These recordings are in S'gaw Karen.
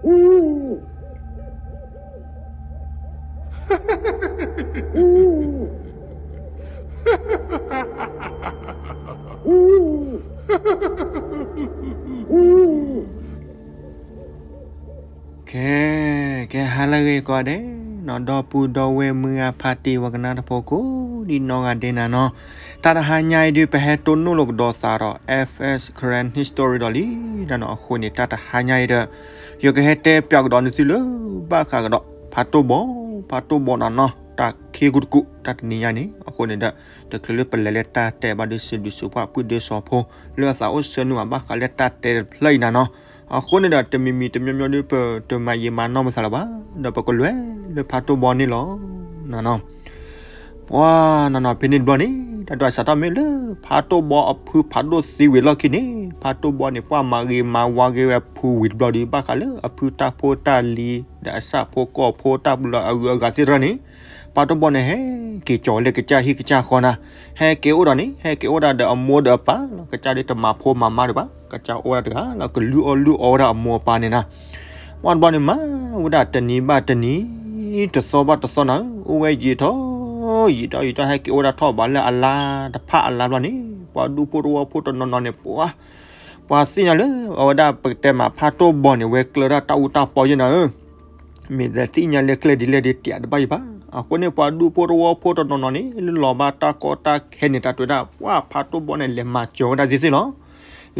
ကဲ, ကဲဟါလၢအဂ့ၤကိးဂၤဒဲး, ဒီပုၢ်ဒီဝဲၢ်မုၢ်ဂၤဖါတံၢ်ဝဲကနၣ်တဖိကိးဒံနီၢ်ဂၤဒဲးနၤနီၤ, တၢ်တဟါညါအံၤဒုး ပဟဲတိၢ်နီၣ်လိာ်ကဒီးသးဒီး F S Karen History ဒီးလံနၤနီၤ. အဃိန့ၣ် တၢ်တဟါညါအံၤဒီး ယကဟဲတဲပၠးကဒီးနသုလၢ ဘၣ်ဃးကဒီး ဖါတိၢ်ဘီ, ဖါတိၢ်ဘီနၤနီၤ, တၢ်ခံကူတကူ တၢ်တနံၤညါန့ၣ်. အဃိန့ၣ်ဒီး တချုးလၢပလဲၤလၢတၢ်တဲဘၣ်ဒီး စံးဘျုးစံးဖှိၣ်ပုၢ်ဒ့စီဖိ လၢအသးအိၣ်ဆၢနုာ်ဘၣ်ဃးလၢတၢ်တဲတဖျၢၣ်အံၤနၤနီၤ. အဃိန့ၣ်ဒီး တမံၤမံၤတမံၤမံၤဒီး ပတမၤယံာ်မၤနီၢ်ပသးလၢၤဘၣ်, ဒီးပကလဲၤလၢဖါတိၢ်ဘီန့ၣ်လီၤ နၤနီၤ. ပှၤနၤနီၤ ဖဲန့ၣ်တဘျီန့ၣ် တၢ်ဒွးစးထီၣ်မ့ၢ်လၢ ဖါတိၢ်ဘီအဖုဖးဒိၣ်သံဝံၤလီၢ်ခံန့ၣ်, ဖါတိၢ်ဘီန့ၣ် ပှၤမၤဂ့ၤမၤဝါဂ့ၤဝဲဖုဝံၤတဘျီဒီး ဘၣ်ဃးလၢအဖုတၢ်ဖိတၢ်လံၤ ဒီးအဆၣ်ဖိကီၢ်ဖိတၢ်ပလီၢ်အဂုၤအဂၤသ့ၣ်တဖၣ်န့ၣ်, ဖါတိၢ်ဘီန့ၣ် ဟဲက့ၤကၠီၤလၢကစၢ်ဟံၣ်ကစၢ်ဃီနၤ, ဟဲက့ၤအိၣ်ဒီးန့ၣ် ဟဲက့ၤအိၣ်ဒၣ်ဒီးအမိၢ်ဒီးအပၢ်လီၤ. ကစၢ်ဒုးတမၤဖိမၤမါဒံးဘၣ်, ကစၢ်အိၣ်ဝဲဒၣ်တဂၤလီၤ, ကလုၢ်အီၣ်လုၢ်အီဝဲဒၣ်အမိၢ်အပၢ်န့ၣ်နၤ. ပှၤတဘျီန့ၣ် မၤဝဲဒၣ်တနံၤဘၣ်တနံၤ, တသီဘၣ်တသီနၤ, အိၣ်ဝဲယံာ်ထီၣ်ယံာ်ထီၣ်ယံာ်ထီၣ် ဟဲက့ၤအိၣ်ဝဲဒၣ်ထီၣ်ဘးလၢအလါတဖၣ်အလါတဘျီန့ၣ်, ပှၤဒူဖိသဝီဖိတနီၤနီၤန့ၣ် ပှၤ ပှၤသ့ၣ်ညါလၢ အဝဲဒၣ်ပကတဲမး ဖါတိၢ်ဘီန့ၣ် ဝဲကျၢၤဒၣ်တၢ်အူတၢ်ပီယဲနၤဧၢ, မ့ၢ်သ့ၣ်ညါလၢကျဲဒ်လဲၣ်ဒ်တဲတဘၣ်ယံၤဘၣ်. အဃိန့ၣ် ပှၤဒူဖိသဝီဖိတနီၤနီၤန့ၣ် လၢလီၤဘၣ်တၢ်ကီတၢ်ခဲန့ၣ် တၢ်တဲဝဲဒၣ် ပှၤဖါတိၢ်ဘီန့ၣ် လဲၤမၤစၢၤဝဲဒၣ်သ့ၣ်သ့ၣ်လီၤ.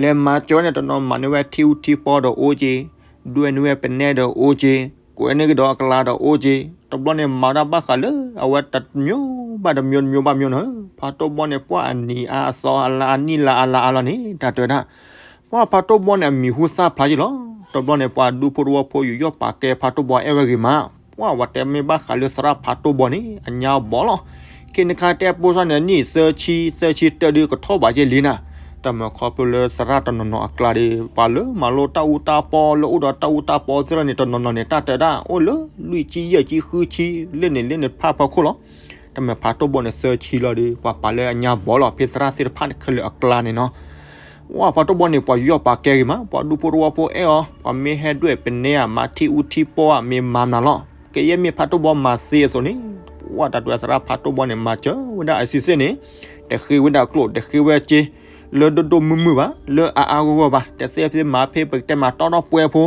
လဲၤမၤစၢၤဝဲန့ၣ် တနီၤမၤန့ၢ်ဝဲထံအူထံပီဒီးအိၣ်က့ၤ, ဒွဲၣ်န့ၢ်ဝဲပနဲဒီးအိၣ်က့ၤ, ကွဲးန့ၢ်ကဒီးအကလၤဒီးအိၣ်က့ၤ, တဘျီန့ၣ် မၤဒၣ်ဘၣ်ဃးလၢ အဝဲတမျိုးဘၣ်တမျိုး တမျိုးဘၣ်တမျိုးန့ၣ်, ဖါတိၢ်ဘီန့ၣ် ပှၤအနံၤအါအသီအါလါအနံၣ်လါအါလါအါလီၤန့ၣ် တၢ်တဲဝဲဒၣ် ပှၤဖါတိၢ်ဘီန့ၣ် အမံၤဟူသၣ်ဖျါယံၤလီၤ. တဘျီန့ၣ် ပှၤဒူဖိသဝီဖိယူးယီၣ်ပာ်ကဲဖါတိၢ်ဘီအဲၣ်ဝဲဂ့ၤမး, ပှၤဝဲတဲမ့ၢ်ဘၣ်ဃးလၢသရၣ်ဖါတိၢ်ဘီန့ၣ် အညါဘီလီၤ. ခဲန့ၣ်ခါတဲပိစၢ်န့ၣ် နံၣ်သၢဆံ သၢဆံတၢဒုးကထီၣ်ဘးကဲလံနၤ, တၢ်မၤခီဖျိလၢသရၣ်တနီၤနီၤအကျါဒီး ပှၤလၢမၤလိတၢ်အူတၢ်ပီ လၢအိၣ်ဒီးတၢ်အူတၢ်ပီသ့ၣ်တဖၣ်န့ၣ် တနီၤနီၤန့ၣ် တၢ်တဲဒၣ် အိၣ်လၢလွံၢ်ဆံယဲၢ်ဆံဃုဆံ လၢန့ၣ်လၢန့ၣ်တဖၣ်ဖီခိၣ်လီၤ. တၢ်မၤဖါတိၢ်ဘီန့ၣ် သၢဆံလီၤဒီး ပှၤပာ်လၢအညါဘီလီၤ ဖဲသရၣ်သ့ၣ်တဖၣ်ခဲလၢာ်အကျါန့ၣ်နီၤ. ပှၤဖါတိၢ်ဘီန့ၣ် ပှၤယူးယီၣ်ပာ်ကဲဂ့ၤမး, ပှၤဒူဖိသဝီဖိအဲၣ်အီၤ, ပှၤမ့ၢ်ဟဲဒွဲၣ်ပနဲဧါ မၤထံအူထံပီဧါ မ့ၢ်မၤမနုၤလီၤ. ကယဲၢ်မ့ၢ်ဖါတိၢ်ဘီမၤသ့အသိးန့ၣ်, ပှၤတၢ်တဲသရၣ်ဖါတိၢ်ဘီန့ၣ် မၤစၢၤဝဲဒၣ်အဆံသ့ၣ်န့ၣ်, တဃ့ဝဲဒၣ်ကျိၣ် တဃ့ဝဲစ့ လၢဒိၣ်ဒိၣ်မုၢ်မုၢ်ဘၣ်, လၢအါအါဂီၢ်ဂီၢ်ဘၣ်, တသ့ဖဲမၤဖဲပကတဲမးတီတီပှဲဖိ,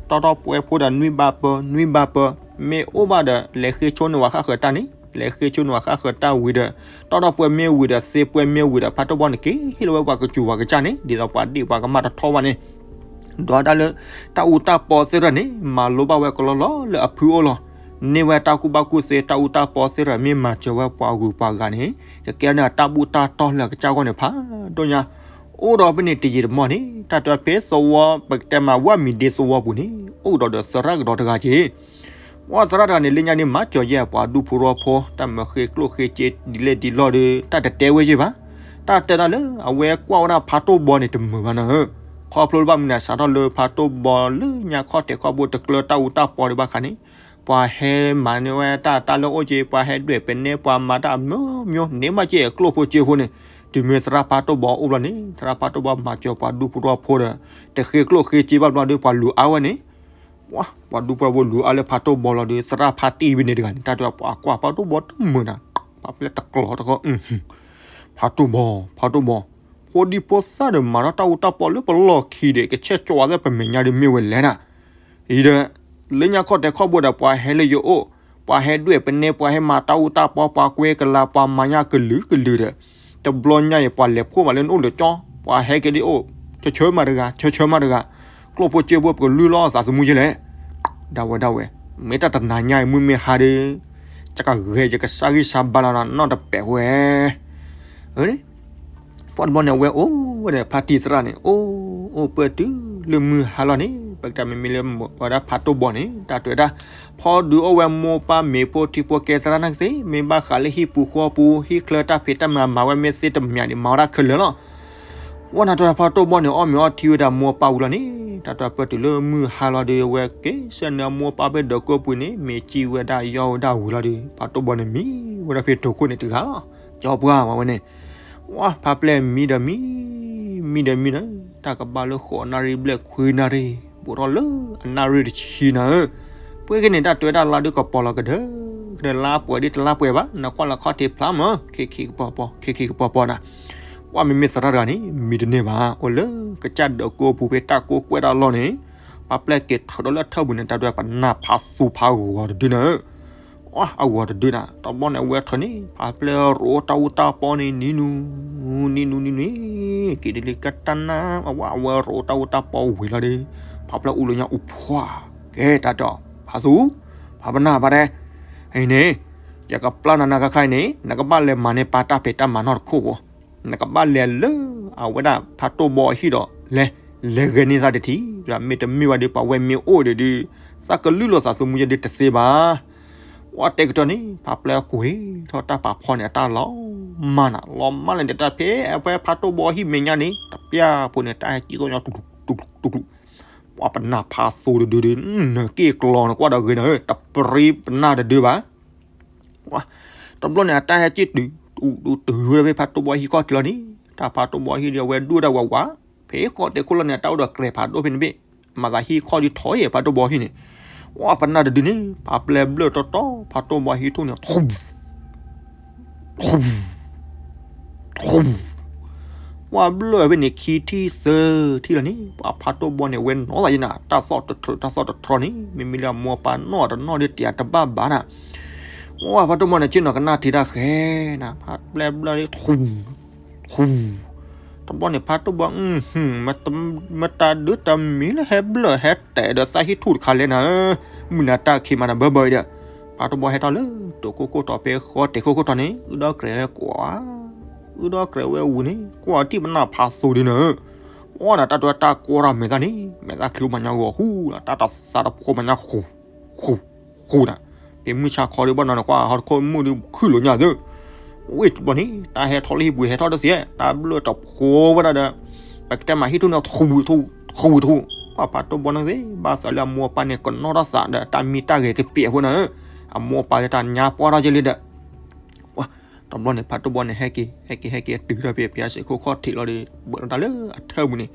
တီတီပှဲဖိဒီးနွံဘၣ်ပၢ နွံဘၣ်ပၢ, မ့ၢ်အိၣ်ဘၣ်ဒီး လဲၤဃ့ဆိန့ၢ်ဝဲဃၣ်ဃၢၤတၢ်န့ၣ်, လဲၤဃ့ဆိန့ၢ်ဝဲဃၣ်ဃၢၤတၢ်ဝံၤဒီး, တီတီပှဲမ့ၢ်ဝံၤဒီး သ့ပှဲမ့ၢ်ဝံၤဒီး ဖါတိၢ်ဘီန့ၣ် က့ၤဟ့ၣ်လီၤဝဲပှၤကစူၤပှၤကစၢ်န့ၣ် ဒ်သိးပှၤဒ့ၣ်ပှၤကမၣ်တထီၣ်ဘၣ်န့ၣ် ဒီးတၢ်လၢ တၢ်အူတၢ်ပီသ့ၣ်တဖၣ်န့ၣ် မၤလိဘၣ်ဝဲကလီလီၤလၢအဖုအိၣ်လီၤ. န့ၢ်ဝဲတၢ်ကူၣ်ဘၣ်ကူၣ်သ့ တၢ်အူတၢ်ပီသ့ၣ်တဖၣ် မ့ၢ်မၤစၢၤဝဲပှၤဂုၤပှၤဂၤန့ၣ် ကကဲန့ၢ်တၢ်ဘူၣ်တၢ်တီၢ်လၢအကစၢ်ဂီၢ်န့ၣ်ဖးဒိၣ်ညါ. အိၣ်ဒီးဖဲန့ၣ်တယံာ်တမီၢ်န့ၣ် တၢ်တဲဖဲသဝီ ပကတဲမးဝၣ်မံၤဒ့သဝီပူၤန့ၣ် အိၣ်ဒီးဒီးသရၣ်ကဒီးတဂၤက့ၤ ပှၤသရၣ်တဂၤန့ၣ် လၢညါန့ၣ် မၤစၢၤယဲၢ်ပှၤဒူဖိသဝီဖိ တၢ်မၤဃ့ကျိၣ်ဃ့စ့ဒ်လဲၣ်ဒ်လဲၣ်ဒီး တၢ်တတဲဝဲယဲၢ်ဘၣ်. တၢ်တဲဒၣ်လၢ အဝဲကွၢ်ဝဲဒၣ်ဖါတိၢ်ဘီန့ၣ်တမုာ်ဘၣ်နီၤဧၢ. ခီဖျိလၢဘၣ်မနုၤ စးထီၣ်လၢဖါတိၢ်ဘီလၢညါခီၣ်တဲာ်ခီၣ်ဘိတကျၢၤတၢ်အူတၢ်ပီဒံးဘၣ်ခါန့ၣ် ပှၤဟဲမၤန့ၢ်ဝဲတၢ်တၢ်လၢအိၣ်က့ၤ ပှၤဟဲဒွဲၣ်ပနဲ ပှၤမၤတၢ်အမျိုးမျိုး န့ၢ်ဘၣ်က့ၤအကျိၣ်ဖိစ့ဖိန့ၣ် တုၤမ့ၢ်သရၣ်ဖါတိၢ်ဘီအိၣ်ဘျီန့ၣ် သရၣ်ဖါတိၢ်ဘီမၤစၢၤပှၤဒူဖိသဝီဖိဒီး တဃ့ကျိၣ်ဃ့စ့ဘၣ်ဘျီဒီး ပှၤလူၤအါဝဲန့ၣ် ပှၤဒူဖိသဝီဖိလူၤအါလၢဖါတိၢ်ဘီလီၤဒီး သရၣ်ဖါတံၢ်ဖဲန့ၣ်တဂၤန့ၣ် တၢ်တဲပှၤကွၢ်ဖါတိၢ်ဘီတမုာ်နၤ ပှၤဖဲလဲၣ်တကျီတခီ ဖါတိၢ်ဘီ ဖါတိၢ်ဘီ ဖိဒံဖိသၣ်ဒီးမၤထီၣ်တၢ်အူတၢ်ပီလၢပလီၢ်ခံဒီး ကဆဲးကၠီၤသ့ၣ်ပမဲာ်ညါဒီးမ့ၢ်ဝဲလဲၣ်နၤ အံၤဒီး လၢညါခီၣ်တဲာ်ခီၣ်ဘိဒီး ပှၤဟဲလၢယအိၣ် ပှၤဟဲဒွဲၣ်ပနဲ ပှၤဟဲမၤတၢ်အူတၢ်ပီ ပှၤကွဲကလၤ ပှၤမၤညါကလုာ်ကလုာ်ဒီး တဘျီညါအံၤ ပှၤလဲၤဖှိၣ်ဘၣ်လၢနအိၣ်လၢကၠီ ပှၤဟဲက့ၤဒ်အိၣ် ဆၢဆၢမးတဂၤ ဆၢဆၢမးတဂၤ ကျိၣ်ဖိစ့ဖိပကလုၢ်လီၤသးသမူယဲလဲၣ် ဒၣ်ဝဲဒၣ်ဝဲ မ့ၢ်တၢ်တနၤညါအံၤ မုၢ်မ့ၢ်ဟါဒီး ယကဂဲၤယကစၢ်ဂံၢ်စၢ်ဘါလီၤနီတပဲာ်ဝဲ ပှၤတဘျီန့ၣ် အဝဲအိၣ်ဝဲဒီးဖါတံၢ်သရၣ်န့ၣ် အိၣ်အိၣ်ပၢၢ်တုၤလၢမုၢ်ဟါလီၤန့ၣ် ပကတဲမ့မ့ၢ်လၢဝဲဒၣ်ဖါတိၢ်ဘီန့ၣ် တၢ်တဲဝဲဒၣ် ဖီဒုးအိၣ်ဝဲမိၢ်ပၢ်မ့ၢ်ဖိထံဖိကဲသရၣ်နာ်က့သ့ၣ် မ့ၢ်ဘၣ်ဃးလၢဟံၣ်ပူၤဃီပူၤ ဟံၣ်ချၢတၢ်ဖံးတၢ်မၤမၤဝဲမ့ၢ်သ့တမံၤန့ၣ် မၤဝဲဒၣ်ခဲလၢာ်လီၤ ဝဲနၤတၢ်ဖါတိၢ်ဘီန့ၣ် အီၣ်မ့ၤအီထံဝဲဒၣ်မိၢ်ပၢ်ဝံၤလီၤန့ၣ် တၢ်တဲပၢၢ်တုၤလၢမုၢ်ဟါလီၤဒီး အဝဲက့ၤဆှၢန့ၢ်အမိၢ်ပၢ်ဖဲဒၢးကိးပူၤန့ၣ် မ့ၢ်စံၣ်ဝဲဒၣ်ယီၢ်ဝဲဒၣ်ဝံၤလီၤဒီး ဖါတိၢ်ဘီန့ၣ်မံဝဲဒၣ်ဖဲတိၤခိၣ်န့ၣ်တဂၤလီၤ ကၠီပှၢ်ဝဲဝဲန့ၣ် ဝဲဖါပျဲၢ်မံဒီးမံ မံဒီးမံဒီး တၢ်ကဘၣ်လၢဃိးနၣ်ရံၣ်ဘျဲၣ်ခွံနၣ်ရံၣ် ပှဲၤထီၣ်လၢအနၣ်ရံၣ်တဆံနၤဧၢ, ပှဲၤက့ၤန့ၣ် တၢ်တွဲတၢ်လါဒုးကပီၤလီၤကဒၢ, ကဒၢလါပှဲၤဒ်တလါပှဲၤဘၣ်, နကွၢ်လၢခီၣ်ထံးဖျါမး ခ့ခ့ကပီၤပီၤ ခ့ခ့ကပီၤပီၤနၤ, ပှၤမ့မ့ၢ်သရၣ်တဂၤန့ၣ် မံတန့ၢ်ဘၣ်, အိၣ်လၢကစၢ်ဒၢးကိးပူၤဖဲတၢ်ကိးကွဲးတၢ်လီၢ်န့ၣ်, ပှၤပျဲက့ၤထၢဒီးလၢထၢၣ်ပူၤန့ၣ် တၢ်တွဲပနၢ်ဖးသူဖးဂီၤတဒုနၤဧၢ အဂီၤတဒုနၤ, တဘျီန့ၣ် အဝဲထၢန့ၣ် ဖးပျဲရိတၢ်အူတၢ်ပီန့ၣ် နံၤနူၤ, နံၤနူၤ နံၤနူၤ, က့ၤဒ်လံကတၢ်နၢ် အဝဲ အဝဲရိတၢ်အူတၢ်ပီဝံၤလီၤဒီး, ဖးပျဲအူလၢညါအူဖှါ, ကဲတၢ်ဒီး ဖးသူ, ဖးပနၢ်ဖးတဲ, အံၤန့ၣ်, ယကပျၢ်နၤနၤခါခါအံၤန့ၣ် နကဘၣ်လဲၤမၤန့ၢ်ပၢ်တၢ်ဖံးတၢ်မၤနီၢ်တခိၣ်ဖိ နကဘၣ်လဲၤလၢအဝဲဒၣ်ဖးတိၢ်ဘီအဟံၣ်ဒီး လဲၤ, လဲၤဂဲၤန့ၢ်သးတထံၣ်, မ့တမ့ၢ်ဘၣ်ဒီး ပှၤဝဲမ့ၢ်အိၣ်ဒီးဒုး, သးကလုၢ်လိာ်သးသမူယဲဒုးတသ့ဘၣ်. ပှၤတဲကတီၢ်န့ၣ် ဖးပျဲကွံာ်ထီၣ်တၢ်ပာ်ဖီန့ၣ် အတၢ်လီၤမၢ်နၤ, လီၤမၢ်လၢန့ၣ် တၢ်ဖဲအဝဲဖးတိၢ်ဘီဟံၣ်မဲာ်ညါန့ၣ် တပျၢ်ဖိန့ၣ် တၢ်ဟဲကံၣ်သီၣ်ညီတူၢ်တူၢ်တူၢ်တူၢ်, ပှၤပနၢ်ဖးသိတဒုဒီး နက့ၢ်ကျီနကွၢ်ဒီးဂ့ၤနၤဧၢ, တပြံပနၢ်တဒုဘၣ်. တဘျီန့ၣ် အတၢ်ဟဲက့ၢ်တုၤ, တုၤတုၤဝဲဖဲဖးတိၢ်ဘီဟံၣ်ခီၣ်ထံးလီၤန့ၣ် တၢ်ဖးတိၢ်ဘီဟံၣ်ဒီး အဝဲဒိၣ်ဒၣ်ဝးဝး, ဖဲဃီတဲခိၣ်လီၤန့ၣ် အတၢ်အိၣ်ဒီးကြဲးဖးဒိၣ်ဖဲန့ၣ်ဘ့ၣ်, မၤသးဟံၣ်ခီၣ်ဒုးထီအံၤဖးတိၢ်ဘီဟံၣ်န့ၣ်, ပှၤပနၢ်တဒုန့ၣ် ဖးပျဲဘျၢၣ်တီတီ ဖးတိၢ်ဘီဟံၣ်ထူၣ်န့ၣ် ထူၣ် ထူၣ် ထူၣ်, ပှၤဘျၢၣ်ဖဲန့ၣ် ခံထံၣ်သၢထံၣ်လီၤန့ၣ် ပှၤဖးတိၢ်ဘီန့ၣ် ဝဲနီၢ်သးယဲနၤ, တၢ်သီၣ်တထြၢ တၢ်သီၣ်တထြၢန့ၣ် မ့မ့ၢ်လၢအမိၢ်အပၢ်နီၣ်တနီၣ်ဒီး တယၤတဘၣ်ဘၣ်နၤ, ပှၤဖးတိၢ်ဘီန့ၣ် ဆ့ၣ်နီၤကနၣ်ထံတၢ်ဃဲနၤ, ဖးပျဲဘျၢၣ်လံ ထူၣ် ထူၣ်, တဘျီန့ၣ် ဖးတိၢ်ဘီ မတၤဒုတမံၤလၢဟဲဘျၢၣ်ဟဲတဲာ်ဒီးသးဟံၣ်ထူၣ်တခါလဲၣ်နၤ, မုၢ်နၤတၢ်ခံးမးနၤဘၢဘၢအံၤဒီး, ဖးတိၢ်ဘီဟဲထီၣ်လၢတိၤခိၣ်ခိၣ်ထီၣ်ဖဲဃီတဲာ်ခိၣ်ခိၣ်ထီၣ်န့ၣ် အုၣ်ဒီးကြဲးဝဲကွၢ်, အုၣ်ဒီးကြဲးဝဲဝံၤန့ၣ် ကွၢ်ထံၣ်ပနၢ်ဖးသိဒုနၤ, အီနၤတၢ်တွဲတၢ်ကွၢ်ထီၣ်မဲာ်သၣ်န့ၣ် မဲာ်သၣ်ချံမးညါဂီၤဃူ, တၢ်တသးတဖိမးညါဃူ, ဃူ, ဃူနၤ, ဖဲမုၢ်ဆါခီဒုးဘၣ်နီၤန့ၣ် ကွၢ်ဟီၣ်ခိၣ်မုၣ်ဒုးခုၣ်လိာ်ညါသၢ ဝ့ၢ်တဘျီန့ၣ် တၢ်ဟဲထီၣ်လၢဟံၣ်ပူၤဟဲထီၣ်တသ့, တၢ်ဘျၢၣ်တဖိဝဲဒၣ်ဒီး, ပကတဲမးဟံၣ်ထူၣ်န့ၣ် ထူၣ်ထူၣ်, ထူၣ်ထူၣ်, ပှၤဖးတိၢ်ဘီန့ၣ်သ့ ဘၣ်သးလၢအမိၢ်အပၢ်န့ၣ် ကနီၣ်ထီၣ်သးဒီးတၢ်မံတၢ်ဂဲၤကပံာ်အဃိနၤ, အမိၢ်အပၢ်လၢတၢ်ညါပှၢ်ထီၣ်က့ၤလံဒီး တဘျီန့ၣ် ဖးတိၢ်ဘီန့ၣ် ဟဲက့ၤ ဟဲက့ၤ ဟဲက့ၤတုၤထီၣ်ဖဲ ဖဲစဲးခိၣ်ခီၣ်ထံးလီၤဒီး ဘၣ်ဒီးတၢ်လၢအထၢၣ်ပူၤန့ၣ်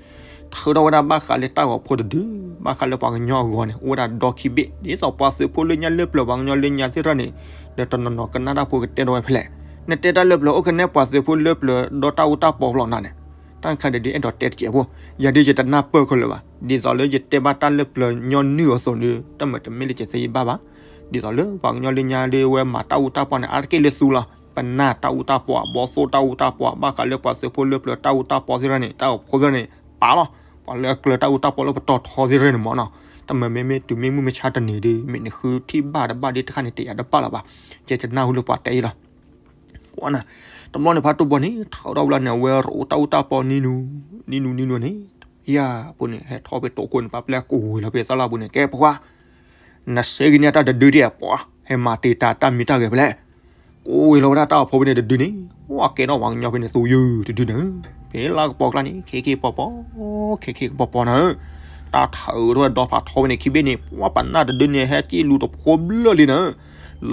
ထုးထီၣ်ဝဲဒၣ်ဘၣ်ဃးလၢတၢ်ဂီၤဖိတဒု, ဘၣ်ဃးလၢပှၤကညီအဂီၤန့ၣ် အိၣ်ဝဲဒၣ်ဒီခံဘ့ၣ်, ဒ်သိးပှၤသုးဖိလၢညါလၢပျၢၤ ပှၤကညီလၢညါသ့ၣ်တဖၣ်န့ၣ်, ဒီးတနီၤနီၤကနၣ်တၢ်ဖိကတဲဒီးဝဲဖဲလဲၣ်, နတဲတၢ်လၢပျၢၤအိၣ်ကနဲပှၤသုးဖိလၢပျၢၤဒီတၢ်အူတၢ်ပီဖျီနၤန့ၣ်, တၢ်ခါဒ်ဒ်အဲၣ်ဒိးတဲတစဲးဖိ, ယၤဒ်ယတနၢ်ပၢၢ်ခဲလၢာ်ဘၣ်, ဒ်သိးလၢယတဲဘၣ်တၢ်လၢပျၢၤညီနုၢ်အသိးဒီး တၢ်မၤတမ့ၢ်လၢယသ့ယဘၣ်ဘၣ်, ဒ်သိးလၢပှၤကညီလၢညါလၢဝဲမၤတၢ်အူတၢ်ပီန့ၣ် အါတက့ၢ်လၢသူလီၤ, ပနၢ်တၢ်အူတၢ်ပီ ဘီသိၣ်တၢ်အူတၢ်ပီ ဘၣ်ဃးလၢပှၤသုးဖိလၢပျၢၤတၢ်အူတၢ်ပီသ့ၣ်တဖၣ်န့ၣ် တၢ်ဂီၤဖိသ့ၣ်တဖၣ်န့ၣ် ပာ်လီၤ, ပှၤလၢအကျၢၤတၢ်အူတၢ်ပီလၢပတီၢ်ထီသ့ၣ်တဖၣ်န့ၣ်မ့ၢ်နီၤ, တၢ်မၤမ့မ့ၢ်တုၤမ့ၢ်မုၢ်မဆါတနံၤဒီး မ့ၢ်နဃုထံၣ်ဘၣ်တဘၣ်ဒ်တခါန့ၣ် တယာ်တဘၣ်လၢၤဘၣ်, ယတနၢ်ဟူလၢပှၤတဲအံၤလီၤ. ပှၤနၤ, တဘျီန့ၣ် ဖးတိၢ်ဘီန့ၣ်ထၢထီၣ်ဝဲဒၣ်န့ၣ် အဝဲရိတၢ်အူတၢ်ပီနံၤနူၤ, နံၤနူၤ နံၤနူၤန့ၣ်, ယၤဖိန့ၣ် ဟဲထီၣ်ဖဲတိၤခိၣ်န့ၣ် ပှၤပျဲကိးဝံၤလီၤဖဲသၣ်လၢ်ပူၤန့ၣ် ကဲပှၤ နဆှၢက့ၤန့ၢ်တၢ်တဒုဒံးဧါ ပှၤ, ဟဲမၤတ့ၢ်တၢ်တၢ်မံတၢ်ဂဲၤဖဲလဲၣ်, ကိးဝံၤလီၤဝဲဒၣ်တၢ်အိၣ်ဖှိၣ်ဖဲန့ၣ်တဒုန့ၣ်, ပှၤကဲထီၣ်ပှၤကညီဖဲန့ၣ် သူယုၢ်တဒုန့ၣ်, ဖဲလါကပီၤကျါန့ၣ် ခ့ခ့ပီၤပီၤ, ခ့ခ့ကပီၤပီၤနၤဧၢ, တၢ်ထၢထီၣ်ဝဲဒီဖးထီဖဲန့ၣ်ခံဘ့ၣ်န့ၣ် ပှၤပနၢ်တဒုန့ၣ် ဟဲက့ၢ်လူၤတဖိဘျၢၣ်လံနၤဧၢ,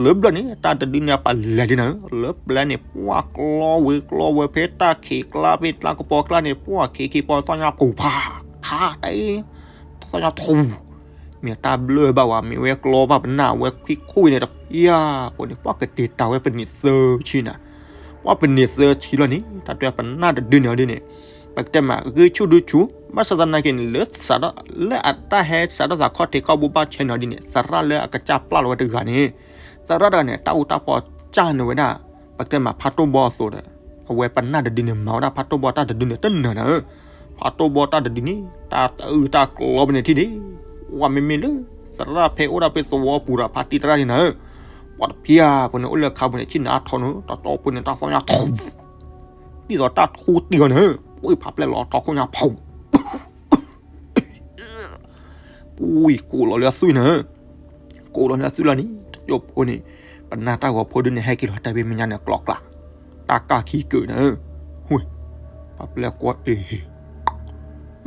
လၢဘျၢၣ်န့ၣ် တၢ်တဒုန့ၣ် အပလဲၤလံနၤဧၢ, လၢပျဲန့ၣ် ပှၤကျီဝံၤကျီဝဲဖဲတၢ်ခံးကျါဖဲလါကပီၤကျါန့ၣ် ပှၤခ့ခ့ပီၤသီၣ်ညါပူၤဖး, ခါတၢ်အံၤ တၢ်သီၣ်ညါထူၣ်, မ့ၢ်တၢ်ဘျၢဘၣ်ဝဲ မ့ၢ်ဝဲကျီဘၣ်ပနၢ်ဝဲခွံခိၣ်န့ၣ်တပျၢ်, ပှၤန့ၣ် ပှၤကတ့ၤတၢ်ဝဲပနံာ်သၢဆံနၤ, ပှၤပနံာ်သၢဆံလီၤန့ၣ် တၢ်တဲပနၢ်တဒုန့ၣ်အီၤဒ်န့ၣ်, ပကတဲမး ဂ့ၢ်ဆူၣ်ဒုဆူၣ်, ဘၣ်ဆၣ်သနာ်က့န့ၣ် လၢစးထီၣ် လၢအတၢ်ဟဲစးထီၣ်သးခီၣ်ထံးခီၣ်ဘိဘၣ်ဆဲန့ၣ်အီၤဒ်န့ၣ် သရၣ်လၢအကစၢ်ပျၢ်လီၤဝဲတဂၤန့ၣ်, သရၣ်တဂၤန့ၣ် တၢ်အူတၢ်ပီၤစၢ်န့ၢ်ဝဲဒၣ် ပကတဲမးဖးတိၢ်ဘီအသိးဒီး အဝဲပနၢ်တဒုန့ၣ် မၤဝဲဒၣ်ဖးတိၢ်ဘီတၢ်တဒုန့ၣ် တနၢၤနၤဧၢ, ဖးတိၢ်ဘီတၢ်တဒုန့ၣ် တၢ်တအုၣ်တၢ်ကျီဖဲန့ၣ်ထံၣ်န့ၣ်, ပှၤမ့မ့ၢ်လၢ သရၣ်ဖဲအိၣ်ဒၣ်ဖဲသဝီပူၤဒီးဖါတံၢ်သရၣ်န့ၣ်နၤဧၢ, ပှၤတပျၢ်ဖိန့ၣ် အိၣ်လၢခါပူၤန့ၣ် ဆ့ၣ်နၤအါထီၣ်န့ၣ် တတီဖိန့ၣ် တၢ်သီၣ်ညါထူၣ်, ဒ်သိးတၢ်ထူတံၢ်အီၤန့ၣ်, ပှၤဖးပျဲလီၤထီခိၣ်ညါဖူ ပှၤကိးလီၤလၢအသွံၣ်နၤဧၢ, ကိးလီၤလၢအသွံၣ်လီၤန့ၣ် တကၠိဖိန့ၣ်, ပနၢ်တၢ်ဂီၤဖိဒုန့ၣ် ဟဲက့ၤလီၤတဲာ်ဖဲမဲာ်ညါန့ၣ် ကျီကျါ, တၢ်ကၢ်ခံကၢၢ်နၤဧၢ, ဝ့ၢ်, ပှၤပျဲကွၢ်အ့ၣ်,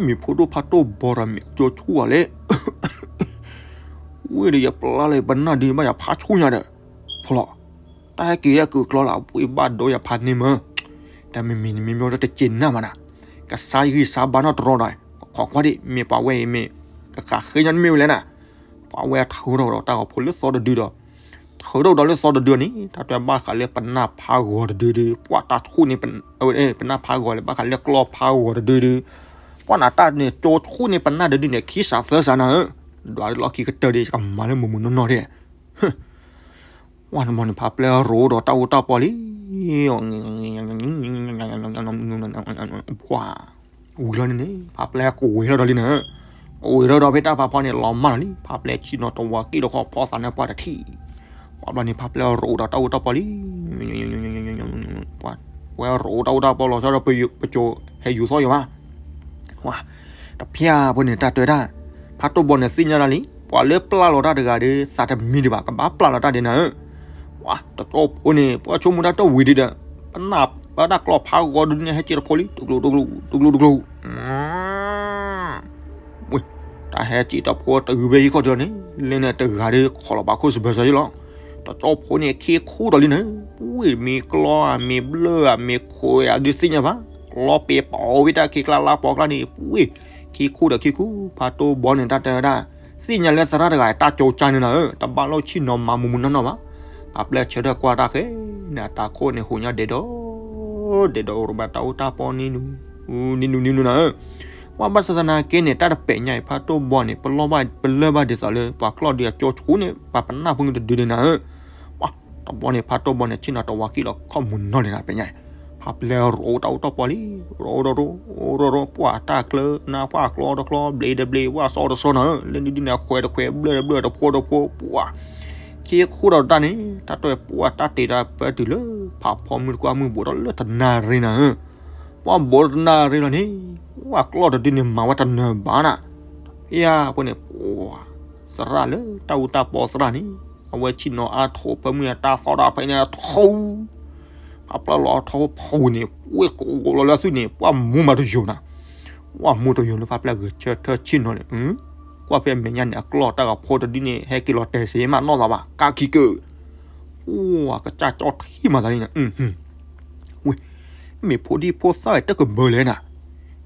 မ့ၢ်ဖိဒိၣ်ဖးတိၢ်ဘီဒီးမ့ၢ်ကၠိဆူၣ်အီၤလဲၣ်, ဝ့ၢ်ဒီးယပျၢ်လၢပနၢ်ဒုန့ၣ်ဘၣ်ယၤဖးဆူၣ်ညါဒီး, ဖီလီၤ တၢ်ဟဲက့ၤလၢကုၢ်ကျီလၢ အဝ့ၢ်ဘၣ်ဒိယဖးန့ၢ်မၢ်, တၢ်မ့မ့ၢ်န့ၣ် မ့မ့ၢ်တက့ၤနၢ်မးနၤ, ကစၢ်ဂံၢ်စၢ်ဘါနီတရီဒီး, ခိးကွၢ်ဒံး မ့ၢ်ပှၤဝဲအံၤမ့ၢ်, တဃးဃ့ညါတမ့ၢ်ဝဲလဲၣ်နၤ. ပှၤဝဲထုးထီၣ်ဒီးတၢ်ဂီၤဖိလၢသီတဒုဒီး ထုးထီၣ်ဒီးလၢသီတဒုန့ၣ် တၢ်တဲဘၣ်ဃးလၢပနၢ်ဖးဂီၤတဒုဒီး ပှၤတၢ်ဆူၣ်န့ၣ် ပနၢ်ဖးဂီၤလၢဘၣ်ဃးလၢကျီၢ်ဖးဂီၤတဒုဒီး ပှၤနၤတၢ်န့ၣ်ကၠိဆူၣ်န့ၣ် ပနၢ်တဒုန့ၣ် ခံစးသၢစးနၤဧၢ, ဒွးလီၢ်ခံကတၢၢ်ဒီး ကမၤလၢမုာ်မုာ်နီၢ်နီၢ်ဒၣ် ဝဲတဘျီန့ၣ် ဖးပျဲၢ်ရိးဒီးတၢ်အူတၢ်ပီလံ. ပှၤ ဝံၤလီၤန့ၣ်န့ၣ် ဖးပျဲၢ်ကဝဲၤထီၣ်ဒီးလံနၤ, ကဝဲၤထီၣ်ဒီးဖဲတၢ်ဖးဖီန့ၣ် လီၤမၢ်လီၤလံ, ဖးပျဲၢ်ဆ့ၣ်နီၤတဝါကံၣ်တခီ ဖီသးန့ၢ်ပှၢ်တထံၣ်. ပှၤဘျီန့ၣ် ဖးပျဲၢ်ရိးဒီးတၢ်အူတၢ်ပီလံ. ပှၤဝဲရိးတၢ်အူတၢ်ပီလီၤဆီဒီး ပကၠိဟဲယူၤသီၣ်ယၤဘၣ် ဝါ, တဖၠၣ်ဖိန့ၣ် တၢ်တဲဝဲဒၣ်, ဖးတိၢ်ဘီန့ၣ် သ့ၣ်ညါတၢ်လံ, ပှၤလၢပျၢ်လီၤတၢ်တဂၤဒီး သးတမံဒံးဘၣ်, ကဘၣ်ပျၢ်လီၤတၢ်ဒ်နၤဧၢ. ဝါ, တကၠိဖိန့ၣ် ပှၤဆိကမိၣ်တၢ်တဝံၤဒံးဒီး, ပနၢ်ပၢတၢ်ကျီၢ်ဖးဂီၤဒုန့ၣ် ဟဲက့ၤတခီလံ, တကျိၤတကျိၤ, တကျိၤတကျိၤ. ဝဲ, တၢ်ဟဲက့ၤတဖိတဂုၤဘဲဟံၣ်ခီၣ်ထံးန့ၣ်, လၢန့ၣ်တဂၤဒီး ခိးလီၤဘၣ်ခိၣ်စဘၢၣ်စၢၤယ့ၣ်လီၤ. တကၠိဖိန့ၣ် ခ့ခူၣ်ဒီးလံန့ၣ်, ဝဲမ့ၢ်ကျီၢ်ဧါ, မ့ၢ်ဘျၢၣ်ဧါ, မ့ၢ်ခိးဧါဒုးသ့ၣ်ညါဘၣ်, ကျီၢ်ပ့ၤပိာ်ဝဲတၢ်ခံကျါလါပိာ်ကျါန့ၣ်, ဝဲ, ခ့ခူၣ်ဒီးခ့ခူၣ်, ဖးတိၢ်ဘီန့ၣ် တၢ်တဲဝဲဒၣ်, သ့ၣ်ညါလၢသရၣ်တဂၤတၢ်ကၠိကၢ်န့ၣ်နၤဧၢ, တဘၣ်လိၣ်ဆ့ၣ်နီၤမၤမုာ်မုာ်နီၢ်နီၢ်ဘၣ်. ဖးပျဲၢ်ဆၢထၢၣ်ကွၢ်တၢ်ဃဲ, န့ၣ်အတၢ်ခိၣ်န့ၣ် ဟူးညါဒဲးဒီး, ဒဲးဒီး ရိးဘၣ်တၢ်အူတၢ်ပီန့ၣ်နုၤ, နံၤနုၤနံၤနုၤနၤဧၢ. ဝဲဘၣ်ဆၣ်သနာ်က့န့ၣ် တၢ်တပဲာ်ညါအံၤ ဖးတိၢ်ဘီန့ၣ် ပလၢၢ်ဘၣ်ဒ်သိးလၢ ပှၤကျီၢ်ဒုးအကၠိဆူၣ်န့ၣ် ပှၤပနၢ်ဖိန့ၣ်တဒုဒ်နၤဧၢ. ဝါ, တဘျီန့ၣ် ဖးတိၢ်ဘီန့ၣ် ဆ့ၣ်နီၤတဝါကံၣ်လီၤခီၣ်မုာ်နီၢ်လံနၤပဲညါ, ဖးပျဲၢ်ရိးတၢ်အူတၢ်ပီလံ, ရိးရိးရိး, ရိးရိး, ပှၤတၢ်ကျၢနၤ ပှၤကျီတကျီ, ဘျ့တဘျ့, ဝါစီတစီနၤဧၢ, လၢနံၤဒုန့ၣ် အခွဲးတခွဲး, ဘျၢၣ်တဘျၢၣ်, တဖိတဖိ, ပှၤ ခ့ခူၣ်ဒီးတၢ်န့ၣ် တၢ်တဲပှၤတၢ်တ့တၢ်ပၢတုၤလၢ ဖးဖီမုၢ်တကွၢ်မုၢ်ဘူးဒီးလၢတနၣ်ရံနၤဧၢ. ပှၤဘူးတနၣ်ရံလီၤန့ၣ်, ဝဲကျီၢ်တဒုန့ၣ် မၤဝဲတနၢၤဘၣ်နၤ, ဖဲအံၤဖိန့ၣ်, ပှၤ သရၣ်လၢတၢ်အူတၢ်ပီသရၣ်န့ၣ်, အဝဲဆ့ၣ်နီၤအါထီၣ်ဖၢမုၢ်အတၢ်သီၣ်တၢ်ဖဲန့ၣ်ထီ, ဖးပျဲၢ်လီၤထီဖီန့ၣ်, ဝဲကိးလီၤလၢသုန့ၣ် ပှၤမူမၤတယိာ်နၤ, ဝဲမူတယိာ်လၢဖးပျဲၢ်ဂဲၤဆၢထၢၣ်ဆ့ၣ်နီၤန့ၣ်, ကွၢ်ဖဲမဲာ်ညါန့ၣ် အကျီၢ်တၢ်ဂၤဖိတဒုန့ၣ် ဟဲက့ၤလီၤတဲာ်စ့မးနီၢ်သးဘၣ် ကးခံကၢၢ် အိၣ် ကစၢ်ကၠီထံမၤသးလံန့ၣ်, ဝဲ, မ့ၢ်ဖိဒံဖိသၣ်တကဘၢလဲၣ်နၤ,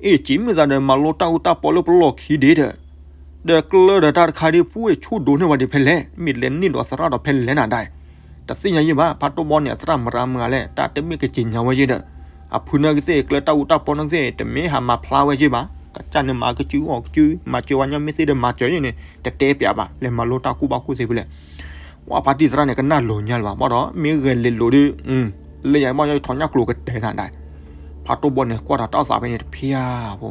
အ့ၣ် က့ၤမ့ၢ်သးဒီး မၤလိတၢ်အူတၢ်ပီလၢပလီၢ်ခံဒ့ဒီး, ဒီးကျၢၢ်ဒီးတၢ်တခါဒ် ပှၤဆူၣ်ဒိးန့ၢ်ဝဲဒ်ဖဲလဲၣ်, မ့ၢ်လဲၤန့ၢ်ဒီးသရၣ်ဒီးဖဲလဲၣ်နၤဒၣ်, တသ့ၣ်ညါယဲၢ်ဘၣ်, ဖးတိၢ်ဘီန့ၣ် အသရၣ်မရၤမုၢ်ဂၤလဲၣ်, တၢ်တမ့ၢ်ကစံၣ်ညါဝဲယဲၢ်ဒီး, အဖုန့ၣ်ကသ့ၣ် ကျၢၢ်တၢ်အူတၢ်ပီန့ၣ်ကသ့ၣ် တမ့ၢ်ဟးမၤဖျါဝဲယဲၢ်ဘၣ်, ကစၢ်န့ၣ်မၤကစုအီၣ်ကစု, မၤစၢၤဝဲညါမ့ၢ်သ့ဒီးမၤစၢၤယဲၢ်န့ၣ် တတဲပျးဘၣ်, လဲၤမၤလိတၢ်ကူၣ်ဘၣ်ကူၣ်သ့ဖဲလဲၣ် ဝဲဖါတံၢ်သရၣ်န့ၣ် ကနၣ်လိၤညါလၢၤဘၣ်, ဘၣ်ဒီး မ့ၢ်ဂဲၤလဲၤလိၤဒီး, လၢယၤဘၣ်ယီၤထီၣ်ညၣ်ကျိၤကတဲနၤဒၣ်, ဖးတိၢ်ဘီန့ၣ် ကွၢ်တၢ်တၢ်သးဖဲန့ၣ်တဖၠၣ်ဖိ,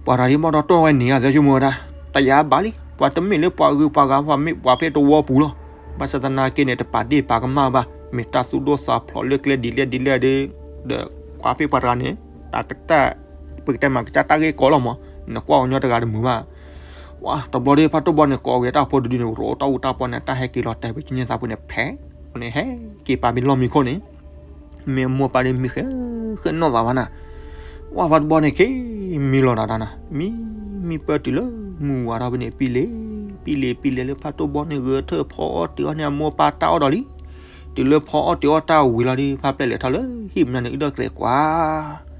ပှၤတၢ်ဒ်ဘၣ်ဒီးတီၢ်ဝဲန့ၣ် အသၢဆိကမိၣ်ဝဲဒၣ်, တယၤဘၣ်လံ, ပှၤတမ့ၢ်လၢပှၤဂုၤပှၤဂၤ ပှၤမ့ၢ်ပှၤဖဲတဝီပူၤလီၤ, ဘၣ်ဆၣ်သနာ်က့န့ၣ် တပာ်ဒ့ၣ်ပာ်ကမၣ်ဘၣ်, မ့ၢ်တၢ်သူၣ်ဒိၣ်သးဖျိးလၢကျဲဒ်လဲၣ်ဒ်လဲၣ်ဒီး, ဒီးပှၤဖဲပှၤတဂၤန့ၣ်, တၢ်ကတၢၢ်, ပကတဲမၤကစၢ်တၢ်ဂ့ၢ်ကီလီၤမး, နကွၢ်အီၤညီတဂၤတမုာ်ဘၣ် ဝါ, တဘျီဒီး ဖးတိၢ်ဘီန့ၣ် ကိးက့ၤတၢ်ဖိတဒုန့ၣ် ရိးတၢ်အူတၢ်ပီန့ၣ် တၢ်ဟဲက့ၤလီၤတဲာ်ပကညၢသးပူၤန့ၣ် ဖဲ, န့ၣ်ဟဲက့ၤပာ်မ့ၢ်လီၢ်မံခိၣ်န့ၣ်, မ့ၢ်အမိၢ်ပၢ်ဒီးမံဃဲ, ဃဲနီၢ်သးဘၣ်နၤ, ဝါ, ဖးတိၢ်ဘီန့ၣ် က့ၤမံလီၤနၤတၢ်နၤ, မံ, မံပၢတုၤလၢမုၢ်ဝါထီၣ်ဖဲန့ၣ် ပံလ့ၤ, ပံလ့ၤ, ပံလ့ၤလၢဖးတိၢ်ဘီန့ၣ် ဂဲၤထၢၣ်ဖီအီၣ်တ့ၤအီၣ်န့ၣ် အမိၢ်ပၢ်တၢ်အီၣ်ဒီးလံ, တုၤလၢဖီအီၣ်တ့ၤအီၣ်တၢ်ဝံၤလီၤဒီး ဖးပျဲၢ်လဲၤထီၣ်လၢဟံၣ်မနုၤန့ၣ် အုၣ်ဒီၣ်တြဲၤကွၢ်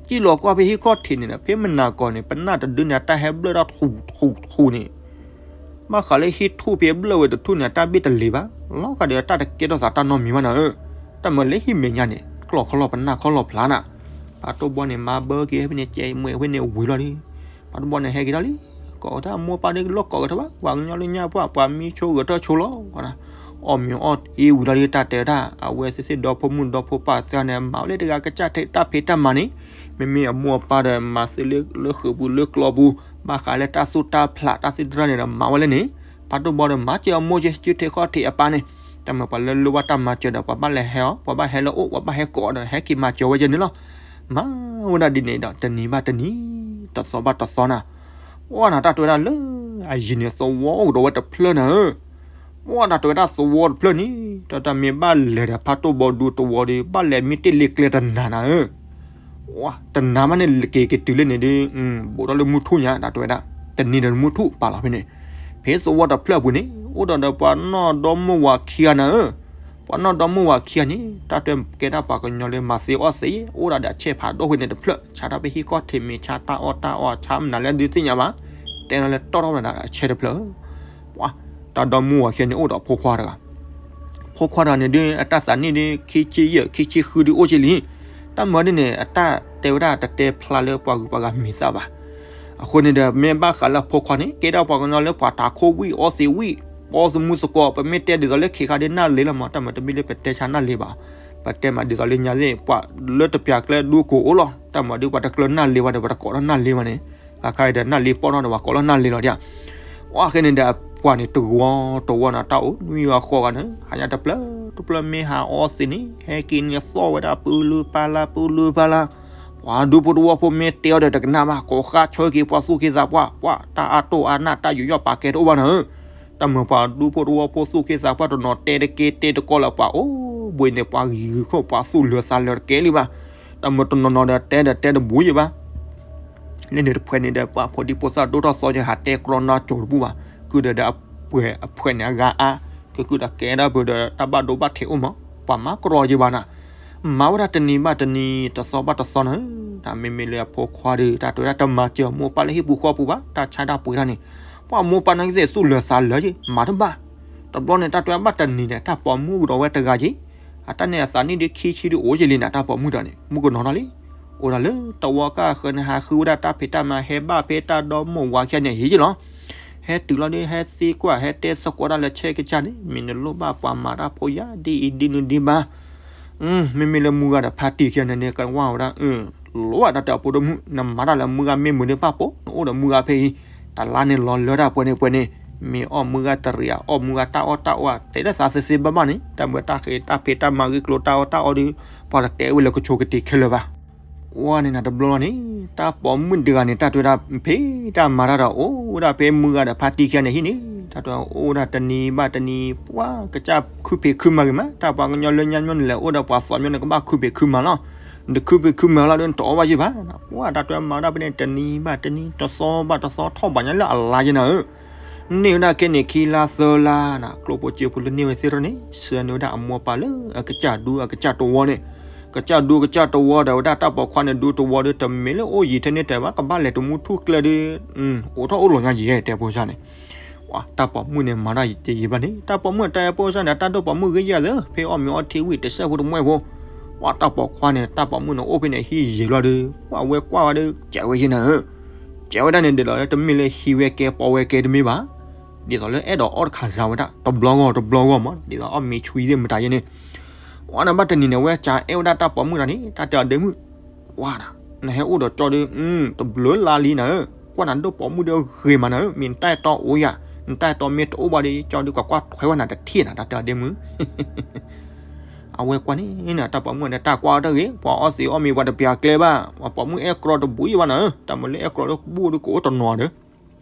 ကံၣ်လီၤကွၢ်ဖဲဟံၣ်ခီၣ်ထံးန့ၣ်ဒီး ဖဲမနၤကီၢ်န့ၣ် ပနၢ်တဒုန့ၣ် အတၢ်ဟဲဘျၢၣ်ထီၣ်ထူၣ်ထူၣ်ထူၣ်န့ၣ်, ဘၣ်ဃးလၢဟံၣ်ထူၣ်ဖဲအဘျၢၣ်ဝဲတထူၣ်န့ၣ် အတၢ်ဘ့ၣ်တလ့ၤဘၣ်, လီၤဂာ်ဒီးအတၢ်တကဲထီၣ်သးတၢ်နီတမံၤဘၣ်နၤဧၢ, တၢ်မၤလၢဟံၣ်မဲာ်ညါန့ၣ် ကျီၢ်ခီလီၢ်ပနၢ်ခီလီၢ်ဖျါနၤ, ဖးတိၢ်ဘီန့ၣ် မၤဘၢက့ၤဖဲန့ၣ် ကဲမွဲဖဲန့ၣ်ဝံၤလီၤဒီး, ဖးတိၢ်ဘီန့ၣ်ဟဲက့ၤထီၣ်လံ, ကိးဝဲတၢ်မိၢ်ပၢ်ဒီးလီၤကိးဝဲတဘၣ်, ပှၤကညီလၢညါပှၢ် ပှၤမံဆိဂဲၤထၢၣ်ဆိလီၤ အီၣ်မ့ၤအီထံဝံၤလီၤဒီး တၢ်တဲဝဲဒၣ် အဝဲသ့ၣ်သ့ၣ်ဒီဖိမုၣ်ဒီဖိပၢ်သ့ၣ်န့ၣ် မၤဝဲလၢတဂၤကစၢ်ထဲတၢ်ဖံးတၢ်မၤန့ၣ်, မ့မ့ၢ်အမိၢ်အပၢ်ဒီး မၤသ့လၢဃုာ်ပူၤလၢကျီပူၤ, ဘၣ်ဃးလၢတၢ်သူၣ်တၢ်ဖျးတၢ်သ့ၣ်တဖၣ်န့ၣ်ဒီး မၤဝဲလၢန့ၣ်, ဖးတိၢ်ဘီဒီးမၤစၢၤအမိၢ်က့ၤ စုထဲခီၣ်ထံးအပၢ်န့ၣ်, တၢ်မၤပှၤလၢလိၣ်ဘၣ်တၢ်မၤစၢၤဒီး ပှၤဘၣ်လဲၤဟဲအီၤ ပှၤဘၣ်ဟဲလၢအအိၣ် ပှၤဘၣ်ဟဲကိးဒီး ဟဲက့ၤမၤစၢၤဝဲယဲၢ်န့ၣ်လီၤ. မၤဝဲဒၣ်ဒ်န့ၣ်ဒီး တနံၤဘၣ်တနံၤ, တသီဘၣ်တသီနၤ, ပှၤနၤတၢ်တဲဝဲဒၣ်လၢ အယံၤန့ၣ်သဝီအိၣ်ဒီးဝဲတဖျၢၣ်နၤဧၢ, ပှၤတၢ်တဲဝဲဒၣ်သဝီတဖျၢၣ်န့ၣ် တၢ်တၢ်မ့ၢ်ဘၣ်လဲၤဒီးဖးတိၢ်ဘီဒူသဝီဒီး ဘၣ်လဲၤမ့ၢ်တ့ၢ်လ့ကျဲတနၤနၤဧၢ တနၤမးန့ၣ် က့ၤက့ၤတုၤလၢန့ၣ်ဒီး ဘူးထီၣ်လၢမုၢ်ထူၣ်ညါ တၢ်တဲဝဲဒၣ်, တနံၤဒီးမုၢ်ထူၣ်ပာ်လီၤဖဲန့ၣ်, ဖဲသဝီတဖျၢၣ်အပူၤန့ၣ် အိၣ်ဒီးဒီးပှၤနီၢ်ဒီမိၢ်ဝၤခံဂၤနၤဧၢ, ပှၤနီၢ်ဒီမုၣ်ဝၤခံဂၤန့ၣ် တၢ်တဲကဲဒၣ်ပှၤကညီလၢမၤသ့အီၣ်သ့, အိၣ်ဒၣ်ဒီးအဆဲးဖးဒိၣ်ဃုာ်န့ၣ်တဖျၢၣ်, ဆါတၢ်ဖဲဟံၣ်ခီၣ်ထံးမ့ၢ်ဆါတၢ်အီၣ်တၢ်အီ ဆါမနုၤလဲၣ်ဒုးသ့ၣ်ညါဘၣ်, တဲလီၤလၢတီၢ်ထီၣ်ဝဲဒၣ်ဒီးအဆဲးတဖျၢၣ်. ပှၤ တၢ်ဒီမုၣ်ဝၤခံဂၤန့ၣ်အိၣ်ဒီးဖိခွါတဂၤ, ဖိခွါတဂၤန့ၣ်ဒုး အတၢ်သးနံၣ်ဒုး ခံဆံယဲၢ် ခံဆံဃုဒုးအိၣ်က့လံ. တၢ်မၤဒ်န့ၣ် အတၢ်တဲဝဲဒၣ်တတဲဖျါလၢပှၤဂုၤပှၤဂၤမံၤသၣ်ဘၣ်. အဃိန့ၣ်ဒီး မ့ၢ်ဘၣ်ဃးလၢအဖိခွါန့ၣ် ကဲဒၣ်ပှၤကညီလၢပှၤတၤခိၣ်ဝံၣ်အီသံးဝံၣ်, ပီသမူသကိး, ပမ့ၢ်တဲဒ်သိးလၢခံခါဒ်နၢ်လ့လီၤမး, တၢ်မၤတမ့ၢ်လၢပတဲဆါနၢ်လ့ဘၣ်. ပတဲမးဒ်သိးလၢညါသ့ၣ် ပှၤလၢတပျၢ်ကျဲဒူကိးအိၣ်လီၤ. တၢ်မၤဒ်ပှၤတကျၢၤနၢ်လ့ဝဲဒီး ပှၤတကိးထီၣ်နၢ်လ့ဝဲန့ၣ်, ခါခါအံၤဒီး နၢ်လ့ပီၢ်ထီၣ်ဒီး ပှၤကိးလီၤနၢ်လ့လီၤဒ်. အဃိန့ၣ်ဒီး အပှၤန့ၣ်တဝီတဝီန့ၣ် တၢ်အိၣ်နွံဂၤဃိးဂၤန့ၣ် ဟါညါတဖျၢၣ်တဖျၢၣ်မ့ၢ်ဟးအီသံးန့ၣ် ဟဲက့ၤန့ၣ်သီၣ်ဝဲဒၣ်ပူၤလူၤပူၤလၢ် ပူၤလူၤပူၤလၢ်, ပှၤဒူဖိတဝီဖိမ့ၢ်တဲအီၤဒီးတကနၣ်ဘၣ်, ကိးဃါဆၢက့ၤပှၤသူၣ်က့သးပှၢ်, ပှၤတၢ်အါတိၢ်အါနၢ် တၢ်ယူးယီၣ်ပာ်ကဲတအိၣ်ဘၣ်နၤဧၢ. တၢ်မၤပှၤဒူဖိတဝီဖိသူၣ်က့သးပှၢ်တနီၤ တဲတက့ၤတဲတကီလၢၤ ပှၤအိၣ်ဘှံးန့ၣ် ပှၤဂံၤဂုၤခိၣ် ပှၤသူၣ်လၢာ်သးလၢာ်တကဲလံဘၣ်. တၢ်မၤတနီၤနီၤဒီး တဲဒီးတဲတဘူးယံၤဘၣ်. လၢန့ၣ်တဖှဲးန့ၣ်ဒီး ပှၤဖိဒံဖိသၣ်ဒိၣ်ထီၣ်သီယဲ ဟးတဲကြီနါစိၤတပူၤဘၣ်. ကုၢ်ဒီးဒီးအပှဲၤအဖှဲးန့ၣ်အဂၤအါ, ကကုၢ်ဒီးကဲဒၣ်ပှၤဒီး တၢ်ဘၣ်ဒိဘၣ်ထံးအိၣ်မး, ပှၤမၤကြီယံၤဘၣ်နၤ. မၤဝဲဒၣ်တနံၤဘၣ်တနံၤ တသီဘၣ်တသီနၤဧၢ. တၢ်မ့မ့ၢ်လၢအဖိခွါဒီး တၢ်တဲဝဲဒၣ်တမၤစၢၤမိၢ်ပၢ်လၢဟံၣ်ပူၤဃီပူၤဘၣ်, တၢ်ဆါတၢ်ပှ့ၤတၢ်န့ၣ်, ပှၤမိၢ်ပၢ်နာ်က့သ့ၣ်သူၣ်လၢာ်သးလၢာ်ယံၤ မၤတဘၣ်. တဘျီန့ၣ် တၢ်တဲဝဲဘၣ်တနံၤန့ၣ် တၢ်ပိာ်မုၣ်ကဒီးဝဲတဂၤယံၤ, အတၢ်န့ၣ်အသးနံၣ်ဒုးခံဆံဒုးအိၣ်ယံၤလံနၤ တၢ်ပိာ်မုၣ်တဂၤန့ၣ် မုၣ်ကနီၤထီၣ်လံ. အိၣ်ဒၣ်လၢတဝီကၢ်ဃၢၤန့ၣ် ဟးဃုဝဲဒၣ်တၢ်ဖံးတၢ်မၤ ဟဲဘၣ်ဖဲတၢ်ဒီမိၢ်ဝၤခံဂၤန့ၣ်ယံၤလီၤ. ဟဲတုၤလီၤဒီး ဟဲသံကွၢ် ဟဲတဲသကိးတၢ်လၢဆဲးကစၢ်န့ၣ် မ့ၢ်နလိၣ်ဘၣ်ပှၤမၤတၢ်ဖိယၤ ဒ်အံၤဒ်နုၤဒံးဘၣ်. မ့မ့ၢ်လၢမုၢ်ဂၤဒီးဖါတံၢ်ခံဂၤန့ၣ်န့ၣ် ကဝၢ်ဝဲဒၣ် လိၣ်ဘၣ်တၢ်တဲအဖိဒိၣ်မုၣ် နမၤတၢ်လၢမုၢ်ဂၤမ့ၢ်မုာ်ဒံးဘၣ်ပိာ် နအိၣ်ဒီးမုၢ်ဂၤဖဲအံၤ, တလါန့ၣ်လီၤလၢတၢ်ပှဲၤန့ၣ်ပှဲၤန့ၣ်, မ့ၢ်အီၣ်မုၢ်ဂၤတရံး အီၣ်မုၢ်ဂၤတၢ်အီၣ်တၢ်အီ တဲလၢသးသ့သ့ဘၣ်ဘၣ်န့ၣ် တၢ်မၤတၢ်ဃ့တၢ်ဖံးတၢ်မၤဂ့ၢ်ကျိၤတၢ်အီၣ်တၢ်အီဒီး ပှၤတတဲဝဲလၢကဆိကတ့ၤခဲလၢာ်ဘၣ်. ဝဲန့ၣ်နၤတဘျီလီၤန့ၣ် တၢ်ပိာ်မုၣ်တဂၤန့ၣ် တၢ်တဲဝဲဒၣ်ဖံးတၢ်မၤတၢ်ဒီး အိၣ်ဝဲဒၣ်ဖဲမုၢ်ဂၤဒီးဖါတံၢ်ခံဂၤန့ၣ်ဟံၣ်န့ၣ် တၢ်တဲဝဲအိၣ်ဝဲဒၣ်တနံၤဘၣ်တနံၤ ပှၤကစၢ်ခုဖံးခုမၤဂ့ၤမး တၢ်ပှၤကညီလၢညါမ့ၢ်နလဲၤအိၣ်ဒီးပှၤသီမ့ၢ်နကဘၣ်ခုဖံးခုမၤလီၤ. နတခုဖံးခုမၤလီၤဒီး နတအီၣ်ဘၣ်ယံၤဘၣ်. ပှၤတၢ်တဲဝဲမၤဒၣ်ဖဲန့ၣ် တနံၤဘၣ်တနံၤ တသီဘၣ်တသီ ထီၣ်ဘးညါလၢအလါယဲနၤဧၢ န့ၢ်ဝဲဒၣ်ခဲန့ၣ်ခံလါသၢလါနၤ ကျိၣ်ဖိစ့ဖိလၢန့ၢ်ဝဲသ့ၣ်ထီၣ်န့ၣ် ဆှၢန့ၢ်ဝဲဒၣ်အမိၢ်ပၢ်လၢအကစၢ်ဒူအကစၢ်တဝီန့ၣ်, ကစၢ်ဒူကစၢ်တဝီဒီးဝဲဒၣ်တၢ်ပိာ်ခွါန့ၣ်ဒူတဝီဒီး တမ့ၢ်လၢအိၣ်ယံၤထဲန့ၣ်တဲဘၣ် ကဘၣ်လဲၤတမူထူၣ်ကျဲဒီး အိးထီၣ်အိၣ်လီၤညါယံၤ တဲဖိစၢ်န့ၣ် တၢ်ပိာ်မုၣ်န့ၣ်မၤတၢ်တယံၤဘၣ်န့ၣ် တၢ်ပိာ်မုၣ်တဲဖိစၢ်န့ၣ် တၢ်ဒိၣ်ပိာ်မုၣ်ဂ့ၤယၤသၢ ဖဲအီၣ်မ့ၤအီထံဝံၤ တစဲးဖိတမှဲၢ်ဖိ, ပှၤတၢ်ပိာ်ခွါန့ၣ် တၢ်ပိာ်မုၣ်န့ၣ်အိၣ်ဖဲန့ၣ် ဟံၣ်ယံၤလီၤဒီး ပှၤဝဲကွၢ်ဝဲဒီး ကဲးဝဲယဲနၤဧၢ, ကဲးဝဲဒၣ်န့ၣ်ဒ်သိးလၢတမ့ၢ်လၢဟံးဝဲကဲပိာ်ဝဲကဲတမ့ၢ်ဘၣ်, ဒ်သိးလၢအဲၣ်ဒိးအီၣ်တခါစၢ်ဝဲဒၣ် တဘျီဂီၢ်တဘျီဂီၢ်မး ဒ်သိးအီၣ်မ့ၤဆွံသ့ၣ်မတၤယဲန့ၣ်, ဝဲန့ၣ်ဘၣ်တနံၤန့ၣ် ဝဲကအဲၣ်ဝဲဒၣ်တၢ်ပိာ်မုၣ်တဂၤန့ၣ် တၢ်တဲအီၤဒ့မုၣ်, ဝါဒၣ်, နဟဲအိၣ်ဒီးကၠီဒီး တဘျုးလါလံနၤဧၢ, ကွၢ်နၤဒိၣ်ပိာ်မုၣ်ဒီးဂ့ၤမးနၤဧၢ, မ့ၢ်နတၢ်အဲၣ်တီအိၣ်ယၤ, နတၢ်အဲၣ်တီမ့ၢ်တအိၣ်ဘၣ်ဒီး ကၠီဒီးကကွၢ်ထွဲဝဲနၤတထံၣ်နၤ တၢ်တဲအီၤဒ့မုၣ် အဝဲကွၢ်န့ၣ် တၢ်ပိာ်မုၣ်န့ၣ် တၢ်ကွၢ်အီၤတဂ့ၤ, ပှၤအီသံးအီၣ်မ့ၤ ပှၤတပျၢ်ကျဲဘၣ်, ပှၤပိာ်မုၣ်အဲၣ်ကြီတဘူးယံၤဘၣ်နၤဧၢ, တၢ်မၤလၢအဲၣ်ကြီတဘူးဒီးကအိၣ်တနီၤဒီး,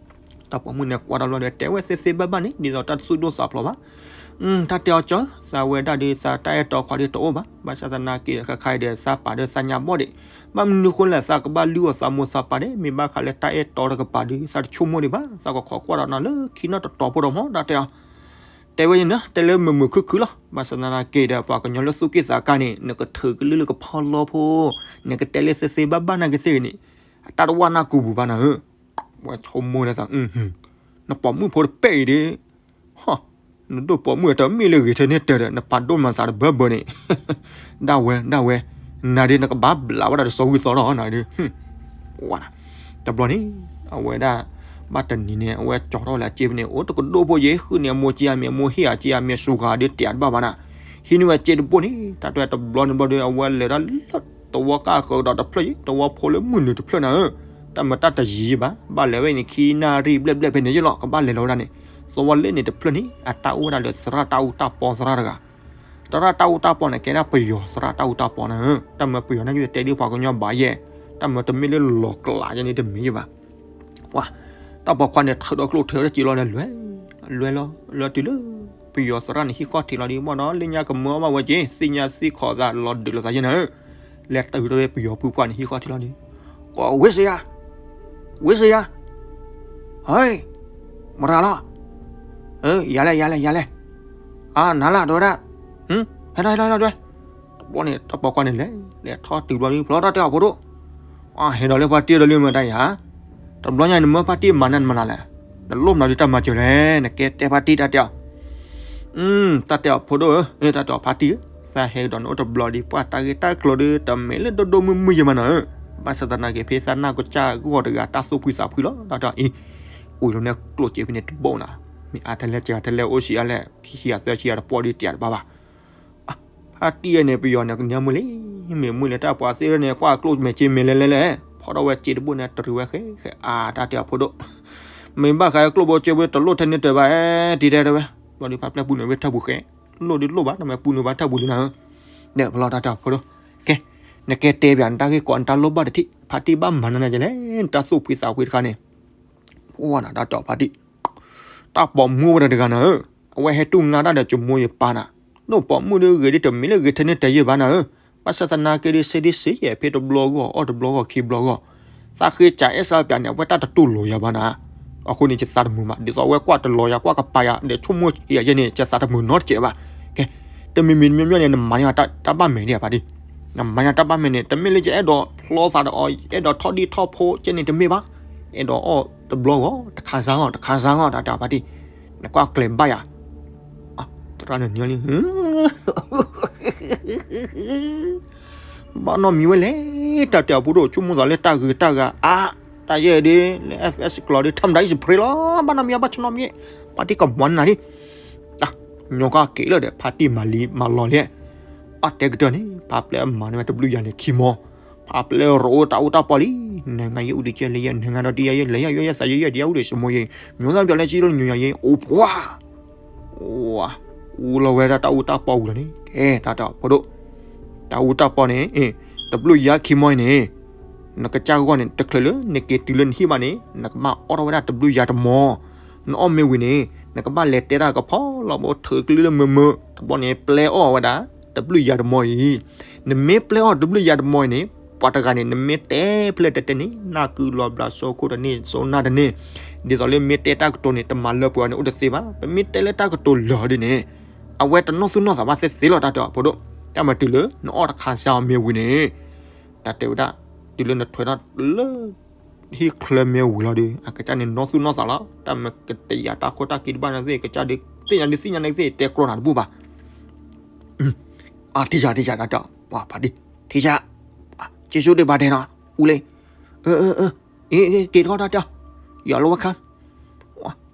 တၢ်ပိာ်မုၣ်န့ၣ်ကွၢ်တၢ်လီၤဒီး တဲဝဲသ့သ့ဘၣ်ဘၣ်န့ၣ် ဒ်သိးတၢ်သူၣ်ဒိၣ်သးဖျိးဘၣ်, တၢ်တဲအီၤကၢ သးဝဲဒၣ်ဒီး သးတၢ်အဲၣ်တီခွါဒီးတအိၣ်ဘၣ်, ဘၣ်ဆၣ်သနာ်က့ဒီး ခဲခါအံၤဒီး သးပာ်ဒီးသးညါဘီၣ်ဒံး, ဘၣ်မနုၤဃိလဲၣ် သးကဘၣ်လုၢ်အီၣ်သးမိၢ်သးပၢ်ဒံး, မ့ၢ်ဘၣ်ဃးလၢတၢ်အဲၣ်တီတကပၤဒီး သးတဆိကမိၣ်ဒံးဘၣ်, သးကခိးကွၢ်ဒီးနၤလၢခံနီၣ်တတီၤဖိဒီးမး တၢ်တဲအီၤ တဲဝဲယဲန့ၣ် တဲလၢမုာ်မုာ်ခုၣ်ခုၣ်လီၤ, ဘၣ်ဆၣ်သနာ်က့ဒီး ပှၤကညီလၢသူၣ်က့ၣ်သးကါန့ၣ် နကထုးကလုၢ်လၢကဖီလီဖိ, နကတဲလၢသ့သ့ဘၣ်ဘၣ်နာ်က့သ့ၣ်ဂ့ၤန့ၣ်, အတၢ်တဝၢ်နၢ်ကူပူၤဘၣ်နၤဧၢ, ဝဲဆိကမိၣ်လၢသး, နပိာ်မုၣ်ဖိတပဲာ်အံၤဒီး, ဟီ, နဒိၣ်ပိာ်မုၣ်အတမ့ၢ်လၢဂ့ၤထဲန့ၣ်တဲဒီး နပာ်ဒိၣ်မၤသးတဘၢဘၢန့ၣ်, ဒၣ်ဝဲ ဒၣ်ဝဲ, နၤဒီးနကဘၣ်ဘျးဝဲဒၣ်တစီၤဂုၢ်သီလီၤနၤဒီး, ဝါဒၣ်, တဘျီန့ၣ် အဝဲဒၣ် ဘၣ်တနံၤန့ၣ် အဝဲကၠီထီၣ်ဝဲလၢအစ့ဖဲန့ၣ် အိၣ်တကဒိၣ်ဖိယဲ ဃုန့ၢ်အမိၢ်က့အမံၤ အမိၢ်ဟ့ၣ်အစ့အမံၤစူၤဃာ်ဒီးတဲတဘၣ်ဘၣ်နၤ, ဟံးန့ၢ်ဝဲစ့တဘိန့ၣ် တၢ်တဲတဘျီန့ၣ်ဘျီဒီး အဝဲလဲၤဒၣ်လၢတဝီကၢ်ဃၢၤဒီးတဖျၢၣ်ယဲ တဝီဖိလၢမုၢ်နုာ်တဖျၢၣ်နၤဧၢ, တၢ်မၤတၢ်တယံၤယံၤဘၣ်, ဘၣ်လဲၤဝဲန့ၣ်ခံနၣ်ရံၣ်ဘျဲၣ်ဘျဲၣ်ဖဲန့ၣ်ယဲလီၤ ကဘၣ်လဲၤလီၤဝဲဒၣ်န့ၣ်, သဝီလၢန့ၣ်တဖျၢၣ်န့ၣ် အတၢ်အိၣ်ဝဲဒၣ်လၢသရၣ်တၢ်အူတၢ်ပီသရၣ်တဂၤ သရၣ်တၢ်အူတၢ်ပီန့ၣ် ကဲဒၣ်ပယီၤသရၣ်တၢ်အူတၢ်ပီနၤဧၢ, တၢ်မၤပယီၤနာ်က့ တဲဒ်ပှၤကညီဘၣ်ယဲ, တၢ်မၤတမ့ၢ်လၢလီၤကျးယဲန့ၣ်တမ့ၢ်ယဲဘၣ်. ပှၤ တၢ်ပိာ်ခွါန့ၣ် ထုးဒီးကျိၣ်ထုးဒီးစ့လီၤဒီးလဲၤ, လဲၤလီၤ လဲၤတုၤလၢ ပယီၤသရၣ်န့ၣ်ဟံၣ်ခီၣ်ထံးလီၤဒီး ဘၣ်ဒီးလၢညါကမၢအီၣ်ဘၣ်ဝဲက့ၤ သ့ၣ်ညါသ့ၣ်ခီသးလီၤဒုးလိာ်သးယဲနၤဧၢ, လဲၤတုၤဒီးပယီၤပုၢ်ပှၢ်န့ၣ်ဟံၣ်ခီၣ်ထံးလီၤဒီး, ကိးဝ့ၢ်စ့ယၤ, ဝ့ၢ်စ့ယၤ, ဟဲ, မတၤလီၤ, ယၤလဲၣ် ယၤလဲၣ် ယၤလဲၣ်, အါ နၤလၢတဲဝဲဒၣ်, ဟ ဟဲထီၣ် ဟဲထီၣ် ဟဲထီၣ် တဘျီန့ၣ် တၢ်ပိာ်ခွါန့ၣ်လဲၤ လဲၤထီၣ်တုၤဘျီဒ် ဖျီထီၣ်တဲအီၤဖိဒိၣ်, အဟဲဒီးလၢဖါတံၢ်ဒီးလံမတၤယၤ, တဘျီညါန့ၣ်မၢဖါတံၢ်မၤနၤနမၤနၤလဲၣ်, နလိၣ်မနုၤဒ်တၢ်မၤစၢၤလဲၣ်, နကဲတဲဖါတံၢ်တၢ်တဲအီၤ တၢ်တဲအီၤဖိဒိၣ်ဧၢ, တၢ်တဲအီၤဖါတံၢ်ဧၢ, သးဟဲကဒီးနအိၣ်တဘျီဒ် ပှၤတၢ်ဂ့ၢ်တၢ်ကျိၤဒီး တမ့ၢ်လၢဒိၣ်ဒိၣ်မုၢ်မုၢ်ယဲမးနီၤဧၢ, ဘၣ်ဆၣ်သနာ်က့ ဖဲသးနၢ်ကစၢ်ဂီၢ်တဂၤ တၢ်သူၣ်ဖှံသးဖှံလီၤ တၢ်တဲအီၤအံၤ, ကွံာ်လီၤန့ၣ်ကျိၣ်စ့ဖဲန့ၣ်တဘိနၤ, မ့ၢ်အါထဲလဲၣ်စှၤထဲလဲၣ်အိၣ်ဆံးအါလဲၣ် ခံဆံအါသၢဆံအါတပီၢ်ဒ်တၢ်တဘၣ်ဘၣ် ဖါတံၢ်န့ၣ် ပယီၤန့ၣ် ကညီမုၢ်လံ, မ့ၢ်မုၢ်လၢတၢ်ပှၤသ့ၣ်န့ၣ် ကွၢ်ကျိၣ်မဲာ်စ့မဲာ်လဲၣ်လဲၣ်လဲၣ်, ဖီၣ်ထီၣ်ဝဲစ့တဘိန့ၣ် တရံးဝဲဃဲဃဲ အါ တၢ်တဲအီၤဖိဒိၣ်, မ့ၢ်ဘၣ်ဃးကျိၣ်ဘိစ့ဘိတလိၣ်ထဲန့ၣ်တၢ်ဘၣ်, တံၤတဲတဲဝဲ, ဘျီဒ်ဖါပျဲၢ်ပူၤနုာ်ဝဲထၢၣ်ပူၤဃဲ, လိၣ်ဒ်လိၣ်ဘၣ် နမ့ၢ်ပူၤနုာ်ဘၣ်ထၢၣ်ပူၤလံနၤဧၢ, ဒီးဖျီတၢ်တဲအီၤဖိဒိၣ်, ကဲ, နကဲတဲပၠး နတၢ်ဂ့ၢ်ကီနတၢ်လိၣ်ဘၣ်တထံၣ်, ဖါတံၢ်ဘၣ်မၤနၤနၤယလဲၣ်, နတၢ်သူၣ်ဖှံသးဖှံတခါန့ၣ် ပှၤနၤတၢ်တဲအီၤဖါတံၢ် တၢ်ပိာ်မုၣ်ဝဲဒၣ်တဂၤနၤဧၢ, အဝဲဟဲတူၢ်ငါတၢ်ဒီးကမိယပၢ်နၤ, ဒိၣ်ပိာ်မုၣ်ဒ်ဂ့ၤဒ်တမ့ၢ်လၢဂ့ၤထဲန့ၣ်တၢ်ယဲၢ်ဘၣ်နၤဧၢ, ဘၣ်ဆၣ်သနာ်က့ဒ်စ့ဒ်စ့ယဲၢ် ဖဲတဘျီဂီၢ် အီၣ်တဘျီဂီၢ် ခံဘျီဂီၢ်, သးဃ့စးအဲၣ်စးပၠးန့ၣ် အဝဲတၢ်တတူၢ်လိာ်ယၤဘၣ်နၤ, အဃိန့ၣ် ယသးတမုာ်ဘၣ်, ဒ်သိးအဝဲကွၢ်တလီၤယၤ ကွၢ်ကပၤယၤ ဒီးဆိကမိၣ်ယၤယဲၢ်န့ၣ် ယသးတမုာ်နီတစဲးဘၣ်, ကဲ, တမံၤမံၤတမံၤမံၤန့ၣ် နမၤန့ၢ်တၢ်ဘၣ်မဲာ်ဒ်ဖါတံၢ်, နမၤန့ၢ်တၢ်ဘၣ်မဲာ်န့ၣ် တမ့ၢ်လၢယအဲၣ်ဒိးဖျီသးဒီး အဲၣ်ဒိးထီၣ်ဒံၣ်ထီၣ်ဖိကဲန့ၣ်တမ့ၢ်ဘၣ်, အဲၣ်ဒိးအီၣ်တဘျီဂီၢ် တခါစၢ်ဂီၢ် တခါစၢ်ဂီၢ် တၢ်တဲအီၤဖါတံၢ်, နကွၢ်ကျဲၤဘၣ်ယၤ, သရၣ်နနၢၤလံ, ဘၣ်နီတမံၤဝဲလဲၣ်, တၢ်တဲအီၤဖိဒိၣ် ဆိကမိၣ်သးလၢတၢ်ဂုၤတၢ်ဂၤအါ, တၢ်ယဲၢ်ဒ် လၢ F S ကျိာ်ဒ် ထၢမတၤ is free လီၤ, ဘၣ်နီတမံၤဘၣ်ဆၢနီတမံၤ, ဖါတံၢ်ကမၤနၤလံ, ညီကီၢ်က့ၤလၢဒီး ဖါတံၢ်မၤလံမၤလီၤလံ, အတဲကတၢၢ်န့ၣ် ဖါပျဲၢ်မၤန့ၢ်ဝဲတဘျုးယၤန့ၣ်ခံမီ, ဖါပျဲၢ်ရိအိၣ်တၢ်အူတၢ်ပီလံ, နငါယဲၢ်အူဒံးကဲလၢယဲၢ် နငါဒီးတယဲၢ်ယဲၢ် လဲၤယဲၢ်ယဲၢ်သးယဲၢ်ယဲၢ် ဒ်အူဒံးစမိၢ်ယဲၢ် မျိုးသားပြောင်းလဲခြင်းလို့ ညူညူညူညူ အိၣ်ဖှါ အူလီၤဝဲဒၣ်တၢ်အူတၢ်ပီဝံၤလီၤန့ၣ်, ကဲ တၢ်တဲအီၤဖိဒိၣ်, တၢ်အူတၢ်ပီန့ၣ်, တဘျုးယၤခံမီအံၤန့ၣ်, နကစၢ်ဂီၢ်န့ၣ် တချုးလၢနက့ၤတုၤလၢနဟံၣ်ဘၣ်န့ၣ် နကဘၣ်အီၣ်ထီၣ်ဝဲဒၣ်တဘျုးယၤတမီၤ, နအီၣ်မ့ၢ်ဝံၤန့ၣ် နကဘၣ်လဲၤတဲတၢ်ကဖီလီၤဘိ ထုးကလုၢ်လၢမုာ်မုာ် တဘျီန့ၣ် ပျဲအီၣ်ဝဲဒၣ် တဘျုးယၤတမီၤအံၤ, နမ့ၢ်ပျဲအီၣ်တဘျုးယၤတမီၤအံၤန့ၣ် ပှၤတဂၤန့ၣ် နမ့ၢ်တဲဖျၢၣ်တဲတဲန့ၣ် နၢ်ကုလီၤဘျး စိခိၣ်တန့ၢ် စိနၢ်တန့ၢ်, ဒ်သိးလၢမ့ၢ်တဲတၢ်ကတိၤန့ၣ် တမၤလၢပှဲၤအီၤန့ၣ် အိၣ်တသ့ဘၣ်, ပမ့ၢ်တဲလၢတၢ်ကတိၤလၢာ်ဒ်န့ၣ်, အဝဲတနီၢ်သူၣ်နီၢ်သးဘၣ်သ့သ့လီၤ တၢ်တဲအီၤဖိဒိၣ်, တၢ်မၤတုၤလၢနအီၣ်တခါစၢ်အီၤမ့ၢ်ဝံၤန့ၣ်, တၢ်တဲဝဲဒၣ်, တုၤလၢနထွဲထီၣ်လၢ ဟံၣ်ချၢမ့ၢ်ဝံၤလီၤဒီး အကစၢ်န့ၣ်နီၢ်သူၣ်နီၢ်သးလီၤ, တၢ်မ့ၢ်ကတယာ်တၢ်ခိၣ်တၢ်ခံတဘၣ်န့ၣ်သ့ၣ် ကစၢ်ဒုးသ့ၣ်ညါဒုးသ့ၣ်ညါန့ၣ်သ့ၣ် တဲကြီနၤတဘူၣ်ဘၣ်, အထံၣ်ယၤ ထံၣ်ယၤ တၢ်တဲအီၤ, ပှၤဖါတံၢ်, ထံၣ်ယၤ, က့ၤဆူဒံးဘၣ်တဲနီၤ, အူလ့, အၢ အၢ အၢ, က့ၤထီၣ်တၢ်တဲအီၤ, ယွၤလၢဝဲခါ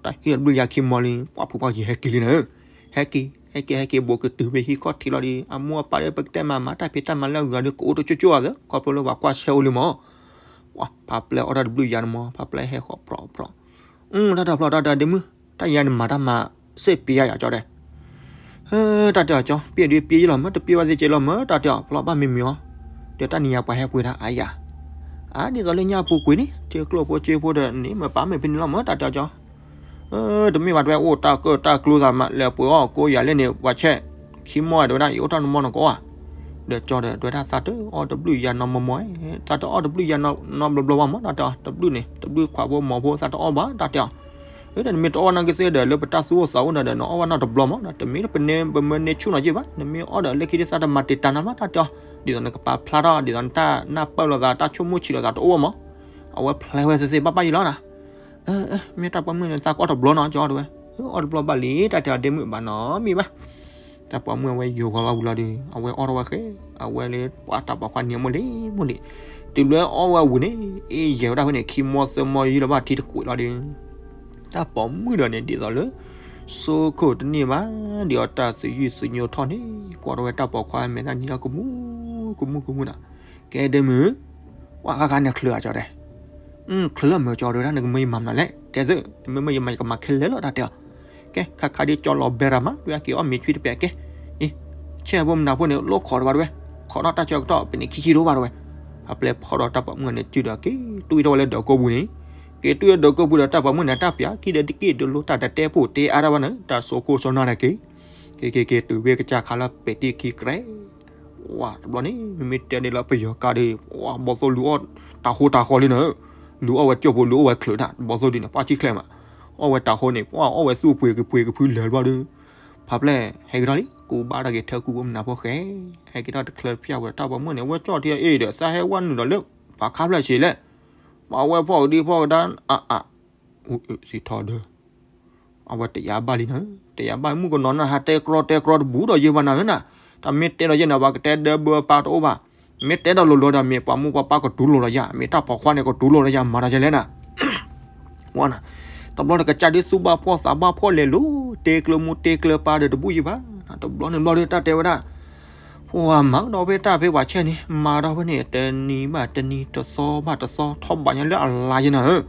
တၢ်ဟ့ၣ်တဘျုးယၤခံမီၤလံ ပှၤဖုပှၢ်ကံၤဟဲက့ၤလံနၤ, ဟဲက့ၤ ဟဲက့ၤ ဟဲက့ၤ ဘူးကတုၤဖဲဟံၣ်ခီၣ်ထံးလီၤဒီး အမိၢ်အပၢ်ဒီး ပကတဲမၤမၤတၢ်ဖံးတၢ်မၤလၢအဂၤဒီး ကအိၣ်တကၠိကၠိအသး ခီဖျိလၢပှၤကွၢ်ဆၢအိၣ်လံမီၤ, ပှၤဖါပျဲၢ်အီၣ်တၢ်တဘျုးယၤတမီၤ ဖါပျဲၢ်ဟဲဃီၤပြီပြီ, တၢ်တဖျီ တၢ်တဲဒ့မုၣ် တၢ်ယၤန့ၣ်မၤတၢ်မၤ စ့ၢ်ပျဲယၤကၠီတဲ တၢ်တဲအီၤကၠီ ပျဲဒုးပျဲယလီၤမၢ တပျဲဘၣ်သ့ၣ်ကဲလီၤမၢ တၢ်တဲအီၤ ဖျီဘၣ်မံမံအီၤ, ဒီးတၢ်နံၤယၤပှၤဟဲပှ့ၤတၢ်အါယၤ, အါဒ်သိးလၢညၣ်ပူၤကွံာ်န့ၣ် ထံကျိဖိစ့ဖိဒီးန့ၣ် မ့ၢ်ပာ်မ့ၢ်ဖဲန့ၣ်လီၤမၢ တၢ်တဲအီၤကၠီ, တမ့ၢ်ဘၣ်တဲဝဲအိၣ်တၢ်ကၢၣ်တၢ်ကျူသးမး လဲၤပှ့ၤအီၣ်ကိးယၤလဲၣ်န့ၣ် ပှၤဆဲး, ခံမီၢ်တဲဝဲဒၣ် ယအိၣ်ထီၣ်နမီၢ်နကိးဧါ, ဒီးကၠီဒီးတဲဝဲဒၣ် သးတအီၣ်တဘျုးယၤနီၢ်မီၢ်မီၢ်, သးတအီၣ်တဘျုးယၤနီၢ်ဘျီဘျီဘၣ်မၢ တၢ်တဲအီၤ တဘျုးန့ၣ် တဘျုးခွးဖိမီၤဖိသးတအီၣ်ဘၣ် တၢ်တဲအီၤ နမ့ၢ်တအီၣ်ဘၣ်နီၢ်ကသ့ဒီး လၢပတၢ်သူၣ်အိၣ်သးအိၣ်ဒီး နအီၣ်ဘၣ်နီၢ်တဘျီမး, တမ့ၢ်ပန့ၢ်ပမၢန့ၢ်ဆူၣ်နီၢ်က့ဘၣ်, နမ့ၢ်အီၣ်ဒီးလၢခံဒ်သးတမၤတံာ်တာ်နၤမး တၢ်တဲအီၤ, ဒ်သိးနကပာ်ဖျါထီၣ် ဒ်သိးနတၢ်နၢ်ပၢၢ်လိာ်သး တၢ်ဆိကမိၣ်ဆံးလိာ်သးတအိၣ်မး, အဝဲဖျဲဝဲသ့သ့ဘၣ်ဘၣ်ယံၤလီၤနၤ, မ့ၢ်တၢ်ပိာ်မုၣ်န့ၣ် သးကအီၣ်တဘျီနီၤ ကၠီတဲဝဲ, အီၣ်တဘျီဘၣ်လံ တၢ်တဲအီၤဒ့မုၣ်ဘၣ်နီတမံၤဘၣ် တၢ်ပိာ်မုၣ်အဝဲယိၤဂီၤဘၣ်ဝံၤလီၤဒီး အဝဲအီၣ်ထီၣ်ဝဲဃဲ, အဝဲလၢပှၤတၢ်ပိာ်ခွါန့ၣ်မိၢ်လံမိၢ်လံ, တုၤလၢအီၣ်ဝဲဝံၤန့ၣ် အ့ၣ်ယဲၤဝဲဒၣ်ဖဲန့ၣ် ခံမီၢ်သၢမီၢ်ယံၤလီၤဘၣ်ထံတကွဲးလီၤဒီး တၢ်ပိာ်မုၣ်ဒီးန့ၣ် ဒ်သိးလၢ ဆိခိၣ်တန့ၢ်ဘၣ်, ဒ်အီၤတၢ်သယုၢ်သညိထီၣ်န့ၣ် ကွၢ်ထီၣ်ဝဲတၢ်ပိာ်ခွါမဲာ်သၣ်နံၤလီၤကမူကမူကမူနီၤ, ကဲဒ့မုၣ်, ပှၤဃါဃါန့ၣ်ချုးအကၠီတဲ ချုးလၢမုၢ်ကၠီတဲဝဲဒၣ် နကမၢယမၤမနုၤလဲၣ် တဲသု, နမ့မ့ၢ်ယမၤယကမၤခဲလၢာ်လီၤ တၢ်တဲအီၤ, ကဲ ခါခါဒ်ကၠီလီၤဘဲရၤမး ဒ်အက့ၤအီၣ်မ့ၤဆွံတပဲာ်ကဲ, အ့ ဆဲးဖိမနုၤဖိန့ၣ် လိၣ်ခိးတဘၣ်တဝဲ, ခိးထီၣ်တၢ်ဆၢကတီၢ် ပန့ၣ်ခံဆံတအိၣ်ဘၣ်တဝဲ, အပျဲၢ်ဖီၣ်ဒီးတၢ်ပိာ်မုၣ်န့ၣ် စုဒီးက့ၤတွံၢ်ထီၣ်ဝဲလၢဒၢးကိးပူၤန့ၣ်, က့ၤတွံၢ်လၢဒၢးကိးပူၤဒီးတၢ်ပိာ်မုၣ်န့ၣ် တၢ်ပျး ခံဒီးတက့ၢ်ဒိလိ တၢ်တတဲဖိတဲအါတၢ်ဘၣ်န့ၣ် တၢ်စိခိၣ်စီနၢ်တက့ၢ်, က့ၤက့ၤက့ၤတုၤဝဲကစၢ်ခါလၢပဲာ်တံၢ်ခံကြဲး ဝါ တဘျီန့ၣ် မ့မ့ၢ်တဲဒ်လၢပယီၤကါဒီး ဝါ ဘီၣ်သိၣ်လူၤအီၣ် တၤဟိတၤဃီလံန့ၣ်, လူၤအီၣ်ဝဲကၠိၣ်ဖိ လူၤအီၣ်ဝဲချုးတၢ် ဘီၣ်သိၣ်ဒုန့ၣ် ပှၢ်ဆံၣ်ချဲမး, အီၣ်ဝဲတၤဟိန့ၣ် ပှၢ်အီၣ်ဝဲသူၣ်ပှ့ၤကပှ့ၤကဖုလၢာ်တဘျီဒီး, ဖါဖျဲၣ်ဟဲက့ၤထီၣ်လံ ကူဘၣ်တၢ်က့ၤထၢကူဖိမနၤဖိဃဲ, ဟဲက့ၤထီၣ်တချၢတဖၠၣ်ဝဲတၢ်ပိာ်မုၣ်န့ၣ် အဝဲကၠီၣ်ထံအအ့ၣ်ဒီး သးဟဲဝဲနုာ်ဒီးလၢ ပှၤခါဖျၢၣ်ဆံးလဲၣ်, ပှၤဝဲဖီၣ်ကဒံဖီၣ်ကဒါ အအ စံးထီၣ်ဒီး အဝဲတယါဘၣ်လံနၤ, တယါဘၣ်မုၣ်ကနီၤနဟးတဲကြီတဲကြီတဘူးဒီးယဲၢ်ဘၣ်နၤဧၢနၤ, တၢ်မ့ၢ်တဲဒီးယဲၢ်နၤ ပှၤကတဲဒၢဘၢပၢ်တအိၣ်ဘၣ်, မ့ၢ်တဲဒီးလိၤလိၤဒီး မ့ၢ်ပှၤမိၢ်ပှၤပၢ်ကတူၢ်လိာ်ဒီးယၤ, မ့ၢ်တၢ်ပိာ်ခွါန့ၣ်ကတူၢ်လိာ်ဒီးယၤ မၤဒီးယဲၢ်လဲၣ်နၤ ဝဲနၤ, တဘျီတကစၢ်ဒ်သူၣ်ဘၣ်ဖှီၣ်သးဘၣ်ဖှီၣ်လဲၤလိၤ, တဲကျၢၤမိၢ်တဲကျၢၤပၢ်ဒီးတဘူၣ်ယံၤဘၣ်, တဘျီန့ၣ်ဘျီဒီးတၢ်တဲဝဲဒၣ်, ပှၤမၤကဒီးဖဲတၢ်ဖဲပှၤဆဲၣ်န့ၣ် မၤဒီးဖဲန့ၣ် တနံၤဘၣ်တနံၤ တသီဘၣ်တသီ ထီၣ်ဘးညါလၢအလါယဲၢ်နၤဧၢ,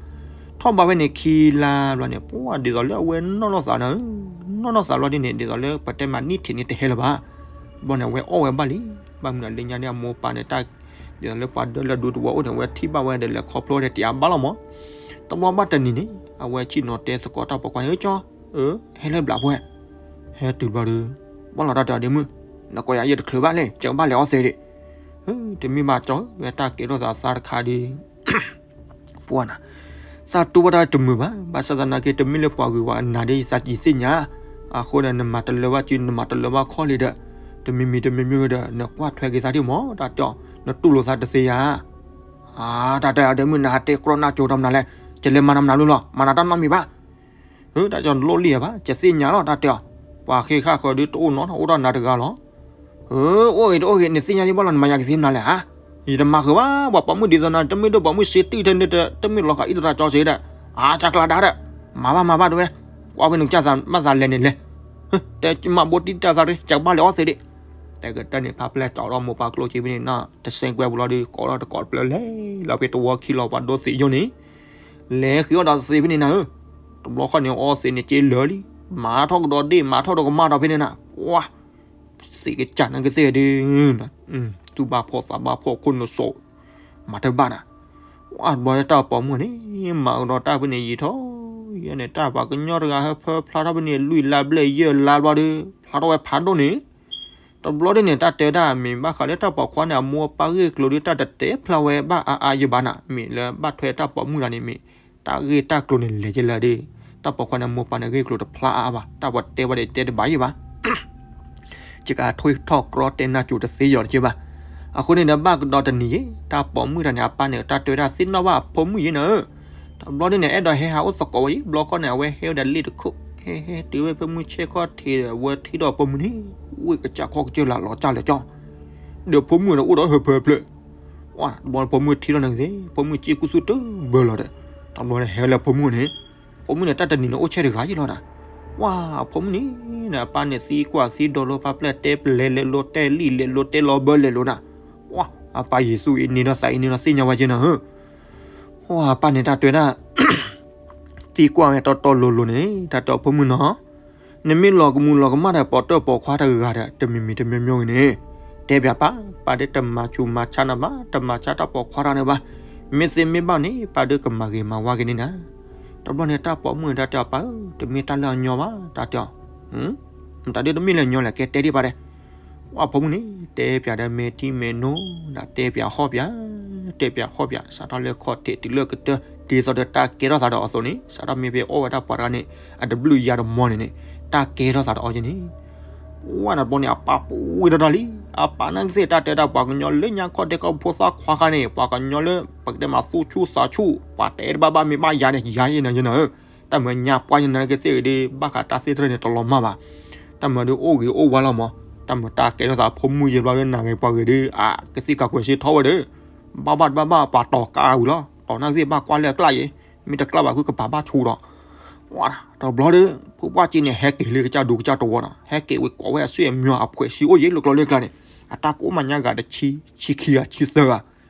ထီၣ်ဘးဖဲန့ၣ်ခံလါဘျီန့ၣ် ပှၤဒ်သိးလၢအဝဲနီၢ်နီၢ်သးနၤဧၢ, နီၢ်နီၢ်သးဘျီဒ်န့ၣ် ဒ်သိးလၢပတဲမးနံၣ်ထံးန့ၣ်တဟဲလၢၤဘၣ်, ဘျီန့ၣ် အဝဲအီၣ်ဝဲဘၣ်လံ, ဘၣ်မနုၤလၢညါန့ၣ် အမိၢ်ပၢ်န့ၣ် တၢ် ဒ်သိးလၢပှၤဒၢလၢဒူတဝီအိၣ်န့ၣ် အဝဲထံၣ်ဘၣ်ဝဲဒီးလဲၤခီဖျိဝဲဒီးတယါဘၣ်လီၤမး, တဘျီဘၣ်တနံၤန့ၣ် အဝဲဆ့ၣ်နီၤတဲသကိးတၢ်ပိာ်ခွါန့ၣ် အၢကၠီ, အၢ ဟဲလၢဘျးပှဲၤ, ဟဲတုၤဘျီဒီး, ဘၣ်လီၤတၢ်တဲအီၤဒ့မုၣ်, နကိးယၤယဲၢ်တချုးဘၣ်လဲၣ် ယကဘၣ်လဲၤအီသံးဒံး, တမ့ၢ်ဘၣ်ကၠီ ဝဲတၢ်ကဲထီၣ်သးသးတခါဒီး ပှၤနၤ, သးတူၢ်ဘၣ်တၢ်တမုာ်ဘၣ်, ဘၣ်ဆၣ်သနာ်က့ တမ့ၢ်လၢပှၤဂုၤပှၤနၤဒ်ယသးကံၢ်သ့ၣ်ညါ, အဃိဒီးနမၤတလၢဘၣ်စု နမၤတလၢဘၣ်ခီၣ်လံဒီး, တမံၤမံၤတမံၤမံၤဒီး နကွၢ်ထွဲက့ၤသးဒ်မး တၢ်တဲအီၤ, နတူၢ်လိာ်သးတသ့ဧါ, အါ တၢ်တဲအီၤဒ့မုၣ် နဟးတဲကြီနၢ်ကၠိတမနုၤလဲၣ်, ယလဲၤမၤနမနုၤလၢလီၤ မၤနၤတၢ်နီတမံၤဘၣ် တၢ်ကၠီလိၣ်လံဧါဘၣ် ယသ့ၣ်ညါလီၤ တၢ်တဲအီၤ, ပှၤဃ့ဃာ်ဃၢၤဒ်တအိၣ်နီတဂၤ အိၣ်ဒီးနၤတဂၤလီၤ, အိၣ်ဂ့ၤတအိၣ်ဂ့ၤ နသ့ၣ်ညါယဘၣ်လီၤ နမၤယၤကသ့မနုၤလဲၣ်ဧါ, ယတမၤဃုာ်ဘၣ် ပှၤပိာ်မုၣ်ဒ်သိးနၤ တမ့ၢ်ဒိၣ်ပိာ်မုၣ်စ့တုၢ်ထဲန့ၣ် တမ့ၢ်လီၤဃာ်အံၤတရၣ်ကၠီစ့ဒီး, အါ ကၢ်ကျါဒါဒီး, မၤဘၣ်မၤဘၣ်တဝဲ, ကွၢ်ဖဲနကစၢ်သးမၤသးလဲၤန့ၣ်လဲၤ, တဲမၤဘိတံၢ်တၢ်သးရ့ ကဘၣ်လဲၤအီသံးဒံး, တဲကတၢၢ်န့ၣ် ဖါဖျဲၣ်ကၠီဒီးမိၢ်ပၢ်ကျိၣ်စ့ဖဲန့ၣ်နီၤ တစဲးကွဲပူၤလီၤဒီး ကိးထီၣ်တကိးတဖျၢၣ်လဲၤလီၤဖဲတဝီခံလီၤ ပှၤဒိသံးယိၣ်န့ၣ်, လဲၤဃ့အီၣ်ဒီးသံးဖဲန့ၣ်နၤဧၢ, တဘျီဃီန့ၣ် အီသံးန့ၣ် က့လၢာ်လံ, မၤထီၣ်ကဒီးဒ့ၣ် မၤထီၣ်ဒီးကမၣ်ဒီးဖဲန့ၣ်နၤ, ပှၤ သံးကစၢ်နကသ့ၣ်ဒုး, သူၣ်ဘၣ်ဖှီၣ်သးဘၣ်ဖှီၣ်ခိၣ်နူာ်စိး, မၤတဘၣ်နၤ, ပှၤတဘျီတၢ်ပိာ်မုၣ်န့ၣ် မၤကဒီးတၢ်ဖဲန့ၣ်ယံာ်ထီၣ်, ယဲန့ၣ် တၢ်ပှၤကညီတဂၤဟဲဖၢဖျါထီၣ်ဖဲန့ၣ် လွံၢ်လါဘျဲၣ်ယဲၢ်လါဘျီဒီး ဖျါထီၣ်ဝဲဖးဒိၣ်န့ၣ်, တဘျီဒ်န့ၣ် တၢ်တဲဒၣ်မ့ၢ်ဘၣ်ဃးလၢတၢ်ပိာ်ခွါန့ၣ် အမိၢ်အပၢ်ဂ့ၢ်ကျိၤဒီး တၢ်တတဲဖျါဝဲဘၣ်အါအါယံာ်ဘၣ်နၤ, မ့ၢ်လၢဘၣ်ထွဲတၢ်ပိာ်မုၣ်တဂၤန့ၣ်မ့ၢ် တၢ်ဂ့ၢ်တၢ်ကျိၤန့ၣ်လဲၤက့ၤလၢာ်ဒီး, တၢ်ပိာ်ခွါန့ၣ် အမိၢ်ပၢ်န့ၣ်ဂ့ၢ်ကျိၤတဖျါအါအါဘၣ်, တၢ်ပှၤတဲဘၣ်ဒီးတဲတဘၣ်ယံာ်ဘၣ် ယကထွံၣ်ထီၣ်ကြီတဲနၢ်ကၠိတသ့ယီၤတက့ၢ်ဘၣ်. အဃိန့ၣ်ဒီး ဘၣ်ကဒီးတနံၤယဲၢ် တၢ်ပိာ်မုၣ်တဂၤန့ၣ် အပၢ်န့ၣ် တၢ်တဲဝဲဒၣ်သ့ၣ်နီၣ်ဘၣ်အဖိမုၣ်ယဲၢ်နၤဧၢ, တဘျီဒ်န့ၣ် အဲၣ်ဒိးဟဲဟးအိၣ်သကိးဝဲယံၤ ဘျီခီန့ၣ် အဝဲဟဲဝဲဒၣ်လ့ၣ်တခိၣ် ဟဲဟဲတုၤဝဲဖိမုၣ်ဆဲးခီၣ်ထံးဒီး အဝဲထံၣ်ဒီးအဖိမုၣ်န့ၣ် ဝ့ၢ်ကစၢ်ခီၣ်ကစၢၢ်လၢလီၤကၢ်လၢာ်ကၠီ ဒီးဖိမုၣ်ဒီးအိၣ်ဒီးဟၢဖၢဖျၢၣ်, ဝဲ တဘျီဖိမုၣ်ထံၣ်လီၤန့ၣ်ကသ့ ဖိမုၣ်စ့ၢ်ကူၣ်သူၣ်တဘၢလီၤဒီး, တဘျီန့ၣ်ဟဲလၢဖိမုၣ်န့ၣ်, ဖိမုၣ်န့ၣ် တၢ်တနံၤန့ၣ်အိၣ်ဆဲးတဂၤယံၤလီၤနၤ, ဝဲ ဖိမုၣ်န့ၣ် အပၢ်န့ၣ်သံကွၢ်သံဒိးလိ ဖါပျဲၢ်တဲပလဲၤလဲၤလိ တဲလံာ်လဲၤလိ တဲလီၤဘၢလဲၤလိနၤ, ဝဲ အပၢ်ယ့ၣ်ၡူးအံၤန့ၣ်ဒီးသးအံၤန့ၣ်ဒီးသ့ၣ်ညါဝဲက့နၤဧၢ, ဝဲ အပၢ်န့ၣ်တၢ်တဲဒၣ် သံကွၢ်ဝဲတီတီလိၤလိၤန့ၣ် တၢ်တဲအီၤဖိမုၣ်နီၤ, နမ့ၢ်လီၤကမူၤလီၤကမၣ်ဒီးပိာ်တၢၢ်ပိာ်ခွါတဂၤဒီး တမံၤမံၤတမံၤမံၤဂ့ၤန့ၣ်, တဲပၠးပၢ်, ပၢ်ဒီးတမၤဆူးမၤဆါနၤဘၣ်, တမၤဆါတၢ်ပိာ်ခွါတဂၤန့ၣ်ဘၣ်, မ့ၢ်သ့မ့ၢ်ဘၣ်န့ၣ် ပၢ်ဒီးကမၤဂ့ၤမၤဝါက့ၤန့ၣ်နၤ, တဘျီန့ၣ်တၢ်ပိာ်မုၣ်န့ၣ်တၢ်တဲအီၤပၢ်ဧၢ, တမ့ၢ်တၢ်လၢအညီဘၣ်, တၢ်တဲအီၤ, မတၤဒ်တမ့ၢ်လၢအညီလဲၣ် ကဲတဲဒံးပၢ်တဲ ဝဲ ဖိမုၣ်န့ၣ် တဲပၠးဒီးမဲာ်ထံမဲာ်နိ, တဲပၠးဟီၣ်ပၠး, တဲပၠးဟီၣ်ပၠး စးထီၣ်လၢခီၣ်ထံးတုၤလၢကတၢၢ် ဒ်သိးဒီးတၢ်ကဲထီၣ်သးဒီးအီၤအသိးန့ၣ် စးထီၣ်မ့ၢ်ဖဲအီၣ်ဝဲဒၣ်ပှၤတဂၤန့ၣ် အတဘျုးယၤတမီန့ၣ်န့ၣ် တၢ်ကဲထီၣ်သးဒီးအီၤက့န့ၣ်, ဝဲ တဘျီန့ၣ် အပၢ်ပူၤဝဲဒီးတၢ်လံ, အပၢ်နာ်က့သ့ၣ်တၢ်တဲတၢ်ပှၤကညီလၢညါခီၣ်ထံးကီၢ်ဖိသၣ်ခွါခါန့ၣ် ပှၤကညီလၢ ပကတဲမးသူၣ်ဆူၣ်သးဆူၣ် ပှၤတဲတဘၣ်ဘၣ်မ့ၢ်ဘၣ်ယၤန့ၣ် ယၤယ့နၤယ့နၤဧၢ တၢ်မၤညါပှၢ်ညါနာ်က့သ့ၣ်ဂ့ၤဒ် ဘၣ်ဃးတၢ်သ့ၣ်တဖၣ်န့ၣ် တလီၤမၢ်ဘၣ်. တၢ်မၤဒ်အိၣ်ဂ့ၤအိၣ်ဝါလီၤမး, တၢ်မၤတၢ်ကဲထီၣ်သးဖိမုၣ်ယဲၢ်ဘျီဒ် နာ်ဂ့ၤပှၤဂ့ၤဒ် အကသံၣ်ကးကွဲးစ့ထီၣ်ဝဲဒီး ဘၣ်ဘၣ်တဘၣ်ဘၣ် ပှၤတီၤကါဝံၤလီၤ. တီၤနာ်က့သ့ၣ်ဘၣ်ကွၢ်လၢအကျါယ့ၤ, မ့ၢ်တကျါဘၣ်ဃုကပၤဘၣ်ဆူဒီး တဘျီဒီး ဖိပှၢ်က့န့ၣ် ဟဲက့ၤလၢကစၢ်ဒူကစၢ်တဝီနီၤ, ဟဲက့ၤဝံၤကိးဝဲအဆွေအမျိုးအဖှဲးဆံးအိၣ်ယ့ၤ လၢကျိၤလၢကျါန့ၣ်, အတၢ်ကိးမၤညါဂၤတဆံ, ဆံခံဂၤ ဆံသၢဂၤ,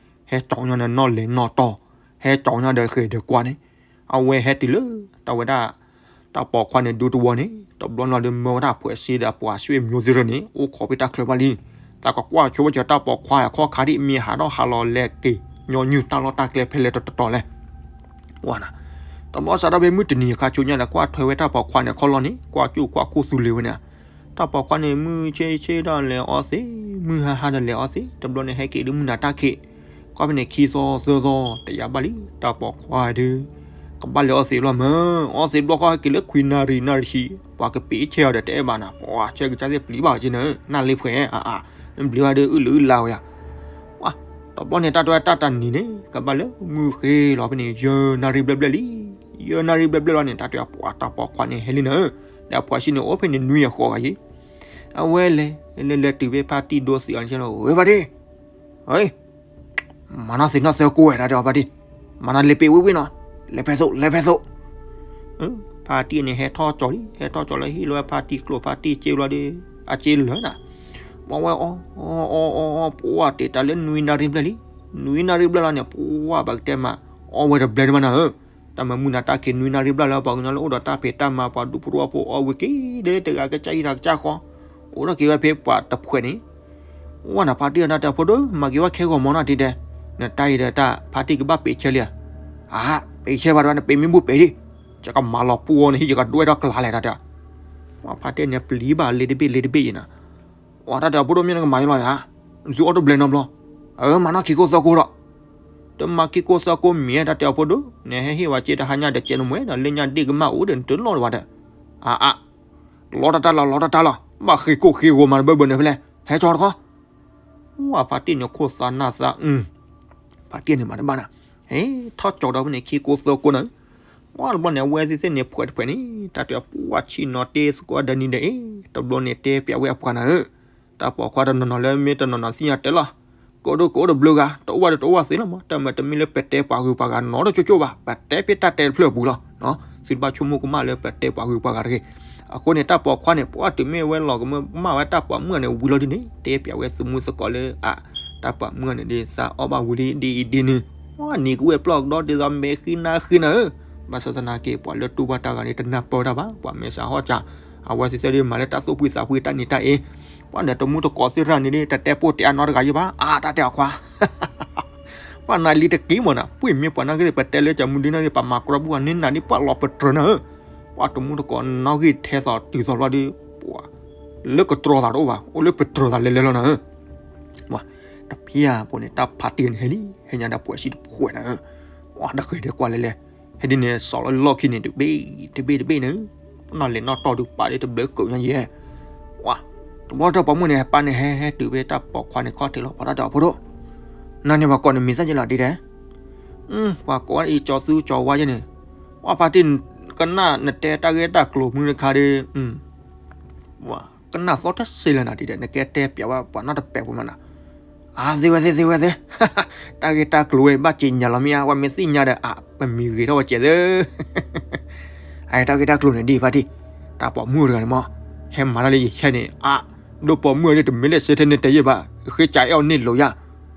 ဟဲကၠီညါဒီးနီၣ်လဲၤနီၣ်တီၢ်, ဟဲကၠီညါဒီးဃဲၤဒီးကွၢ်န့ၣ်, အဝဲဟဲတုၤလၢ တၢ်ဝဲဒၣ် တၢ်ပိာ်ခွါန့ၣ် ဒူတဝီန့ၣ် တဘျီနီၤဒီးမၢဝဲဒၣ်အဖှဲးစ့ဒီးအပှၤဆွေမျိုးသ့ၣ်တဖၣ်န့ၣ် အိၣ်ခိးဖဲတၢ်ချၢဘၣ်လံ. သးကကွၢ်ဆိဝဲကၢၤတၢ်ပိာ်ခွါအခီၣ်ခါဒ်မ့ၢ်ဟးထီၣ်ဟးလီၤလဲၤက့ၤ ညီနုၢ်တၢ်လီၢ်တၢ်ကျဲဖဲလဲၣ်တတီၤလဲၣ်. ဝဲနၤ, တဘျီစးထီၣ်ဖဲမုၢ်တနံၤအခါဆူညါဒီး ကွၢ်ထွဲဝဲတၢ်ပိာ်ခွါန့ၣ် ခီလီၤန့ၣ် ကွၢ်ကူၣ်ကွၢ်ကူၣ်သူလ့ၤဝဲန့ၣ်, တၢ်ပိာ်ခွါန့ၣ် မုၢ်ဆ့ဆ့ဒီးလဲၤအီသံး, မုၢ်ဟါဟါဒီးလဲၤအီသံး, တဘျီန့ၣ်ဟဲက့ၤဒ်မုၢ်နၤတၢ်ခံး, ကွၢ်ဖဲန့ၣ်ခံသီသၢသီ တယၤဘၣ်လံ တၢ်ပိာ်ခွါဒုး ကဘၣ်လဲၤအီသံးဘျီမၢ်, အီသံးဘျီဃီဟဲက့ၤလၢခွံနၣ်ရံၣ်နၣ်ရံၣ်ဆံ, ပှၤကပ့ၤဆဲးအီၤဒီးတအဲၣ်ဘၣ်နၤ, ပှၤဆဲးကစၢ်သ့ၣ်ပျံၤဘၣ်ဝဲက့ၤနၤ, နၢ်လ့ဖှဲး, ဘျံးဘၣ်ဒီးအုၣ်လၢအုၣ်လါဝဲယါ, တဘျီန့ၣ် တၢ်တဲဝဲတၢ်တနံၤန့ၣ် ကဘၣ်လၢမုၢ်ဃ့လီၤဖဲန့ၣ် ယဲၢ်နၣ်ရံၣ်ဘျဲၣ်ဘျဲၣ်လံ, ယဲၢ်နၣ်ရံၣ်ဘျဲၣ်ဘျဲၣ်လီၤန့ၣ် တၢ်တဲဝဲပှၤတၢ်ပိာ်ခွါန့ၣ်ဟဲလံနၤ, ဒီးအဖှီၣ်ဆံးန့ၣ် အိၣ်ဖဲန့ၣ်နွံအဃိဂၤယံၤ, အဝဲလဲၤလဲၤလဲၤတုၤဖဲဖါတံၢ်ဒိသံးအီၤန့ၣ်ဆဲးလီၤ, ဝဲဖါတံၢ် မၤနီၢ်သံးနီၢ်သၢကိးဝဲဒၣ်တဲအီၤဖါတံၢ်, မၤနီၢ်လ့ပ့ၤဝံၣ်ဝံၣ်နီၤ, လဲၤဖဲသိး လဲၤဖဲသိး, ဖါတံၢ်န့ၣ်ဟဲထီၣ်ကၠီၤလံ, ဟဲထီၣ်ကၠီၤလၢဟံၣ်လီၤဝဲဖါတံၢ်ကျိၣ်ဖါတံၢ်စ့လီၤဒီး, အစ့လၢာ်နၤ, ပှၤဝဲအီ အီ အီ အီ အီ ပှၤတ့ၢ်တၢ်လၢနွံနၣ်ရံၣ်ဘျဲၣ်လံ, နွံနၣ်ရံၣ်ဘျဲၣ်လီၤန့ၣ် ပှၤဘၣ်ကတဲမး, အီဝဲတဘျဲၣ်ဒံးမးနၤဧၢ, တၢ်မၤမုၢ်နၤတၢ်ခံးနွံနၣ်ရံၣ်ဘျဲၣ်လၢပှၤကညီလၢအိၣ်ဒီးတၢ်ဖံးတၢ်မၤပှၤဒူဖိတဝီဖိအီဝံၤက့ၤဒီး တဂၤကစၢ်အံၤတဂၤကစၢ်ဃီ, အိၣ်ထီၣ်က့ၤဝဲဖဲပှၤတဖှဲးန့ၣ်, ဝဲနဖါတံၢ်အတၢ်တဲဖိဒိၣ် မၤက့ၤဝဲခဲဂီၤမီနီၤတံၤတဲ, နတၢ်အံၤဒီးတၢ်ဖါတံၢ်ကဘၣ်ပ့ၤဆဲးလံဧါ, အါ, ပ့ၤဆဲးဘၣ်တဝဲ နပ့ၤမ့ၢ်ဘူၣ်ပ့ၤဒံး, ယကမၤလီၤပှီၢ်န့ၣ် ဟံၣ်ယကဒွဲၣ်ထီၣ်ကျါလဲၣ်တၢ်တဲ, ဝဲဖါတံၢ်န့ၣ်ပျံၤဘၣ်လ့တဘ့ၣ်လ့တဘ့ၣ်ယံၤနၤ, ဝဲတၢ်တဲအဖိဒိၣ်မ့ၢ်နကမၤယလီၤဧါ, သုအီၣ်တဘျဲၣ်နီတဘျီ, အမၤနီၢ်ခံကိသၢကိဒီး တမၤခံကိသၢကိမ့ၢ်တၢ်တဲအဖိဒိၣ်, နဟဲဟ့ၣ်ဝဲစ့တဟါညါဒီးကဲနမှဲဒီး လၢညါဒ့ၣ်ကမၣ်အိၣ်ဒီးနတလီၢ်တဝဲဒီး, အါအါ, လီတၢ်တၢ်လီၤ လီတၢ်တၢ်လီၤ, ဘၣ်ဃ့ကိၣ်ဃ့ဂီၤမၤတဘၢဘၢန့ၣ်ဖဲလဲၣ်, ဟဲကၠီတခီ, ဝဲဖါတံၢ်န့ၣ်ခိၣ်သးနၢ်သး, ဖါတံၢ်န့ၣ်မၤတဘၣ်နၤ, ဟဲထီၣ်ကၠီဒီးဖဲန့ၣ်ခံကိသၢကိနၤ, ဝဲတဘျီန့ၣ် အဝဲသ့ၣ်သ့ၣ်န့ၣ်ဖှဲးတဖှဲးန့ၣ် တၢ်တဲပှၤဆံးနီၤတ့သကိးဒီနံၤဒီးအ့, တဘျီန့ၣ်တဲပျးဝဲအပှၤနၤဧၢ, တၢ်ပိာ်ခွါတနီၤနီၤလၢမ့ၢ်တနီၤနီၤသ့ၣ်ညါတဲလီၤ, ကအိၣ်ဒိၣ်ကအိၣ်တဘျုးဂၤ တအိၣ်ဝဲဒီးတအိၣ်ဝဲသ့လီၤမး, တၢ်မၤတမ့ၢ်လၢပတဲပှၤဂုၤပှၤဂၤနီတကၠိကၠိဘၣ်, ပတဲဖဲတၢ်တဲတဖျၢၣ်အပူၤလီၤ, သုတဘၣ်ဆိကမိၣ်ကမၣ်လၢပတဲပှၤဂုၤပှၤဂၤတဂ့ၤ, အဃိန့ၣ် တၢ်ပိာ်ခွါန့ၣ် ပှၤတုၤမ့ၢ်ဝဲလီၤကမၢကမၣ်ဝဲတၢ်ပိာ်မုၣ်န့ၣ်ဝံၤလီၤဒ်န့ၣ် တဲပျးဝဲသမူသကိးလၢအ တၢ်ပိာ်မုၣ်န့ၣ်ဒ်သးအီၣ်ဘၣ်ဝံၤလံဒ်အံၤဒ်န့ၣ်, ဝဲနံၤကဝဲၢ်ပျီၢ်ကဒီဒ်သိးမဲာ်ဃံနါဃံနၤဧၢ, ဘၣ်ဆၣ်သနာ်က့ ပှၤလၢတူၢ်ဘၣ်တၢ်ဂၤန့ၣ် တနၢ်ပၢၢ်တၢ်ဘၣ်, ပှၤမဲာ်ဆှးဟီၣ်စၢ်, အဝဲသ့ၣ်သ့ၣ်ဒ်မၤလၢတၢ်သူၣ်ဖှံသးဖှံတၢ်နံၤတၢ်အ့, ပှၤဒီးတမူတကိးသ့ၣ်တဖၣ်န့ၣ်ဒ် တတဲပိာ်တဲအါနီတဂၤယံၤဘၣ်, အါ တၢ်တဲအီၤခွါ ပှၤနၤလံတက့ၢ်မးနၤ, ပှ့ၤမ့ၢ်ပှၤနီၢ်ဂံၢ်သ့ၣ် ပတဲလၢကမူဒ်နီၢ်ဂံၢ် ပမၤကြီပှၤန့ၢ်နၤဒ်ပှၤလီၤပတြၢၤနၤဧၢ, ပှၤတမူတကိးနီၢ်ဂံၢ်ထဲသိးတုၤသိးဘျီဒီး ပှၤလၢကတြီသးတအိၣ်ဘၣ်, အိၣ်လၢပတြၢၤသးလဲၤလဲၤလီၤနၤဧၢ, ပှၤတဖျၢၣ်ဖိန့ၣ် တၢ်ဖါတံၢ်န့ၣ်ဟဲလံ, ဟဲညါဒီးပှဲၤဆံတဖှဲးနၤဧၢ, ပှၤတဃဲၤဒီးကွၢ်လဲၤလဲၤ, ဟဲဒ်န့ၣ် စီၤလၢလီၢ်ခံန့ၣ် တဘ့ၣ်တဘ့ၣ်တဘ့ၣ်န့ၣ်, ပနီၢ်လဲၤနီၢ်တီၢ်ဒုးပာ်ဒ်တဘျုးကုးညါယဲၢ် ပှၤတဘျီတၢ်ပိာ်မုၣ်န့ၣ် ဟဲပာ်န့ၣ် ဟဲဟဲတုၤဖဲတၢ်ပိာ်ခွါန့ၣ်ခီၣ်ထံးလီၤ ပှၤတၢ်တဲအီၤဖိဒိၣ်, နၤန့ၣ်ပှၤကိးနမံၤသၣ်ယဲလီၤဒ်တဲ, ပှၤကိးအံၤကၠီၤသူကၠီၤဝါယဲန့ၣ်, ပှၤဖါတံၢ် ကနၣ်နတဲတၢ်ဂ့ၢ်တၢ်ကျိၤမုၢ်တခါဒီး, ပှၤကနၣ်သီတစ့လၢနၤဒ်တဲ နကဲတဲပျးဝဲပှၤနီတပဲာ်ဖိမးနၤ, အသ့ဝဲသ့ၣ်သ့ၣ်ဝဲသ့ၣ်, တၢ်ဂ့ၢ်တၢ်ကျိၤဝဲဘၣ်စံးညါလီၤမ့ၢ်ဧါ, ပှၤမ့ၢ်သ့ၣ်ညါဒီး အ ပမံၤဂ့ၤထီၣ်ဝဲကဲးသ့ အတၢ်ဂ့ၢ်တၢ်ကျိၤန့ၣ်ဒ်ဖါတံၢ်, တၢ်ပိာ်မုၣ်တဂၤန့ၣ်မး, ဟဲမၤတၢ်လၢယဆဲန့ၣ် အ ဒိၣ်ပိာ်မုၣ်အံၤန့ၣ် တမ့ၢ်လၢစ့ထဲန့ၣ်တဲယဲၢ်ဘၣ်, ဃ့ကးအဲၣ်အီၤန့ၢ်လိာ်ယၤ,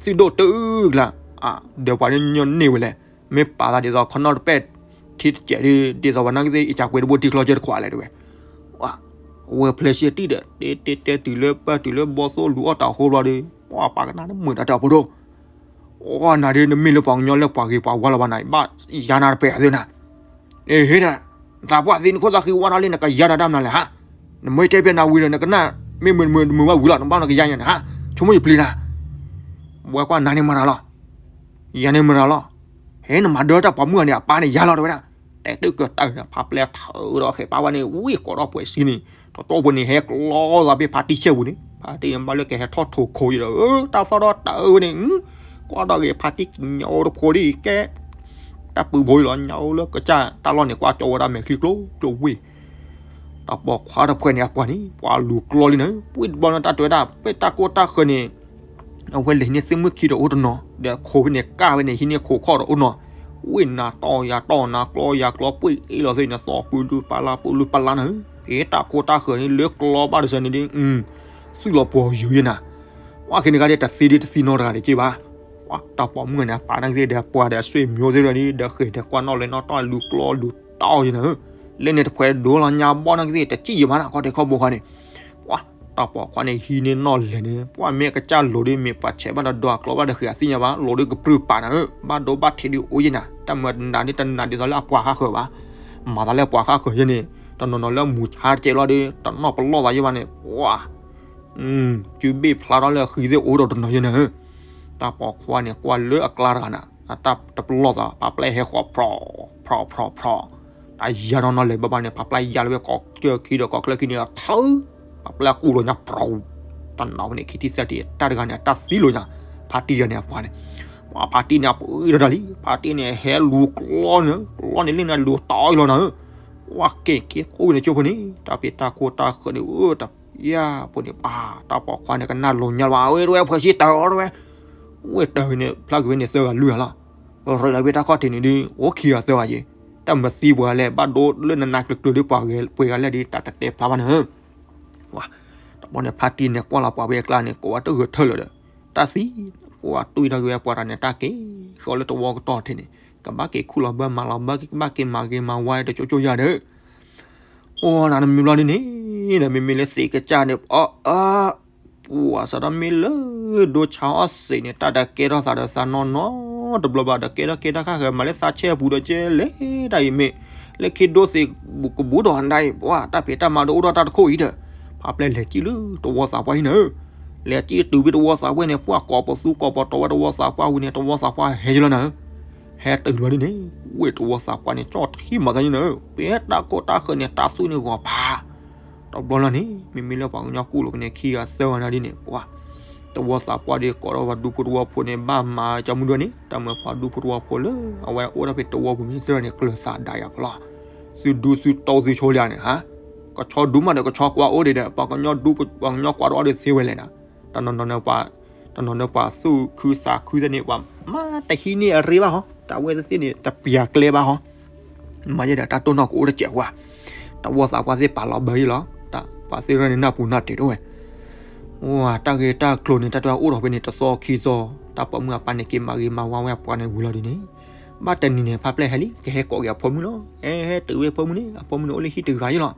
သုဒိၣ်တုၤကျါ, အ ဒီးပှၤန့ၣ်ညီန့ၢ်ဝဲလဲၣ်, မ့ၢ်ပာ်သးဒ်သိးခီနီၣ်တပဲၣ်ထံတစဲးဒ် ဒ်သိးပှၤနီၢ်ကသ့ၣ်အံၤကကွဲးတဘိထံချီကၠဲတခွးလဲၣ်တဝဲ, ဝဲဖျဲၣ်ဆံတံၢ်ဒီး တဲတဲတဲတုၤလၢပၢ်တုၤလၢဘီသိၣ်လူၤအီၣ်တၢ်အဃိဘျီဒီး ပှၤပာ်ကနၣ်တမုာ်တၢ်တဲအီၤဖိဒိၣ် အိၣ်နၤဒ်နမ့ၢ်လၢပှၤကညီလၢပှၤဂ့ၤပှၤဝါလီၤဘၣ်နၤ ဘၣ်ယါနၤတပဲာ်အသ့နၤ, အဟ့နၤ, နသးပှၢ်သ့နခိၣ်သးဃံဝါထီၣ်လံ နကယါနၤတၢ်မနုၤလဲၣ်ဟါ, နမ့ၢ်တဲပျဲနၤဝံၤဒီး နကနၣ်မ့ၢ်မုာ်မုာ်တမုာ်ဘၣ်ဝံၤလီၤ နဘၣ်နကယါယၤနၤဟါ, ဆိကမိၣ်ယပျံၤနၤ, ဝဲကွၢ်နၤန့ၣ်မတၤလီၤ, ယၤန့ၣ်မတၤလီၤ, ဟ့နမၤဒၢတၢ်ပိာ်မုၣ်အန့ၣ် အပၢ်န့ၣ်ယါလီၤတဝဲဒၣ်, တဲတၢ်ကတၢၢ်ဖးပျဲထၢဒီးဃဲးပာ်ဝဲန့ၣ် ဝံၣ်ကိးထီၣ်ပှဲၤစံန့ၣ်, တတီၢ်ပူၤန့ၣ် ဟဲကျီသးဖဲဖါတံၢ်ဆဲပူၤန့ၣ် ဖါတံၢ်န့ၣ်ဘၣ်လၢကဟဲထီၣ်ထိၣ်ခိယံၤဒီး တၢ်သီၣ်ထီၣ်တၢ်အၢဝဲန့ၣ်, ကွၢ်ထီၣ်က့ၤဖါတံၢ်ညါအိၣ်တဖိဒ်အံၤကဲ, တၢ်ပူၤဖိအံၤလီၤ ညါအိၣ်လၢကစၢ်တၢ်လီၢ်န့ၣ် ကွၢ်ကၠီဝဲဒၣ်မဲာ်ချံကျိကျိဝ့ၢ် တၢ်ပိာ်ခွါတဖှဲးန့ၣ် အပှၤန့ၣ် ပှၤလူၤကျီလံန့ၣ် ပှ့ၤတဘျီန့ၣ် တၢ်တဲဝဲဒၣ် ဖဲတၢ်ကိၢ်တၢ်ဃၢၤန့ၣ် အဝဲလဲၤဟံးန့ၢ်သ့ၣ်မုၣ်ခံဒီးအိၣ်တနီၤ ဒီးခိးဖဲန့ၣ်ကၢ်ဝဲန့ၣ် ဟံးန့ၢ်ခိးခီၣ်ဒီးအိၣ်နီၤ, ဝ့ၢ်နၤတီၢ်ယၤတီၢ်နၤကျီယၤကျီ ပှ့ၤအ့ၣ်လိာ်သ့ၣ်န့ၣ် သီပူၤလူပလါပူၤလူပလါန့ၣ်, ဖဲတၢ်ကိၢ်တၢ်ဃၢၤန့ၣ် လၢကျီဘၣ်တစဲးန့ၣ်ဒ် သုးလီၤပှီၤယုၤယဲနၤ, ဝဲခဲန့ၣ်ခါဒ်တသံဒ်တသံနီတဂၤဒ်က့ဘၣ်, တၢ်ပိာ်မုၣ်န့ၣ် အပာ်န့ၣ်ကသ့ၣ်ဒီးပှၤဒီးဆွေမျိုးသ့ၣ်ဒီး ဒီးဃဲၤဒီးကွၢ်နီၣ်လဲၤနီၣ်တီၢ်လူၤကျီလူၤတီၢ်ယဲနၤ, လၢန့ၣ်တဖှဲးဒိလီၤညါဘီန့ၣ်ကသ့ၣ် တစံၣ်ယံၤမးနၤ ခီၣ်ထံးခီၣ်ဘိခါန့ၣ်, ပှၤ တၢ်ပိာ်ခွါန့ၣ် ဟံးန့ၢ်နီၣ်လဲၤန့ၣ် ပှၤမ့ၢ်ကစၢ်လိၤဒီး မ့ၢ်ပှၤဆဲးဘၣ်ဒီးဒွးကျီဘၣ်ဒီးဃ့အသ့ၣ်ညါဘၣ် လိၤဒီးကပြုၢ်ပာ်နၤဧၢ, ဘၣ်ဒိဘၣ်ထံးဒီးအိၣ်ယဲနၤ, တၢ်မၤတနာ်ဒ်တနာ်ဒ်သိးလၢအပှၤဃါဃၢၤဘၣ်, မၤသးလၢအပှၤဃါဃၢၤယဲန့ၣ် တနီၤနီၤလၢမူဆါတကဲးလီၤဒီး တနီၣ်ပလီၢ်သးယဲဘၣ်န့ၣ် ပှၤ စုဘ့ၣ်ဖျါထီၣ်လၢအဃံသ့ၣ်အိၣ်ဒီးတနီၤယဲနၤဧၢ, တၢ်ပိာ်ခွါန့ၣ် ကွၢ်လၢအကျါတဂၤနၤ, တၢ်တပလီၢ်သး ဖးပျဲၢ်ဟဲဃီၤ ဖြီၣ် ဖြီၣ် ဖြီၣ် ဖြီၣ်, တၢ်ယါနီၢ်နီၢ်လဲၤဘၣ်ဘၣ်န့ၣ် ဖးပျဲၢ်ယါလီၤဝဲကိးကျၢၢ်ခံဒီးကိးကျၢၢ်ခံန့ၣ်ဒီး ထၢ ဖးပျဲၢ်ကူၣ်လီၤညါ ဖြီၣ်, တၢ်နီၢ်ဝဲန့ၣ် ခံထံၣ်သၢထံၣ် တၢ်တဂၤန့ၣ် အတၢ်သံလိာ်ညါ, ဖါတံၢ်တဂၤန့ၣ် အပှၤန့ၣ်, ပှၤဖါတံၢ်န့ၣ် အပှ့ၤဒီးတၢ်လံ, ဖါတံၢ်န့ၣ် ဟဲလူၤကျီန့ၣ် ကျီန့ၣ်လံန့ၣ် လူၤတီအံၤလီၤနၤဧၢ, ဝဲက့ၤက့ၤခိၣ်န့ၣ် ကၠိဖိန့ၣ် တၢ်ဖံးတၢ်ခိၣ်တၢ်ဃၢၤန့ၣ် အၢ တၢ်ယါဖိန့ၣ် ပှၤတၢ်ပိာ်ခွါန့ၣ် ကနၣ်လိၤညါလီၤ အဝဲတဝဲ ဖှဲးဆံတၢ်အီၤတဝဲ, ဝဲတၢ်န့ၣ် ဖျါက့ၤဝဲန့ၣ်သၢဂၤလွံၢ်ဂၤလီၤ, ရ့လီၤဝဲတၢ်ခီၣ်ထံးန့ၣ်ဒုး အိၣ်ခံဂၤသၢဂၤယ့ၣ်, တၢ်မၤသံပှၤလဲၣ် ဘၣ်ဒိလၢနနါကျၢၤကျၢၤဒုး ပှၤဂၤလဲၣ်ဒုး တၢ်တတဲဖျါဘၣ်န့ၣ် ဝါ, တဘျီန့ၣ် ဖါတံၢ်န့ၣ် ကွၢ်လီၤပှၤဝဲအကျါန့ၣ် ကိးဝဲတဂၢၢ်ထၢၣ်လၢၤဒီး, တၢ်သံ, ဃိအတွံၢ်ထီၣ်က့ၤဝဲပှၤတၢ်န့ၣ် တၢ်က့ၤဃီလၢတဝီကတီၢ်ထံးန့ၣ် ကဘၣ်က့ၤခူၣ်လီၤဘၢမၤလီၤဘၢ ကဘၣ်က့ၤမၤဂ့ၤမၤဝါတကၠိကၠိယၤဒီး, အိၣ်နၤတမံၤဘျီဒ်န့ၣ်, ဒီးမ့မ့ၢ်လၢသ့ၣ်ကစၢ်န့ၣ် အၢ အၢ ပှၤစးထီၣ်မ့ၢ်လၢ ဒိဆါအီၣ်စ့ၣ်န့ၣ် တၢ်တကဲထီၣ်သးဒီးသးနီၢ်နီၢ်, တဘျီဘၣ်ဒီးကဲထီၣ်ကဲထီၣ်ဃၣ်ဃၢၤ မၤလၢသးဆဲပူၤဒီးကဲလဲၣ်တၢ်အံၤမ့ၢ်, လၢခံဒိသ့ၣ်ကဘူးဒီးဒၣ်အံၤ ပှၤတၢ်ဖံးတၢ်မၤဒီးအိၣ်ဒီးတၢ်တခိၣ်အံၤဒီး, ဖးပျဲၢ်လဲၤကံၣ်လၢတဝီသးပှၢ်အံၤနၤဧၢ, လဲၤကံၣ်တုၤဖဲတဝီသးပှၢ်န့ၣ် ပှၤကိးပသူကိးပတီၤဝဲတဝီသးပှၢ်ဝံၤန့ၣ် တဝီသးပှၢ်ဟဲယလီၤနၤဧၢ, ဟဲတုၤလီၤဒ်န့ၣ်, ဝဲတဝီသးပှၢ်န့ၣ် ကၠီၣ်ထံမၤသးန့ၣ်နၤဧၢ, ဖဲတၢ်ကိၢ်တၢ်ဃၢၤန့ၣ် တၢ်သူၣ်န့ၣ်ဂီၤပၤ တဘျီလီၤန့ၣ် မ့မ့ၢ်လၢပှၤကညီကူၣ်လိာ်ဖဲန့ၣ် ခံဂၤသၢဂၤနၤဒ်န့ၣ် ပှၤ တဝီသးပှၢ်ဒီးကိးဒီးပှၤဒူဖိတဝီဖိန့ၣ် ဘၣ်မၤကၠီမုၢ်ဒိၣ်န့ၣ် တၢ်မၢပှၤဒူဖိတဝီဖိလၢ အဝဲအိၣ်ဒၣ်ဖဲတဝီပူၤမ့ၢ်သ့ၣ်န့ၣ် ကျၢၤသးဒၣ်ယၤဖျီ, သုဒူသုတီသုဆိလံန့ၣ် ဟါ, ကဆီဒူမးဒီးကဆီကွၢ်အိၣ်ဒံးဒီး ပှၤကညီဒူ ပှၤကညီကွၢ်ဒီးအီၤဒုးသ့ဝဲလဲၣ်နၤ, တနီၤနီၤန့ၣ်ပှၤ တနီၤန့ၣ်ပှၤသူၣ်ခုသးခုသ့ၣ်န့ၣ် ပှၤမၤတဟံးန့ၢ်အရ့ဘၣ်ဟီ, တၢ်ဝဲသ့ၣ်န့ၣ် တပျၢ်ကျဲဘၣ်ဟီ မၤယဲဒီးတၢ်တိၢ်နီၣ်ကအိၣ်တစဲးဝါ, တဝီသးပှၢ်သ့ၣ်ပာ်လီၤဘၢအံၤလီၤ, ပှၤသ့ၣ်ရၢန့ၣ်နၢ်ပူၤနၢ်တ့ၢ်တအိၣ်ဝဲ, ဝါ တၢ်ဂ့ၢ်တၢ်ကျိၤန့ၣ် တၢ်တအိၣ်ထီၣ်ဖဲန့ၣ် တသီခံသီ, တၢ်ပိာ်မုၣ်အပၢ်န့ၣ်က့ၤမၤဂ့ၤမၤဝါဝဲအပှၤန့ၣ်ဝံၤလီၤဒ်န့ၣ်, ဘၣ်တနံၤန့ၣ် ဖါပျဲၢ်ဟဲလံ ကဟဲကိးက့ၤအဖိမုၣ်လီၤ, ဟဲဟဲတုၤဝဲအဖိမုၣ်န့ၣ် အဖိမုၣ်န့ၣ်အိၣ်လၢဟံၣ်တဂၤယလီၤ,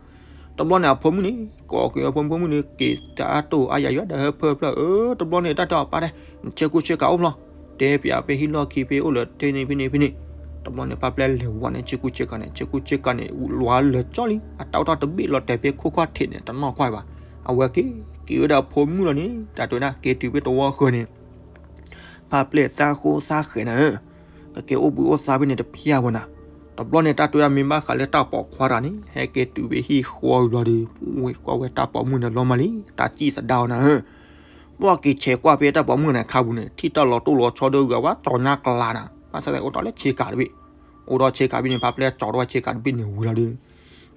တဘျီန့ၣ် အဖိမုၣ်န့ၣ် ကိးက့ၤအဖိမုၣ် ဖိမုၣ်န့ၣ် က့ၤတၢ်တိၢ်အါယၤယွၤဒီးဟၢဖၢဖျၢၣ် အၢ တဘျီန့ၣ် တၢ်တဲအီၤပၢ်တဲ နဆ့ကူဆ့ကၤအိၣ်ဖျီ, တဲပၠးဖဲဟံၣ်လီၢ်ခံဖဲအိၣ်လၢထဲန့ၣ်ဖဲန့ၣ်ဖဲန့ၣ်, တဘျီန့ၣ် ဖါပျဲၢ်လဲၤဝဲန့ၣ် ဆ့ကူဆ့ကၤန့ၣ် ဆ့ကူဆ့ကၤန့ၣ် လီၤလၢာ်ကၠီလံ အတၢ်အိၣ်ထီၣ်တဘ့ၣ်လီၤတဲာ်ဖဲခိၣ်ခီၣ်ထံးန့ၣ် တနီၣ်ကွၢ်ဘၣ်, အဝဲက့ၤ က့ၤဝဲဒၣ်အဖိမုၣ်လီၤန့ၣ် တၢ်တဲဝဲဒၣ် က့ၤတုၤဖဲတဝီဃၢၤန့ၣ် ဖါပျဲၢ်သးဃိသးဃဲၤနၤဧၢ, ကက့ၤအိၣ်ဘှံးအိၣ်သါဖဲန့ၣ်တဖျၢၣ်ဝဲနၤ, တဘျီန့ၣ် တၢ်တဲဝဲဒၣ်မ့ၢ်ဘၣ်ဃးလၢတၢ်ပိာ်ခွါတဂၤန့ၣ် ဟဲက့ၤတုၤဖဲဟံၣ်ဃီဝံၤဘျီဒီး ဝဲကွၢ်ဝဲတၢ်ပိာ်မုၣ်န့ၣ်လီၤမးလံ တၢ်စံၣ်သဒါနၤဧၢ, ပှၤက့ၤဆဲးကွၢ်ဖဲတၢ်ပိာ်မုၣ်န့ၣ်ခါပူၤန့ၣ် ထံၣ်တၢ်လီၤတိၢ်လီၤဆီဒီးဂၤဝဲကၠီညါကျါနၤ, ဘၣ်ဆၣ်သနာ်က့အိၣ်ဒီးလၢဆ့ကၤတဘ့ၣ်, အိၣ်ဒီးဆ့ကၤတဘ့ၣ်န့ၣ် ဖါပျဲၢ်ကၠီဒီးဝဲဆ့ကၤတဘ့ၣ်န့ၣ်ဝံၤလီၤဒီး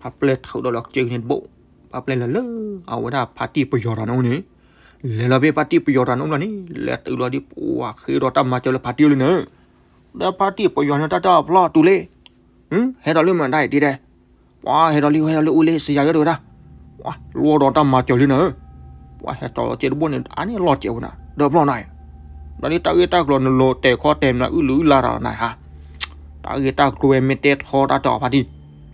ဖါပျဲၢ်ထုးဒီးလီၤစ့န့ၣ်တဘိ, ဖါပျဲၢ်လဲၤလၢ အဝဲဒၣ်ဖါတံၢ်ပယီၤတဂၤန့ၣ်အိၣ်န့ၣ်, လဲၤလီၤဖဲဖါတံၢ်ပယီၤတဂၤန့ၣ်အိၣ်လီၤန့ၣ် လဲၤတုၤလီၤဒီး ပှၤဃ့ဒီးတၢ်မၤစၢၤလၢဖါတံၢ်လၢနၤဧၢ, ဒီးဖါတံၢ်ပယီၤန့ၣ် တၢ်တဲအီၤဖျီတူၢ်လံ, ဟဲဒီးလၢမတၤအံၤတ့ဒဲး, ပှၤဟဲဒီးလံ ဟဲဒီးလၢအူလ့စယၤယဲဒၣ်ဝဲဒၣ်, ပှၤလိဒီးတၢ်မၤစၢၤလၢနၤဧၢ, ပှၤဟဲကၠီလီၤစ့တဘိန့ၣ် အါန့ၢ်လီၤစဲးဝဲနၤ ဒီးဖျီနၤအံၤ, ဒီးလၢတၢ်ဂ့ၢ်တၢ်ကျိၤနလိၤတဲာ်ခီတဲာ်မနုၤအုၣ်လုၢ်အုၣ်လါတၢ်နၤဧါ တၢ်ဂ့ၢ်တၢ်ကျိၤဝဲမ့ၢ်တဲထီတၢ်တဲအီၤဖါတံၢ်,